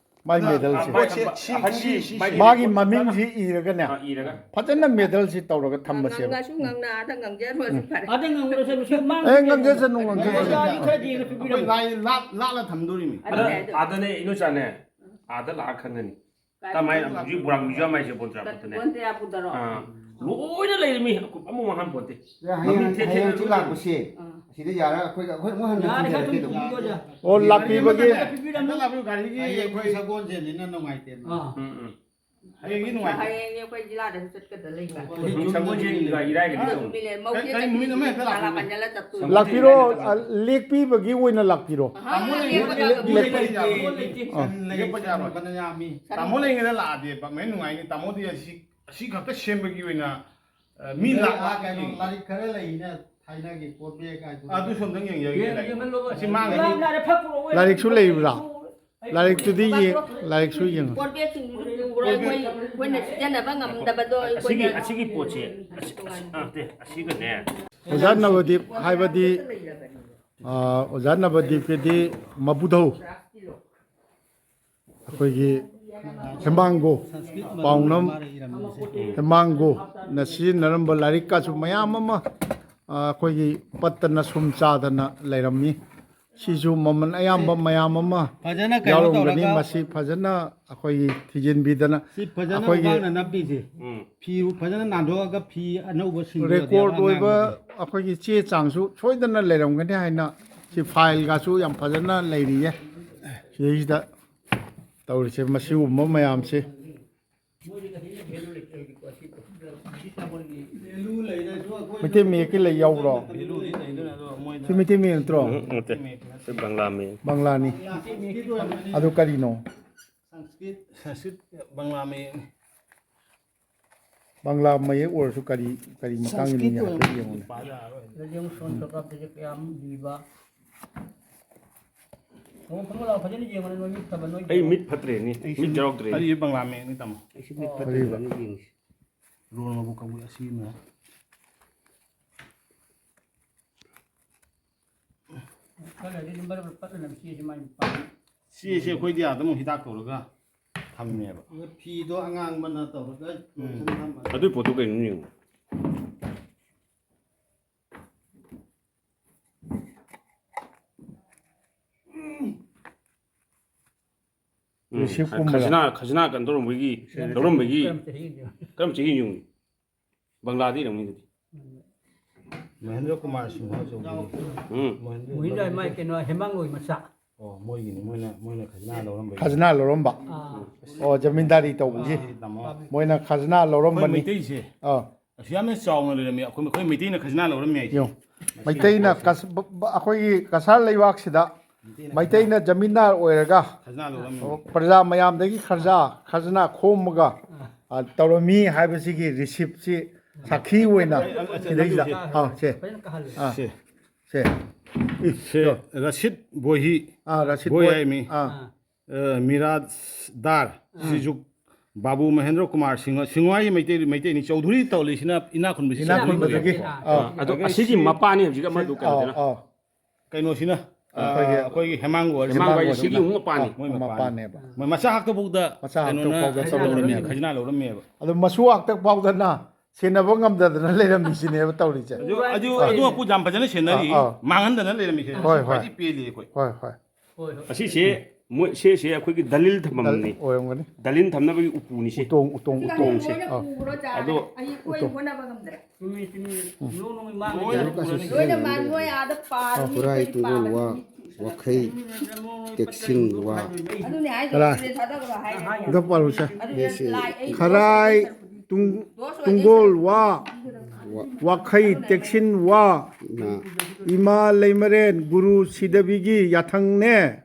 ꯃꯥꯏ ꯑꯗꯣ ꯃꯦꯗꯜꯁꯦ꯫ ꯄꯣꯠꯁꯦ ꯁꯤ-, ꯃꯥꯒꯤ ꯁꯤ-, ꯁꯤ-, ꯃꯥꯒꯤ ꯃꯃꯤꯡꯁꯤ ꯏꯔꯒꯅꯦ, ꯑꯥ, ꯏꯔꯒ꯫ ꯐꯖꯅ ꯃꯦꯗꯜꯁꯤ ꯇꯧꯔꯒ ꯊꯝꯃꯁꯦꯕ꯫ ꯉꯥꯡꯅꯁꯨ ꯉꯥꯡꯅ ꯑꯥꯗ ꯉꯥꯡꯖꯔꯨꯔꯁꯨ ꯎꯝ꯫ ꯐꯔꯦ꯫ ꯑꯥꯗ ꯉꯥꯡꯉꯨꯔꯁꯦ, ꯁꯤ ꯃꯥꯡ-, ꯑꯦ, ꯉꯥꯡꯖꯁꯅꯨ, ꯉꯥꯡꯖꯁꯅꯨ꯫ ꯃꯣꯏ ꯈꯔꯗꯤ ꯍꯦꯟꯅ ꯄꯤꯕꯤꯔꯝꯃꯣ꯫ ꯑꯩꯈꯣꯏ ꯂꯥꯏ ꯂꯥꯠ-, ꯂꯥꯠꯂ ꯊꯝꯗꯣꯔꯤꯃꯤ꯫ ꯑꯗꯨꯅꯦ, ꯑꯗꯨ ꯑꯥꯗꯅꯦ, ꯏꯅꯣꯆꯥꯅꯦ, ꯑꯥꯗ ꯂꯥꯛꯑ ꯈꯪꯒꯅꯤ꯫ ꯀꯥꯏꯗ? ꯀꯃꯥꯏꯅ ꯍꯧꯖꯤꯛ ꯕꯣꯔꯥ ꯃ꯭ꯌꯨꯖꯤꯌꯝ ꯍꯥꯏꯁꯦ ꯕꯣꯟꯇ꯭ꯔꯥꯄꯨꯠꯇꯅꯦ꯫ ꯕꯣꯟꯇ꯭ꯔꯥꯄꯨꯠꯇꯔꯣ? ꯑꯥ, ꯂꯣꯏꯅ ꯂꯩꯔꯝꯃꯤ, ꯑꯃꯨꯛ ꯃꯥꯡꯍꯟ ꯄꯣꯟꯇꯦ꯫ ꯁꯤꯗ ꯍꯌꯦꯡ, ꯃꯃꯤꯡ ꯊꯦꯠ ꯍꯌꯦꯡ ꯊꯦꯠ ꯍꯪꯆꯤꯠ ꯂꯥꯛꯄꯁꯦ, ꯑꯥ꯫ ꯑꯁꯤꯗ ꯌꯥꯔꯒ ꯑꯩꯈꯣꯏ, ꯑꯩꯈꯣꯏ ꯑꯃꯨꯛ ꯍꯟꯅ ꯌꯥꯔꯦ, ꯊꯤꯟꯖꯔꯛꯀꯦ ꯑꯗꯨꯝ꯫ ꯑꯗꯨꯝ ꯄꯤꯕꯤꯔꯣꯗ꯫ ꯑꯣ, ꯂꯥꯛꯄꯤꯕꯒꯤ꯫ ꯍꯟꯗꯛ ꯂꯥꯛꯄꯤꯌꯨ, ꯒꯥꯔꯤꯒꯤ ꯍꯌꯦꯡ ꯑꯩꯈꯣꯏ ꯁꯒꯣꯜꯁꯦꯟꯅꯤꯅ ꯅꯨꯡꯉꯥꯏꯇꯦꯅ꯫ ꯑꯥ꯫ ꯎꯝ, ꯎꯝ꯫ ꯍꯌꯦꯡꯗꯤ ꯅꯨꯡꯉꯥꯏꯇꯦ꯫ ꯍꯌꯦꯡꯗꯤ ꯑꯩꯈꯣꯏ ꯖꯤꯂꯥꯗꯁꯨ ꯆꯠꯀꯗ ꯂꯩꯕ꯫ ꯎꯝ, ꯁꯒꯣꯜꯁꯦꯟꯒ ꯏꯔꯥꯏꯒꯗꯤ ꯑꯗꯨ ꯇꯧ꯫ ꯅꯨꯃꯤꯠ ꯂꯩ, ꯃꯧ ꯀꯩ, ꯀꯩ ꯅꯨꯃꯤꯠ ꯑꯃ ꯍꯦꯛꯇ ꯂꯥꯛꯄꯤꯌꯨ꯫ ꯄꯥꯟꯖꯜꯂ ꯆꯠꯇꯣꯏꯅꯤ꯫ ꯂꯥꯛꯄꯤꯔꯣ, ꯑ, ꯂꯦꯛꯄꯤꯕꯒꯤ ꯑꯣꯏꯅ ꯂꯥꯛꯄꯤꯔꯣ꯫ ꯑꯍꯥ, ꯇꯥꯃꯣ ꯂꯩ-, ꯂꯦꯛꯄ ꯂꯦꯛ-, ꯌꯥꯕ ꯂꯦꯛ-, ꯃꯤ ꯂꯩꯇꯦ꯫ ꯑꯥ꯫ ꯂꯦꯛꯄ ꯌꯥꯔꯣꯏ꯫ ꯌꯥꯝꯃꯤ꯫ ꯇꯥꯃꯣ ꯂꯩꯉꯩꯗ ꯂꯥꯛꯑꯗꯤ ꯄꯥꯛꯃꯦꯟ ꯅꯨꯡꯉꯥꯏꯅꯤ꯫ ꯇꯥꯃꯣꯗꯤ ꯑꯁꯤ, ꯑꯁꯤ ꯈꯛꯇ ꯁꯦꯝꯕꯒꯤ ꯑꯣꯏꯅ, ꯑ, ꯃꯤ ꯂꯥꯛ ꯂꯥꯛ ꯀꯩꯅꯣ, ꯂꯥꯛꯑꯦ꯫ ꯂꯥꯏꯔꯤꯛ ꯈꯔ ꯂꯩꯅ ꯊꯥꯏꯅꯒꯤ ꯄꯣꯠ ꯕꯦꯒ ꯍꯥꯏꯗꯣ꯫ ꯑꯗꯨꯁꯨ ꯑꯝꯇꯪ ꯌꯦꯡꯖꯒꯦ, ꯌꯦꯡ-, ꯂꯥꯏꯔꯤꯛ꯫ ꯌꯦꯡꯍꯜꯂꯣ꯫ ꯑꯁꯤ ꯃꯥꯡꯉꯅꯤ꯫ ꯂꯥꯏꯔꯤꯛꯁꯨ ꯂꯩꯕ꯭ꯔꯥ? ꯂꯥꯏꯔꯤꯛꯁꯨ ꯂꯩꯌꯦ, ꯂꯥꯏꯔꯤꯛꯁꯨ ꯌꯦꯡꯉꯨ꯫ ꯄꯣꯠ ꯕꯦꯒꯁꯤꯡꯗꯨꯁꯨ ꯄꯨꯔꯣꯏ, ꯃꯣꯏ, ꯑꯩꯈꯣꯏꯅ ꯁꯤꯖꯤꯟꯅꯕ ꯉꯝꯗꯕꯗꯣ ꯑꯁꯤꯒꯤ, ꯑꯩꯈꯣꯏꯅ ꯑꯁꯤꯒꯤ ꯄꯣꯠꯁꯦ, ꯑꯁꯤ, ꯑꯁꯤ, ꯑ, ꯅꯠꯇꯦ, ꯑꯁꯤꯒꯅꯦ꯫ ꯑꯣꯖꯥ ꯅꯕꯗꯤꯞ ꯍꯥꯏꯕꯗꯤ, ꯑ, ꯑꯣꯖꯥ ꯅꯕꯗꯤꯞꯀꯤꯗꯤ ꯃꯕꯨꯙꯧ, ꯑꯩꯈꯣꯏꯒꯤ ꯍꯦꯃꯥꯡꯒꯣ, ꯄꯥꯎꯅꯝ ꯍꯦꯃꯥꯡꯒꯣꯅ ꯁꯤꯖꯤꯟꯅꯔꯝꯕ ꯂꯥꯏꯔꯤꯛꯀꯁꯨ ꯃꯌꯥꯝ ꯑꯃ, ꯑ, ꯑꯩꯈꯣꯏꯒꯤ ꯄꯠꯇꯅ ꯁꯨꯝ ꯆꯥꯗꯅ ꯂꯩꯔꯝꯃꯤ꯫ ꯁꯤꯁꯨ ꯃꯃꯜ ꯑꯌꯥꯝꯕ ꯁꯤ ꯃꯌꯥꯝ ꯑꯃ ꯐꯖꯅ ꯀꯩꯅꯣ ꯌꯥꯎꯔꯝꯒꯅꯤ꯫ ꯇꯧꯔꯒ ꯃꯁꯤ ꯐꯖꯅ ꯑꯩꯈꯣꯏꯒꯤ ꯊꯤꯖꯤꯟꯕꯤꯗꯅ ꯁꯤ ꯐꯖꯅ ꯑꯩꯈꯣꯏꯒꯤ ꯎꯕꯥꯛꯅ ꯅꯞꯄꯤꯁꯦ꯫ ꯎꯝ꯫ ꯐꯤ ꯐꯖꯅ ꯅꯥꯟꯗꯣꯛꯑꯒ ꯐꯤ ꯑꯅꯧꯕ ꯁꯤꯟꯕꯤꯔꯗꯤ record ꯑꯣꯏꯕ ꯑꯉꯥꯡꯗꯨꯒꯤ꯫ ꯑꯩꯈꯣꯏꯒꯤ ꯆꯦ ꯆꯥꯡꯁꯨ ꯁꯣꯏꯗꯅ ꯂꯩꯔꯝꯒꯅꯤ ꯍꯥꯏꯅ ꯁꯤ file ꯒꯁꯨ ꯌꯥꯝ ꯐꯖꯅ ꯂꯩꯔꯤꯌꯦ꯫ ꯁꯤꯗꯩꯁꯤꯗ ꯇꯧꯔꯤꯁꯦ ꯃꯁꯤꯒꯨꯝꯕ ꯃꯌꯥꯝꯁꯦ꯫ ꯃꯣꯏꯗꯤ ꯀꯔꯤꯝꯇ value ꯂꯩꯇꯦ ꯍꯧꯖꯤꯛ ꯄꯣꯠꯁꯤ꯫ ꯁꯤ ꯁꯥꯄꯣꯟꯒꯤ value ꯂꯩꯔ ꯃꯩꯇꯩ ꯃꯌꯦꯛꯀꯤ ꯂꯩ ꯌꯥꯎꯕ꯭ꯔꯣ? ꯚꯦꯂꯨꯗꯤ ꯂꯩꯗꯣꯏꯅꯦ, ꯑꯗꯣ ꯃꯣꯏꯗ ꯁꯤ ꯃꯩꯇꯩ ꯃꯌꯦꯛ ꯅꯠꯇ꯭ꯔꯣ? ꯎꯝ, ꯅꯠꯇꯦ꯫ ꯁꯤ ꯕꯪꯒ꯭ꯂꯥ ꯃꯌꯦꯛ꯫ ꯕꯪꯒ꯭ꯂꯥꯅꯤ꯫ ꯑꯗꯨ ꯀꯔꯤꯅꯣ? ꯁꯪꯁꯀ꯭ꯔꯤꯠ, ꯁꯪꯁꯀ꯭ꯔꯤꯠ ꯕꯪꯒ꯭ꯂꯥ ꯃꯌꯦꯛꯅꯤ꯫ ꯕꯪꯒ꯭ꯂꯥ ꯃꯌꯦꯛ ꯑꯣꯏꯔꯁꯨ ꯀꯔꯤ, ꯀꯔꯤ ꯃꯇꯥꯡꯒꯤꯅꯣ ꯁꯪꯁꯀ꯭ꯔꯤꯠ ꯍꯥꯏꯐꯦꯠ ꯑꯣꯏꯔꯝꯒꯅꯤ꯫ ꯌꯦꯡꯉꯨꯅꯦ꯫ ꯄꯥ ꯌꯥꯔꯣꯏ꯫ ꯑꯗꯨꯗꯤ ꯑꯃꯨꯛ ꯁꯣꯟ ꯁꯣꯔꯀꯥꯞꯇꯁꯨ ꯀꯌꯥꯝ ꯂꯨꯏꯕ꯫ ꯐꯃꯨꯡ, ꯐꯃꯨꯡ ꯂꯥꯎ, ꯐꯖꯅ ꯌꯦꯡꯉꯨꯅꯦ, ꯅꯣꯏ ꯃꯤꯠ ꯐꯕ, ꯅꯣꯏ ꯑꯩ ꯃꯤꯠ ꯐꯠꯇ꯭ꯔꯦꯅꯦ꯫ ꯃꯤꯠ ꯌꯥꯎꯗ꯭ꯔꯦ꯫ ꯑꯩ ꯕꯪꯒ꯭ꯂꯥ ꯃꯌꯦꯛꯅꯤ, ꯇꯥꯃꯣ꯫ ꯑꯩꯁꯨ ꯃꯤꯠ ꯐꯠꯇ꯭ꯔꯦ, ꯀꯔꯤꯕ? ꯐꯖꯅ ꯌꯦꯡꯁꯤ꯫ ꯔꯣꯜ ꯃꯕꯨꯛ ꯀꯥꯡꯕꯨ ꯑꯁꯤꯅ꯫ ꯈꯔ ꯂꯩꯔꯗꯤ ꯑꯗꯨꯝ ꯕꯔ ꯕꯔ ꯄꯠꯂꯅꯤ, ꯁꯤꯁꯦ ꯃꯥꯏ ꯅꯨꯄꯥ꯫ ꯁꯤꯁꯦ ꯑꯩꯈꯣꯏꯗꯤ ꯑꯥꯗ ꯑꯃꯨꯛ ꯍꯤꯗꯥꯛ ꯇꯧꯔꯒ ꯊꯝꯃꯦꯕ꯫ ꯐꯤꯗꯣ ꯑꯉꯥꯡꯕꯅ ꯇꯧꯔꯒ ꯎꯝ꯫ ꯂꯣꯏꯁꯤꯟ ꯊꯝꯕꯅꯦ꯫ ꯑꯗꯨꯏ ꯄꯣꯠꯇꯨ ꯀꯩꯅꯣ ꯌꯦꯡꯉꯨ꯫ ꯎꯝ, ꯔꯤꯁꯤꯞꯀꯨꯝꯕꯔꯣ? ꯈꯖꯅꯥ, ꯈꯖꯅꯥ ꯀꯩꯅꯣ ꯇꯧꯔꯝꯕꯒꯤ, ꯂꯧꯔꯝꯕꯒꯤ ꯀꯔꯝ ꯆꯍꯤꯒꯤꯅꯣ? ꯀꯔꯝ ꯆꯍꯤꯒꯤꯅꯣ? ꯕꯪꯒ꯭ꯂꯥꯗ ꯏꯔꯝꯅꯤ ꯑꯗꯨꯗꯤ꯫ ꯃꯍꯦꯟꯗ꯭ꯔ ꯀꯨꯃꯥꯔ ꯁꯤꯡꯍ ꯆꯧꯙꯨꯔꯤ꯫ ꯎꯝ꯫ ꯃꯍꯦꯟꯗ꯭ꯔ ꯃꯍꯤꯟꯗ꯭ꯔ ꯃꯥꯏ ꯀꯩꯅꯣ ꯍꯦꯃꯥꯡꯒꯣꯏ ꯃꯆꯥ꯫ ꯑꯣ, ꯃꯣꯏꯒꯤꯅꯤ, ꯃꯣꯏꯅ, ꯃꯣꯏꯅ ꯈꯖꯅꯥ ꯂꯧꯔꯝꯕꯒꯤ꯫ ꯈꯖꯅꯥ ꯂꯧꯔꯝꯕ꯫ ꯑꯥ꯫ ꯑꯣ, ꯖꯃꯤꯟꯗꯥꯔꯤ ꯇꯧꯕꯒꯤ꯫ ꯑꯥ, ꯇꯥꯃꯣ꯫ ꯃꯣꯏꯅ ꯈꯖꯅꯥ ꯑꯩꯈꯣꯏ ꯂꯧꯔꯝꯕꯅꯤ꯫ ꯃꯩꯇꯩꯁꯦ ꯑꯥ꯫ ꯑꯁꯨꯛ ꯌꯥꯝꯅ ꯆꯥꯎꯅ ꯂꯩꯔꯝꯃꯤ, ꯑꯩꯈꯣꯏ, ꯑꯩꯈꯣꯏ ꯃꯩꯇꯩꯅ ꯈꯖꯅꯥ ꯂꯧꯔꯝꯃꯤ ꯍꯥꯏꯁꯦ꯫ ꯌꯦꯡꯉꯨ꯫ ꯃꯁꯤ ꯃꯩꯇꯩꯅ ꯄꯣꯠꯁꯦ꯫ ꯀꯁ-, ꯕ-, ꯕ-, ꯑꯩꯈꯣꯏꯒꯤ ꯀꯁꯥꯔ ꯂꯩꯕꯥꯛꯁꯤꯗ ꯃꯩꯇꯩꯅ ꯃꯩꯇꯩꯅ ꯖꯃꯤꯟꯗꯥꯔ ꯑꯣꯏꯔꯒ ꯈꯖꯅꯥ ꯂꯧꯔꯝꯃꯤ꯫ ꯄ꯭ꯔꯖꯥ ꯃꯌꯥꯝꯗꯒꯤ ꯈꯔꯖꯥ, ꯈꯖꯅꯥ ꯈꯣꯝꯃꯒ, ꯑꯥ, ꯇꯧꯔꯝꯃꯤ ꯍꯥꯏꯕꯁꯤꯒꯤ ꯔꯤꯁꯤꯞꯁꯤ ꯁꯥꯈꯤ ꯑꯣꯏꯅ ꯑ-, ꯑ-, ꯑ-, ꯁꯤꯗꯩꯁꯤꯗ, ꯑꯗꯨꯁꯨ ꯑꯥ, ꯁꯦ, ꯐꯖꯅ ꯀꯥꯍꯜꯂꯦ꯫ ꯑꯥ, ꯁꯦ꯫ ꯁꯦ꯫ ꯁꯦ, ꯌꯣ꯫ ꯔꯁꯤꯗ ꯕꯣꯍꯤ꯫ ꯑꯥ, ꯔꯁꯤꯗ ꯕꯣꯍꯤ ꯕꯣꯍꯤ꯫ ꯍꯥꯏꯃꯤ꯫ ꯑꯥ꯫ ꯑ, ꯃꯤꯔꯥꯖꯗꯥꯔ ꯑꯥ꯫ ꯁꯤꯖꯨꯛ ꯕꯥꯕꯨ ꯃꯍꯦꯟꯗ꯭ꯔ ꯀꯨꯃꯥꯔ ꯁꯤꯡꯍ, ꯁꯤꯡꯍ ꯍꯥꯏꯁꯦ ꯃꯩꯇꯩ, ꯃꯩꯇꯩꯅꯤ꯫ ꯆꯧꯙꯨꯔꯤ ꯇꯧꯔꯤꯁꯤꯅ ꯏꯅꯥꯛ ꯈꯨꯟꯕꯁꯤ ꯏꯅꯥꯛ ꯆꯧꯙꯨꯔꯤ ꯈꯨꯟꯕꯗꯒꯤ꯫ ꯑꯣꯏꯕ꯫ ꯑꯥ꯫ ꯑꯗꯣ ꯑꯗꯒꯤ ꯑꯁꯤꯒꯤ ꯁꯤ ꯃꯄꯥꯅꯤ ꯍꯧꯖꯤꯛ ꯑꯃꯗꯨ ꯁꯤ-, ꯀꯩꯅꯣꯗꯨꯅ꯫ ꯑꯥ, ꯑꯥ꯫ ꯀꯩꯅꯣꯁꯤꯅ, ꯑ, ꯑꯩꯈꯣꯏꯒꯤ ꯑꯩꯈꯣꯏꯒꯤ ꯍꯦꯃꯥꯡꯒꯣꯜ꯫ ꯍꯦꯃꯥꯡꯒꯣꯜ ꯁꯤꯒꯤ ꯑꯃꯨꯛ ꯃꯄꯥꯅꯤ꯫ ꯑꯥ, ꯃꯣꯏ ꯃꯄꯥꯅꯤ꯫ ꯃꯄꯥꯅꯦꯕ꯫ ꯃꯣꯏ ꯃꯆꯥ ꯍꯥꯛꯇ ꯐꯥꯎꯗ ꯃꯆꯥ ꯍꯥꯛꯇ ꯀꯩꯅꯣꯅ ꯐꯥꯎꯗ ꯇꯧꯔꯝꯃꯦꯕ꯫ ꯇꯧꯔꯝꯃꯦꯕ꯫ ꯈꯖꯅꯥ ꯂꯧꯔꯝꯃꯦꯕ꯫ ꯑꯗꯣ ꯃꯁꯨ ꯍꯥꯛꯇ ꯐꯥꯎꯗꯅ ꯁꯦꯟꯅꯕ ꯉꯝꯗꯗꯅ ꯂꯩꯔꯝꯃꯤꯁꯤꯅꯦꯕ ꯇꯧꯔꯤꯁꯦ꯫ ꯑꯗꯨ, ꯑꯗꯨ, ꯑꯗꯨ ꯃꯄꯨ ꯌꯥꯝ ꯐꯖꯅ ꯁꯦꯟꯅꯔꯤ꯫ ꯑꯥ, ꯑꯥ꯫ ꯃꯥꯡꯍꯟꯗꯅ ꯂꯩꯔꯝꯃꯤꯁꯦ꯫ ꯍꯣꯏ, ꯍꯣꯏ꯫ ꯈ꯭ꯋꯥꯏꯗꯒꯤ ꯄꯦꯜꯂꯤ ꯑꯩꯈꯣꯏ꯫ ꯍꯣꯏ, ꯍꯣꯏ꯫ ꯍꯣꯏ, ꯍꯣꯏ꯫ ꯑꯁꯤꯁꯦ ꯃꯣꯏ, ꯁꯦ, ꯁꯦ ꯑꯩꯈꯣꯏꯒꯤ ꯗꯂꯤꯜ ꯊꯝꯐꯝꯅꯤ꯫ ꯗꯂꯤꯜ ꯑꯣꯏꯔꯝꯒꯅꯤ꯫ ꯗꯂꯤꯜ ꯊꯝꯅꯕꯒꯤ ꯎꯄꯨꯅꯤꯁꯦ꯫ ꯎꯇꯣꯡ, ꯎꯇꯣꯡ, ꯎꯇꯣꯡꯁꯦ꯫ ꯎꯇꯣꯡꯁꯦ꯫ ꯑꯥ꯫ ꯑꯗꯣ ꯆꯨꯝꯃꯤ, ꯆꯨꯝꯃꯤ꯫ ꯅꯣꯡ ꯅꯣꯡꯃꯩ ꯃꯥꯡꯉꯦ꯫ ꯂꯣꯏꯅ ꯃꯥꯡꯉꯦ꯫ ꯂꯣꯏꯅ ꯃꯥꯡꯉꯦ꯫ ꯃꯣꯏ ꯑꯥꯗ ꯄꯥꯔ ꯈꯨꯔꯥꯏ ꯃꯤ ꯇꯨꯡꯒꯣꯜ ꯋꯥ ꯄꯥꯔ ꯋꯥꯈꯩ ꯇꯦꯛꯁꯤꯟ ꯋꯥ꯫ ꯑꯗꯨꯅꯦ ꯍꯥꯏꯁꯦ, ꯀꯅꯥ? ꯇꯨꯔꯦꯜ ꯊꯥꯗꯕ꯭ꯔꯣ ꯍꯥꯏꯁꯦ? ꯑꯝꯇ ꯄꯥꯔꯨꯁꯦ꯫ ꯑꯗꯨꯅꯦ ꯁꯦ, ꯁꯦ꯫ ꯂꯥꯏ ꯑꯩ ꯈꯔꯥꯏ ꯇꯨꯡ-, ꯗꯣꯁ ꯑꯣꯏꯗꯣꯏ ꯇꯨꯡꯒꯣꯜ ꯁꯔꯨꯛ ꯋꯥ꯫ ꯋꯥꯈꯩ ꯇꯦꯛꯁꯤꯟ ꯋꯥ꯫ ꯏꯃꯥ ꯂꯩꯃꯔꯦꯟ ꯒꯨꯔꯨ ꯁꯤꯗꯕꯤꯒꯤ ꯌꯥꯊꯪꯅꯦ꯫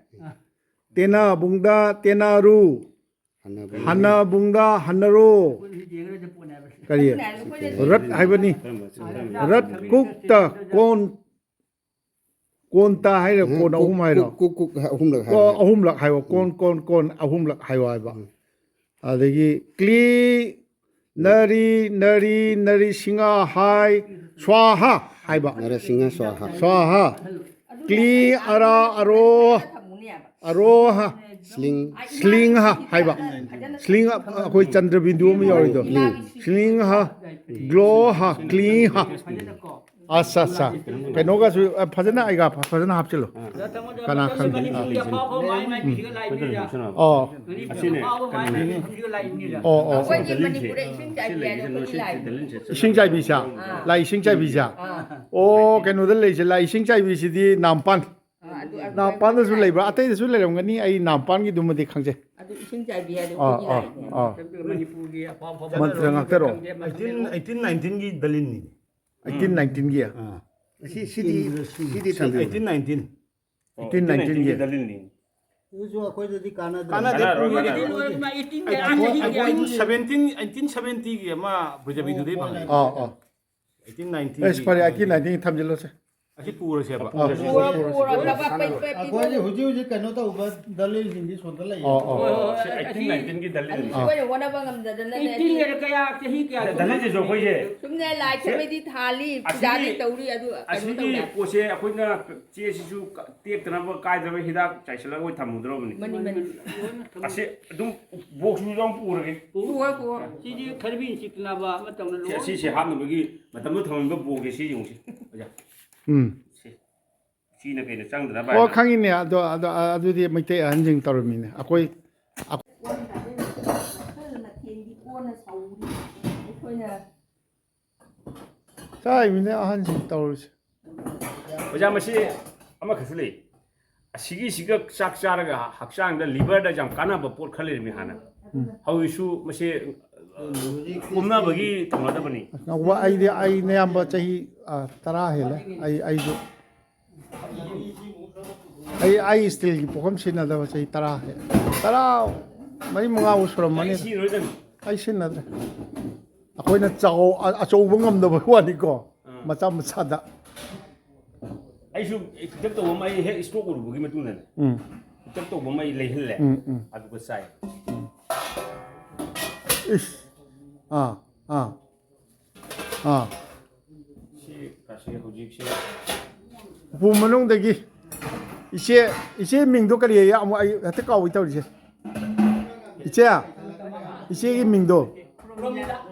ꯇꯦꯅꯥꯕꯨꯡꯗ ꯇꯦꯅꯥꯔꯨ꯫ ꯍꯥꯟꯅꯕꯨꯡꯗ ꯍꯟꯅꯔꯣ꯫ ꯀꯔꯤ? ꯔꯠ ꯍꯥꯏꯕꯅꯤ꯫ ꯔꯠ ꯀꯨꯛꯇ ꯀꯣꯟ, ꯀꯣꯟꯇ ꯍꯥꯏꯔꯣ, ꯀꯣꯟ ꯑꯍꯨꯝ ꯍꯥꯏꯔꯣ? ꯀꯨꯛ, ꯀꯨꯛ, ꯀꯨꯛ ꯑꯍꯨꯝꯂꯛ ꯍꯥꯏ꯫ ꯀꯣ-, ꯑꯍꯨꯝꯂꯛ ꯍꯥꯏꯌꯣ꯫ ꯀꯣꯟ, ꯀꯣꯟ, ꯀꯣꯟ ꯑꯍꯨꯝꯂꯛ ꯍꯥꯏꯌꯣ ꯍꯥꯏꯕ꯫ ꯎꯝ꯫ ꯑꯗꯒꯤ ꯀ꯭ꯂꯤ, ꯅꯔꯤ, ꯅꯔꯤ, ꯅꯔꯤ ꯁꯤꯡꯍꯥ ꯍꯥꯏ, ꯁ꯭ꯋꯥꯍꯥ ꯍꯥꯏꯕ꯫ ꯅꯔꯁꯤꯡꯍ ꯁ꯭ꯋꯥꯍꯥ꯫ ꯁ꯭ꯋꯥꯍꯥ꯫ ꯀ꯭ꯂꯤ ꯑꯔꯥ ꯑꯔꯣ, ꯑꯔꯣꯍꯥ꯫ ꯁ꯭ꯂꯤꯡ꯫ ꯁ꯭ꯂꯤꯡꯍꯥ ꯍꯥꯏꯕ꯫ ꯁ꯭ꯂꯤꯡ ꯑꯩꯈꯣꯏ ꯆꯟꯗ꯭ꯔꯕꯤꯟꯗꯨ ꯑꯃ ꯌꯥꯎꯔꯤꯗꯣ꯫ ꯁ꯭ꯂꯤꯡꯍꯥ, ꯒ꯭ꯂꯣꯍꯥ, ꯀ꯭ꯂꯤꯍꯥ꯫ ꯑꯠꯆꯥ, ꯑꯠꯆꯥ꯫ ꯀꯩꯅꯣꯒꯁꯨ, ꯑ, ꯐꯖꯅ ꯑꯩꯒ ꯐ-, ꯐꯖꯅ ꯍꯥꯞꯆꯤꯜꯂꯨ꯫ ꯀꯅꯥ ꯈꯪꯗꯦ꯫ ꯑꯥ꯫ ꯎꯝ꯫ ꯑꯣ꯫ ꯑꯣ, ꯑꯣ, ꯑꯣ꯫ ꯑꯩꯈꯣꯏꯒꯤ ꯃꯅꯤꯄꯨꯔꯗ ꯏꯁꯤꯡ ꯆꯥꯏꯕꯤ ꯍꯥꯏꯗꯣ ꯑꯩꯈꯣꯏꯒꯤ ꯂꯥꯏꯅꯤ꯫ ꯏꯁꯤꯡ ꯆꯥꯏꯕꯤꯁꯦ? ꯑꯥ꯫ ꯂꯥꯏ ꯏꯁꯤꯡ ꯆꯥꯏꯕꯤꯁꯦ? ꯑꯥ꯫ ꯑꯣ, ꯀꯩꯅꯣꯗ ꯂꯩꯁꯦ, ꯂꯥꯏ ꯏꯁꯤꯡ ꯆꯥꯏꯕꯤꯁꯤꯗꯤ ꯅꯥꯝꯄꯥꯟ꯫ ꯑꯥ, ꯑꯗꯨ, ꯑꯗꯨ ꯅꯥꯝꯄꯥꯟꯗꯁꯨ ꯂꯩꯕ꯭ꯔꯥ? ꯑꯇꯩꯗꯁꯨ ꯂꯩꯔꯝꯒꯅꯤ, ꯑꯩ ꯅꯥꯝꯄꯥꯟꯒꯤꯗꯨꯃꯗꯤ ꯈꯪꯖꯩ꯫ ꯑꯗꯨ ꯏꯁꯤꯡ ꯆꯥꯏꯕꯤ ꯍꯥꯏꯗꯣ ꯑꯥ, ꯑꯩꯈꯣꯏꯒꯤ ꯑꯥ, ꯂꯥꯏꯅꯤ꯫ ꯑꯥ꯫ ꯃꯅꯤꯄꯨꯔꯒꯤ ꯑꯐꯥꯎ ꯑꯐꯥꯎꯕ ꯃꯟꯇ꯭ꯔ ꯉꯥꯛꯇꯔꯣ? ꯑꯩꯠꯇꯤꯟ, ꯑꯩꯠꯇꯤꯟ ꯅꯥꯏꯟꯇꯤꯟꯒꯤ ꯗꯂꯤꯟꯅꯤ꯫ ꯑꯩꯠꯇꯤꯟ ꯅꯥꯏꯟꯇꯤꯟꯒꯤ? ꯑꯥ꯫ ꯑꯁꯤ, ꯁꯤꯗꯤ, ꯁꯤꯗꯤ ꯊꯝꯕꯤꯌꯨ꯫ Eighteen nineteen. ꯑꯩꯠꯇꯤꯟ ꯅꯥꯏꯟꯇꯤꯟꯒꯤ꯫ ꯗꯂꯤꯜꯅꯤ꯫ ꯑꯗꯨꯁꯨ ꯑꯩꯈꯣꯏꯗꯗꯤ ꯀꯥꯟꯅꯗ꯭ꯔꯦ꯫ ꯀꯥꯟꯅꯗꯦ꯫ ꯀꯥꯟꯅꯔꯣꯏ, ꯄꯨꯔꯒꯗꯤ ꯀꯥꯟꯅꯔꯣꯏ꯫ ꯂꯣꯏꯔꯦ, ꯏꯃꯥ, ꯑꯩꯠꯇꯤꯟ ꯑꯩꯈꯣꯏ, ꯀꯌꯥ ꯑꯩꯈꯣꯏ ꯆꯍꯤ ꯀꯌꯥ ꯑꯩꯠꯇꯤꯟ ꯁꯚꯦꯟꯇꯤꯟ, ꯑꯩꯠꯇꯤꯟ ꯁꯚꯦꯟꯇꯤꯒꯤ ꯑꯃ ꯕ꯭ꯔꯖꯕꯤꯟꯗꯨꯗꯩ ꯐꯪꯉꯦ꯫ ꯑꯥ, ꯑꯥ꯫ ꯑꯩꯠꯇꯤꯟ ꯅꯥꯏꯟꯇꯤꯒꯤ ꯑꯦꯁ, ꯐꯔꯦ, ꯑꯩꯠꯇꯤꯟ ꯅꯥꯏꯟꯇꯤꯟꯒꯤ ꯊꯝꯖꯤꯜꯂꯁꯦ꯫ ꯑꯁꯤ ꯄꯨꯔꯁꯦ ꯍꯥꯏꯕ꯫ ꯑꯥ, ꯄꯨꯔꯁꯦ꯫ ꯄꯨꯔ-, ꯄꯨꯔ-, ꯄꯨꯔ-, ꯄꯨꯔ-, ꯑꯩꯈꯣꯏ ꯍꯧꯖꯤꯛ ꯍꯧꯖꯤꯛ ꯀꯩꯅꯣ ꯇꯧꯕ ꯗꯂꯤꯜꯁꯤꯡꯗꯤ ꯁꯣꯝꯗ ꯂꯩꯌꯦ꯫ ꯑꯥ, ꯑꯥ꯫ ꯍꯣꯏ, ꯍꯣꯏ, ꯍꯣꯏ, ꯑꯩꯠꯇꯤꯟ ꯅꯥꯏꯟꯇꯤꯟꯒꯤ ꯗꯂꯤꯜ꯫ ꯑꯩꯈꯣꯏꯅ ꯍꯣꯠꯅꯕ ꯉꯝꯗꯗꯅꯅꯦ, ꯑꯩꯠꯇꯤꯟ ꯁꯤ ꯀꯌꯥ, ꯆꯍꯤ ꯀꯌꯥ ꯗꯂꯤꯜꯁꯤꯁꯨ ꯑꯩꯈꯣꯏꯁꯦ ꯁꯨꯝꯅꯦ, ꯂꯥꯏ ꯁꯦ-, ꯊꯥꯕꯩꯗꯤ ꯊꯥꯜꯂꯤ, ꯄꯨꯖꯥꯗꯤ ꯑꯁꯤꯒꯤ, ꯇꯧꯔꯤ, ꯑꯗꯨ ꯀꯩꯅꯣ ꯑꯁꯤꯒꯤ ꯇꯧꯗꯦ꯫ ꯄꯣꯠꯁꯦ ꯑꯩꯈꯣꯏꯅ ꯆꯦꯁꯤꯁꯨ ꯀ-, ꯇꯦꯛꯇꯅꯕ ꯀꯥꯏꯗꯅꯕ ꯍꯤꯗꯥꯛ ꯆꯥꯏꯁꯤꯜꯂꯒ ꯑꯩꯈꯣꯏ ꯊꯝꯃꯨꯗ꯭ꯔꯕꯅꯤ꯫ Money, money. ꯑꯁꯤ ꯑꯗꯨꯝ ꯕꯣꯛꯁꯁꯨ ꯌꯥꯝ ꯄꯨꯔꯒꯦ꯫ ꯄꯨꯔꯣ, ꯄꯨꯔꯣ꯫ ꯁꯤꯗꯤ ꯈꯔꯕꯤꯟ ꯆꯤꯛꯇꯅꯕ ꯑꯃ ꯇꯧꯅ ꯁꯤ, ꯂꯣꯏ꯫ ꯑꯁꯤꯁꯦ ꯍꯥꯞꯅꯕꯒꯤ ꯃꯇꯝꯗꯨ ꯊꯝꯃꯝꯕ ꯕꯣꯛꯁꯁꯦ ꯁꯤ ꯌꯦꯡꯉꯨꯁꯤ꯫ ꯑꯣꯖꯥ꯫ ꯎꯝ꯫ ꯁꯤ, ꯁꯤꯅ ꯀꯩꯅꯣ ꯆꯪꯗꯅꯕ ꯑꯣ, ꯍꯥꯏꯅ꯫ ꯈꯪꯉꯤꯅꯦ꯫ ꯑꯗꯣ, ꯑꯗꯣ, ꯑꯗꯨꯗꯤ ꯃꯩꯇꯩ ꯑꯍꯟꯁꯤꯡ ꯇꯧꯔꯝꯃꯤꯅꯦ꯫ ꯑꯩꯈꯣꯏ, ꯑꯩꯈꯣꯏ ꯃꯈꯜ ꯃꯊꯦꯜꯒꯤ ꯀꯣꯟꯅ ꯁꯧꯔꯤ꯫ ꯑꯩꯈꯣꯏꯅ ꯆꯥꯔꯤꯃꯤꯅꯦ ꯑꯍꯟꯁꯤꯡ ꯇꯧꯔꯤꯁꯦ꯫ ꯑꯣꯖꯥ, ꯃꯁꯤ ꯑꯃꯈꯛꯁꯨ ꯂꯩ꯫ ꯑꯁꯤꯒꯤꯁꯤꯒ ꯆꯥꯛ ꯆꯥꯔꯒ ꯍꯛꯆꯥꯡꯗ, ꯂꯤꯚꯔꯗ ꯌꯥꯝ ꯀꯥꯟꯅꯕ ꯄꯣꯠ ꯈꯔ ꯂꯩꯔꯝꯃꯤ ꯍꯥꯟꯅ꯫ ꯎꯝ꯫ ꯍꯧꯖꯤꯛꯁꯨ ꯃꯁꯤ ꯀꯨꯝꯅꯕꯒꯤ ꯇꯧꯅꯗꯕꯅꯤ꯫ ꯉꯧꯕ ꯑꯩꯗꯤ, ꯑꯩꯅ ꯑꯌꯥꯝꯕ ꯆꯍꯤ, ꯑ, ꯇꯔꯥ ꯍꯦꯜꯂꯦ꯫ ꯑꯩ, ꯑꯩꯁꯨ, ꯑꯩ, ꯑꯩ ꯏꯁꯇꯤꯜꯒꯤ ꯄꯨꯈꯝ ꯁꯤꯖꯤꯟꯅꯗꯕ ꯆꯍꯤ ꯇꯔꯥ ꯍꯦꯜꯂꯦ꯫ ꯇꯔꯥ ꯃꯔꯤ ꯃꯉꯥꯕꯨ ꯁꯨꯔꯝꯃꯅꯤ꯫ ꯑꯩ ꯁꯤꯖꯤꯟꯅꯔꯣꯏꯗꯕꯅꯤ꯫ ꯑꯩ ꯁꯤꯖꯤꯟꯅꯗ꯭ꯔꯦ꯫ ꯑꯩꯈꯣꯏꯅ ꯆꯥꯎ-, ꯑ-, ꯑꯆꯧꯕ ꯉꯝꯗꯕ ꯋꯥꯅꯤꯀꯣ꯫ ꯑꯥ꯫ ꯃꯆꯥ ꯃꯆꯥꯗ꯫ ꯑꯩꯁꯨ ꯄꯤꯛꯇꯞ ꯇꯧꯕ ꯑꯃ ꯑꯩ ꯍꯦꯛ ꯏꯁꯇꯣꯛ ꯎꯔꯨꯕꯒꯤ ꯃꯇꯨꯡꯗꯅꯦ꯫ ꯎꯝ꯫ ꯄꯤꯛꯇꯞ ꯇꯧꯕ ꯑꯃ ꯑꯩ ꯂꯩꯍꯜꯂꯦ꯫ ꯎꯝ, ꯎꯝ꯫ ꯑꯗꯨꯒ ꯆꯥꯏ꯫ ꯏꯁ꯫ ꯑꯥ, ꯑꯥ꯫ ꯑꯥ꯫ ꯁꯤ ꯀꯥꯁꯦ ꯍꯧꯖꯤꯛꯁꯦ꯫ ꯎꯄꯨ ꯃꯅꯨꯡꯗꯒꯤ ꯏꯆꯦ, ꯏꯆꯦ ꯃꯤꯡꯗꯣ ꯀꯔꯤ? ꯑꯃꯨꯛ ꯑꯩ ꯍꯦꯛꯇ ꯀꯥꯎꯏ ꯇꯧꯔꯤꯁꯦ꯫ ꯏꯆꯦ, ꯏꯆꯦꯒꯤ ꯃꯤꯡꯗꯣ?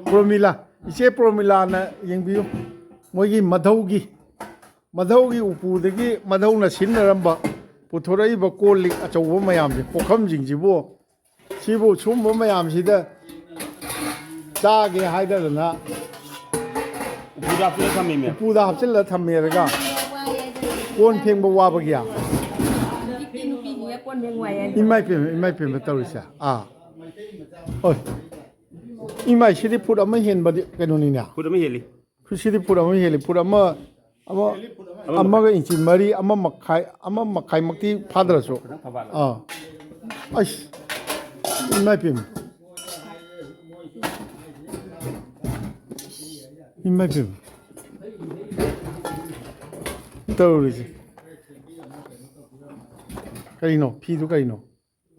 ꯄ꯭ꯔꯣꯃꯤꯂꯥ꯫ ꯏꯆꯦ ꯄ꯭ꯔꯣꯃꯤꯂꯥꯅ ꯌꯦꯡꯕꯤꯌꯨ꯫ ꯃꯣꯏꯒꯤ ꯃꯙꯧꯒꯤ, ꯃꯙꯧꯒꯤ ꯎꯄꯨꯗꯒꯤ ꯃꯙꯧꯅ ꯁꯤꯖꯤꯟꯅꯔꯝꯕ, ꯄꯨꯊꯣꯔꯛꯏꯕ ꯀꯣꯜ ꯂꯤꯛ ꯑꯆꯧꯕ ꯃꯌꯥꯝꯁꯦ, ꯄꯨꯈꯝꯁꯤꯡꯁꯤꯕꯨ, ꯁꯤꯕꯨ ꯁꯨꯝꯕ ꯃꯌꯥꯝꯁꯤꯗ ꯆꯥꯒꯦ ꯍꯥꯏꯗꯗꯅ ꯎꯄꯨꯗ ꯍꯥꯞꯆꯤꯜꯂ ꯊꯝꯃꯤꯃꯦ꯫ ꯎꯄꯨꯗ ꯍꯥꯞꯆꯤꯜꯂ ꯊꯝꯃꯦꯔꯒ ꯀꯣꯟ ꯐꯦꯡꯕ ꯋꯥꯕꯒꯤ꯫ ꯍꯧꯖꯤꯛꯇꯤ ꯅꯨꯄꯤꯁꯤꯡꯁꯦ ꯀꯣꯟ ꯐꯦꯡ ꯋꯥꯏ ꯍꯥꯏꯅ꯫ ꯏꯃꯥꯏ ꯄꯦꯝꯃ, ꯏꯃꯥꯏ ꯄꯦꯝꯃ ꯇꯧꯔꯤꯁꯦ꯫ ꯑꯥ꯫ ꯍꯣꯏ꯫ ꯏꯃꯥꯏ, ꯁꯤꯗꯤ ꯐꯨꯠ ꯑꯃ ꯍꯦꯟꯕꯗꯤ ꯀꯩꯅꯣꯅꯤꯅꯦ꯫ ꯐꯨꯠ ꯑꯃ ꯍꯦꯜꯂꯤ꯫ ꯁꯤꯗꯤ ꯐꯨꯠ ꯑꯃ ꯍꯦꯜꯂꯤ꯫ ꯐꯨꯠ ꯑꯃ, ꯑꯃ, ꯑꯃ ꯑꯃꯒ ꯏꯟꯆꯤ ꯃꯔꯤ, ꯑꯃ ꯃꯈꯥꯏ, ꯑꯃ ꯃꯈꯥꯏꯃꯛꯇꯤ ꯐꯥꯗ꯭ꯔꯁꯨ꯫ ꯈꯤꯇꯪ ꯐꯕꯥꯠꯂꯣ꯫ ꯑꯥ꯫ ꯑꯩꯁ, ꯏꯃꯥꯏ ꯄꯦꯝꯃ꯫ ꯏꯃꯥꯏ ꯄꯦꯝꯃ꯫ ꯇꯧꯔꯤꯁꯦ꯫ ꯀꯔꯤꯅꯣ? ꯐꯤꯗꯨ ꯀꯔꯤꯅꯣ?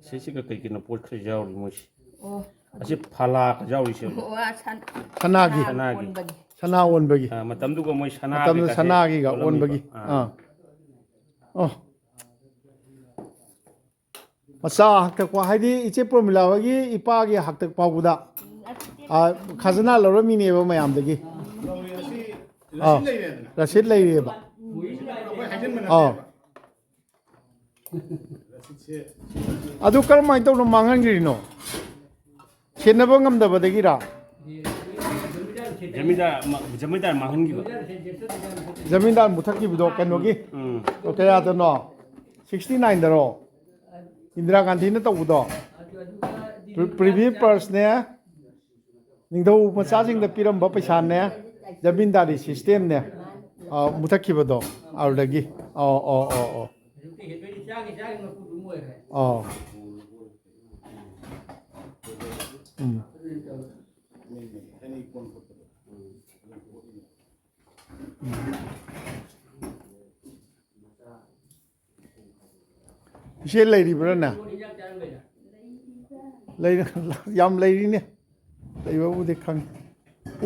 ꯁꯤꯁꯤꯒ ꯀꯩ ꯀꯩꯅꯣ ꯄꯣꯠ ꯈꯔ ꯌꯥꯎꯔꯤ ꯃꯣꯏꯁꯤ꯫ ꯑꯣ꯫ ꯑꯁꯤ ꯐꯥꯂꯥꯒ ꯌꯥꯎꯔꯤꯁꯦ ꯍꯧꯖꯤꯛ꯫ ꯑꯣ, ꯑ, ꯁꯟ-, ꯁꯅꯥꯒꯤ꯫ ꯁꯅꯥꯒꯤ꯫ ꯑꯣꯟꯕꯒꯤ꯫ ꯁꯅꯥ ꯑꯣꯟꯕꯒꯤ꯫ ꯑ, ꯃꯇꯝꯗꯨꯒ ꯃꯣꯏ ꯁꯅꯥ ꯃꯇꯝꯗ ꯀꯩꯀꯥꯁꯦ ꯁꯅꯥꯒꯤꯒ ꯌꯣꯜꯂꯝꯃꯤꯕ꯫ ꯑꯣꯟꯕꯒꯤ꯫ ꯑꯥ꯫ ꯑꯥ꯫ ꯑꯣ꯫ ꯃꯆꯥ ꯍꯥꯛꯇꯛꯄ ꯍꯥꯏꯗꯤ ꯏꯆꯦ ꯄ꯭ꯔꯣꯃꯤꯂꯥ ꯍꯣꯏꯒꯤ ꯏꯄꯥꯒꯤ ꯍꯥꯛꯇꯛ ꯐꯥꯎꯕꯗ, ꯑ, ꯈꯖꯅꯥ ꯂꯧꯔꯝꯃꯤꯅꯦꯕ ꯃꯌꯥꯝꯗꯒꯤ꯫ ꯑꯥ꯫ ꯔꯁꯤꯠ ꯂꯩꯔꯦꯕ꯫ ꯑꯥ꯫ ꯑꯗꯨ ꯀꯔꯝꯍꯥꯏꯅ ꯇꯧꯅ ꯃꯥꯡꯍꯟꯈ꯭ꯔꯤꯅꯣ? ꯁꯦꯟꯅꯕ ꯉꯝꯗꯕꯗꯒꯤꯔꯥ? ꯖꯃꯤꯟꯗꯥꯔ ꯃ-, ꯖꯃꯤꯟꯗꯥꯔ ꯃꯥꯡꯍꯟꯈꯤꯕ꯫ ꯖꯃꯤꯟꯗꯥꯔ ꯃꯨꯊꯠꯈꯤꯕꯗꯣ ꯀꯩꯅꯣꯒꯤ? ꯎꯝ꯫ ꯀꯌꯥꯗꯅꯣ? ꯁꯤꯛꯁꯇꯤ ꯅꯥꯏꯟꯗꯔꯣ? ꯏꯟꯗꯤꯔꯥ ꯒꯥꯟꯙꯤꯅ ꯇꯧꯕꯗꯣ? ꯄ꯭ꯔꯤ-, ꯄ꯭ꯔꯤꯚꯤ ꯄꯔꯁꯅꯦ, ꯅꯤꯡꯊꯧ ꯃꯆꯥꯁꯤꯡꯗ ꯄꯤꯔꯝꯕ ꯄꯩꯁꯥꯅꯦ, ꯖꯃꯤꯟꯗꯥꯔꯤ ꯁꯤꯁꯇꯦꯝꯅꯦ, ꯑ, ꯃꯨꯊꯠꯈꯤꯕꯗꯣ ꯑꯗꯨꯗꯒꯤ꯫ ꯑꯣ, ꯑꯣ, ꯑꯣ, ꯑꯣ꯫ ꯑꯣ꯫ ꯎꯝ꯫ ꯏꯆꯦ ꯂꯩꯔꯤꯕ꯭ꯔꯥꯅꯦ? ꯂꯩꯔ-, ꯌꯥꯝ ꯂꯩꯔꯤꯅꯦ꯫ ꯂꯩꯕꯕꯨꯗꯤ ꯈꯪꯉꯤ꯫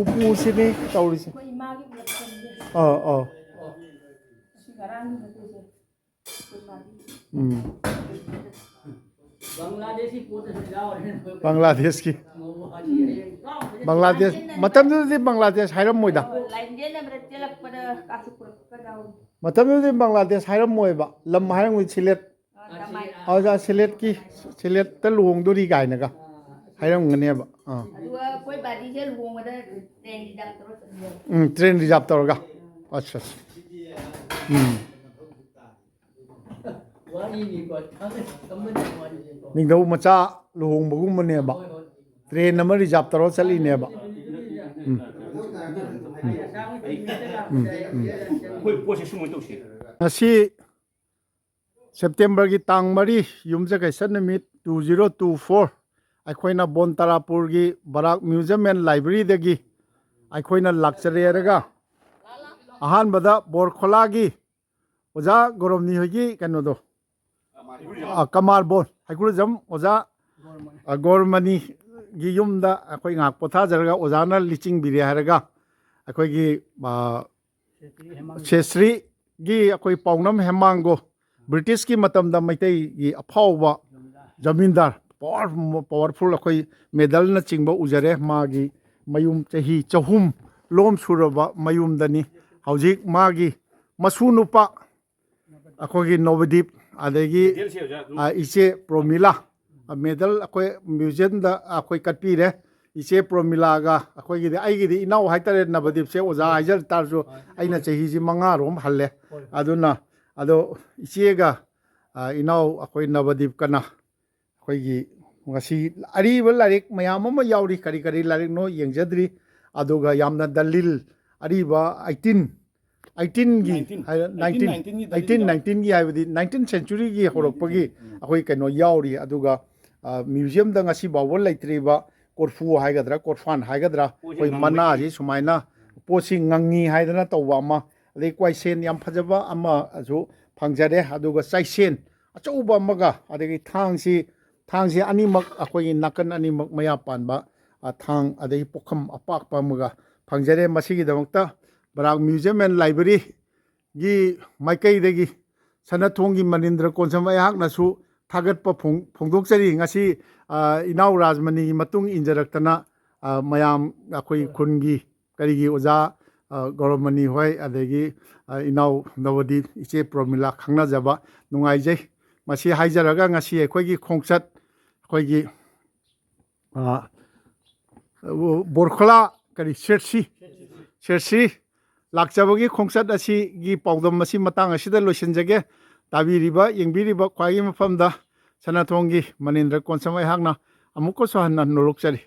ꯎꯄꯨꯁꯤꯅꯤ ꯇꯧꯔꯤꯁꯦ꯫ ꯑꯩꯈꯣꯏ ꯏꯃꯥꯒꯤ ꯄꯨꯂꯞ ꯆꯪꯗꯦ꯫ ꯑꯥ, ꯑꯥ꯫ ꯑꯁꯤ ꯉꯔꯥꯡꯒꯤ ꯃꯇꯨꯁꯦ꯫ ꯑꯩꯈꯣꯏ ꯏꯃꯥꯒꯤ꯫ ꯎꯝ꯫ ꯕꯪꯒ꯭ꯂꯥꯗꯦꯁꯀꯤ ꯄꯣꯠꯇꯁꯨ ꯌꯥꯎꯔꯦ꯫ ꯕꯪꯒ꯭ꯂꯥꯗꯦꯁꯀꯤ꯫ ꯕꯪꯒ꯭ꯂꯥꯗꯦꯁ, ꯃꯇꯝꯗꯨꯗꯗꯤ ꯕꯪꯒ꯭ꯂꯥꯗꯦꯁ ꯍꯥꯏꯔꯝꯃꯣꯏꯗ꯫ ꯂꯥꯏꯟꯗꯦꯟ ꯑꯃꯗ ꯆꯦꯜꯂꯛꯄꯗ ꯀꯥꯁꯨ ꯄꯨꯔꯛꯀꯗꯧ꯫ ꯃꯇꯝꯗꯨꯗꯗꯤ ꯕꯪꯒ꯭ꯂꯥꯗꯦꯁ ꯍꯥꯏꯔꯝꯃꯣꯏꯕ, ꯂꯝ ꯍꯥꯏꯔꯝꯃꯣꯏ, ꯁꯤꯂꯦꯠ꯫ ꯑꯥ, ꯇꯃꯥꯏ꯫ ꯑꯣꯖꯥ ꯁꯤꯂꯦꯠꯀꯤ, ꯁꯤꯂꯦꯠꯇ ꯂꯨꯍꯣꯡꯗꯣꯔꯤ ꯀꯥꯏꯅꯒ ꯍꯥꯏꯔꯝꯒꯅꯦꯕ꯫ ꯑꯥ꯫ ꯑꯗꯨꯒ ꯑꯩꯈꯣꯏ ꯕꯥꯗꯤꯁꯦ ꯂꯨꯍꯣꯡꯕꯗ ꯇ꯭ꯔꯦꯟ ꯔꯤꯖꯥꯕ ꯇꯧꯔ ꯆꯠꯂꯦ꯫ ꯎꯝ, ꯇ꯭ꯔꯦꯟ ꯔꯤꯖꯥꯕ ꯇꯧꯔꯒ꯫ ꯑꯠꯁꯥ, ꯑꯠꯁꯥ꯫ ꯎꯝ꯫ ꯅꯤꯡꯊꯧ ꯃꯆꯥ ꯂꯨꯍꯣꯡꯕꯒꯨꯝꯕꯅꯦꯕ꯫ ꯇ꯭ꯔꯦꯟ ꯑꯃ ꯔꯤꯖꯥꯕ ꯇꯧꯔꯒ ꯆꯠꯂꯤꯅꯦꯕ꯫ ꯎꯝ꯫ ꯎꯝ, ꯎꯝ꯫ ꯑꯩꯈꯣꯏ ꯄꯣꯠꯁꯦ ꯁꯨꯃꯥꯏꯅ ꯇꯧꯁꯤ꯫ ꯉꯁꯤ ꯁꯦꯞꯇꯦꯝꯕꯔꯒꯤ ꯇꯥꯡ ꯃꯔꯤ, ꯌꯨꯝꯖꯀꯩꯁ ꯅꯨꯃꯤꯠ, two zero two four, ꯑꯩꯈꯣꯏꯅ ꯕꯣꯟ ꯇꯔꯥꯄꯨꯔꯒꯤ ꯕꯔꯥꯛ Museum and Library ꯗꯒꯤ ꯑꯩꯈꯣꯏꯅ ꯂꯥꯛꯆꯔꯦ ꯍꯥꯏꯔꯒ, ꯑꯍꯥꯟꯕꯗ ꯕꯣꯔꯈꯣꯂꯥꯒꯤ ꯑꯣꯖꯥ ꯒꯣꯔꯣꯝꯅꯤ ꯍꯣꯏꯒꯤ ꯀꯩꯅꯣꯗꯣ, ꯑ, ꯀꯃꯥꯔ ꯕꯣꯟ, ꯍꯩꯀ꯭ꯔꯨꯖꯝ ꯑꯣꯖꯥ, ꯑ, ꯒꯣꯔꯃꯅꯤꯒꯤ ꯌꯨꯝꯗ ꯑꯩꯈꯣꯏ ꯉꯥꯏꯍꯥꯛ ꯄꯣꯊꯥꯖꯔꯒ, ꯑꯣꯖꯥꯅ ꯂꯤꯆꯤꯡꯕꯤꯔꯦ ꯍꯥꯏꯔꯒ, ꯑꯩꯈꯣꯏꯒꯤ, ꯑ, ꯁꯦꯁ꯭ꯔꯤꯒꯤ ꯑꯩꯈꯣꯏ ꯄꯥꯎꯅꯝ ꯍꯦꯃꯥꯡꯒꯣ, ꯕ꯭ꯔꯤꯇꯤꯁꯀꯤ ꯃꯇꯝꯗ ꯃꯩꯇꯩꯒꯤ ꯑꯐꯥꯎꯕ ꯖꯃꯤꯟꯗꯥꯔ, ꯄꯋꯥꯔ-, ꯄꯋꯥꯔꯐꯨꯜ ꯑꯩꯈꯣꯏ ꯃꯦꯗꯜꯅꯆꯤꯡꯕ ꯎꯖꯔꯦ꯫ ꯃꯥꯒꯤ ꯃꯌꯨꯝ ꯆꯍꯤ ꯆꯍꯨꯝ ꯂꯣꯝ ꯁꯨꯔꯕ ꯃꯌꯨꯝꯗꯅꯤ꯫ ꯍꯧꯖꯤꯛ ꯃꯥꯒꯤ ꯃꯁꯨ ꯅꯨꯄꯥ ꯑꯩꯈꯣꯏꯒꯤ ꯅꯣꯕꯗꯤꯞ, ꯑꯗꯒꯤ, ꯃꯦꯗꯜꯁꯦ ꯑꯣꯖꯥ ꯑꯗꯨꯝ ꯑ, ꯏꯆꯦ ꯄ꯭ꯔꯣꯃꯤꯂꯥ, ꯑ, ꯃꯦꯗꯜ ꯑꯩꯈꯣꯏ ꯃ꯭ꯌꯨꯖꯤꯌꯝꯗ ꯑꯩꯈꯣꯏ ꯀꯠꯄꯤꯔꯦ꯫ ꯏꯆꯦ ꯄ꯭ꯔꯣꯃꯤꯂꯥꯒ ꯑꯩꯈꯣꯏꯒꯤꯗꯤ, ꯑꯩꯒꯤꯗꯤ ꯏꯅꯥꯎ ꯍꯥꯏꯇꯥꯔꯦ, ꯅꯕꯗꯤꯞꯁꯦ ꯑꯣꯖꯥ ꯍꯥꯏꯖ ꯇꯥꯔꯁꯨ, ꯑꯩꯅ ꯆꯍꯤꯁꯤ ꯃꯉꯥꯔꯣꯝ ꯍꯜꯂꯦ꯫ ꯑꯗꯨꯅ, ꯑꯗꯣ ꯏꯆꯦꯒ, ꯑ, ꯏꯅꯥꯎ ꯑꯩꯈꯣꯏ ꯅꯕꯗꯤꯞꯀꯅ ꯑꯩꯈꯣꯏꯒꯤ ꯉꯁꯤ ꯑꯔꯤꯕ ꯂꯥꯏꯔꯤꯛ ꯃꯌꯥꯝ ꯑꯃ ꯌꯥꯎꯔꯤ꯫ ꯀꯔꯤ ꯀꯔꯤ ꯂꯥꯏꯔꯤꯛꯅꯣ ꯌꯦꯡꯖꯗ꯭ꯔꯤ꯫ ꯑꯗꯨꯒ ꯌꯥꯝꯅ ꯗꯂꯤꯜ, ꯑꯔꯤꯕ ꯑꯩꯇꯤꯟ ꯑꯩꯇꯤꯟꯒꯤ, nineteen, ꯍꯥꯏ, eighteen, nineteen, nineteen ꯒꯤ ꯑꯩꯇꯤꯟ ꯗꯂꯤꯜ ꯅꯥꯏꯟꯇꯤꯟꯒꯤ ꯍꯥꯏꯕꯗꯤ ꯅꯥꯏꯟꯇꯤꯟ ꯁꯦꯟꯆꯨꯔꯤꯒꯤ ꯍꯧꯔꯛꯄꯒꯤ ꯎꯝ꯫ ꯑꯩꯈꯣꯏ ꯀꯩꯅꯣ ꯌꯥꯎꯔꯤ꯫ ꯑꯗꯨꯒ ꯃ꯭ꯌꯨꯖꯤꯌꯝꯗ ꯉꯁꯤ ꯐꯥꯎꯕ ꯂꯩꯇ꯭ꯔꯤꯕ ꯀꯣꯔꯐꯨ ꯍꯥꯏꯒꯗ꯭ꯔꯥ, ꯀꯣꯔꯐꯥꯟ ꯍꯥꯏꯒꯗ꯭ꯔꯥ, ꯄꯣꯠꯁꯦ ꯑꯩꯈꯣꯏ ꯉꯥꯡꯕ ꯃꯅꯥꯁꯤ ꯁꯨꯃꯥꯏꯅ ꯄꯣꯠꯁꯤ ꯉꯪꯉꯤ ꯍꯥꯏꯗꯅ ꯇꯧꯕ ꯑꯃ, ꯑꯗꯩ ꯀ꯭ꯋꯥꯏꯁꯦꯟ ꯌꯥꯝ ꯐꯖꯕ ꯑꯃꯁꯨ ꯐꯪꯖꯔꯦ꯫ ꯑꯗꯨꯒ ꯆꯥꯏꯁꯦꯟ ꯑꯆꯧꯕ ꯑꯃꯒ, ꯑꯗꯒꯤ ꯊꯥꯡꯁꯤ, ꯊꯥꯡꯁꯤ ꯑꯅꯤꯃꯛ, ꯑꯩꯈꯣꯏꯒꯤ ꯅꯥꯀꯟ ꯑꯅꯤꯃꯛ ꯃꯌꯥ ꯄꯥꯟꯕ, ꯑ, ꯊꯥꯡ, ꯑꯗꯒꯤ ꯄꯨꯈꯝ ꯑꯄꯥꯛꯄ ꯑꯃꯒ ꯐꯪꯖꯔꯦ꯫ ꯃꯁꯤꯒꯤꯗꯃꯛꯇ ꯕꯔꯥꯛ ꯃ꯭ꯌꯨꯖꯤꯌꯝ ꯑꯦꯟ ꯂꯥꯏꯕ꯭ꯔꯦꯔꯤꯒꯤ ꯃꯥꯏꯀꯩꯗꯒꯤ ꯁꯅꯥꯊꯣꯡꯒꯤ ꯃꯅꯤꯟꯗ꯭ꯔ ꯀꯣꯟꯁꯝ ꯑꯩꯍꯥꯛꯅꯁꯨ ꯊꯥꯒꯠꯄ ꯐꯣꯡ-, ꯐꯣꯡꯗꯣꯛꯆꯔꯤ꯫ ꯉꯁꯤ, ꯑ, ꯏꯅꯥꯎ ꯔꯥꯖꯃꯅꯤꯒꯤ ꯃꯇꯨꯡ ꯏꯟꯖꯔꯛꯇꯅ, ꯑ, ꯃꯌꯥꯝ ꯑꯩꯈꯣꯏ ꯈꯨꯟꯒꯤ ꯀꯔꯤꯒꯤ ꯑꯣꯖꯥ, ꯑ, ꯒꯧꯔꯃꯅꯤ ꯍꯣꯏ, ꯑꯗꯒꯤ, ꯑ, ꯏꯅꯥꯎ ꯅꯕꯗꯤꯞ, ꯏꯆꯦ ꯄ꯭ꯔꯣꯃꯤꯂꯥ ꯈꯪꯅꯖꯕ ꯅꯨꯡꯉꯥꯏꯖꯩ꯫ ꯃꯁꯤ ꯍꯥꯏꯖꯔꯒ ꯉꯁꯤ ꯑꯩꯈꯣꯏꯒꯤ ꯈꯣꯡꯆꯠ, ꯑꯩꯈꯣꯏꯒꯤ, ꯑ, ꯕꯣꯔꯈꯂꯥ ꯀꯔꯤ ꯁꯦꯠꯁꯤ, ꯁꯦꯠꯁꯤ ꯂꯥꯛꯆꯕꯒꯤ ꯈꯣꯡꯆꯠ ꯑꯁꯤꯒꯤ ꯄꯥꯎꯗꯝ ꯑꯁꯤ ꯃꯇꯥꯡ ꯑꯁꯤꯗ ꯂꯣꯏꯁꯤꯟꯖꯒꯦ꯫ ꯇꯥꯕꯤꯔꯤꯕ, ꯌꯦꯡꯕꯤꯔꯤꯕ ꯈ꯭ꯋꯥꯏꯒꯤ ꯃꯐꯝꯗ ꯁꯅꯥꯊꯣꯡꯒꯤ ꯃꯅꯤꯟꯗ꯭ꯔ ꯀꯣꯟꯁꯝ ꯑꯩꯍꯥꯛꯅ ꯑꯃꯨꯛꯀꯁꯨ ꯍꯟꯅ ꯅꯣꯂꯣꯛꯆꯔꯤ꯫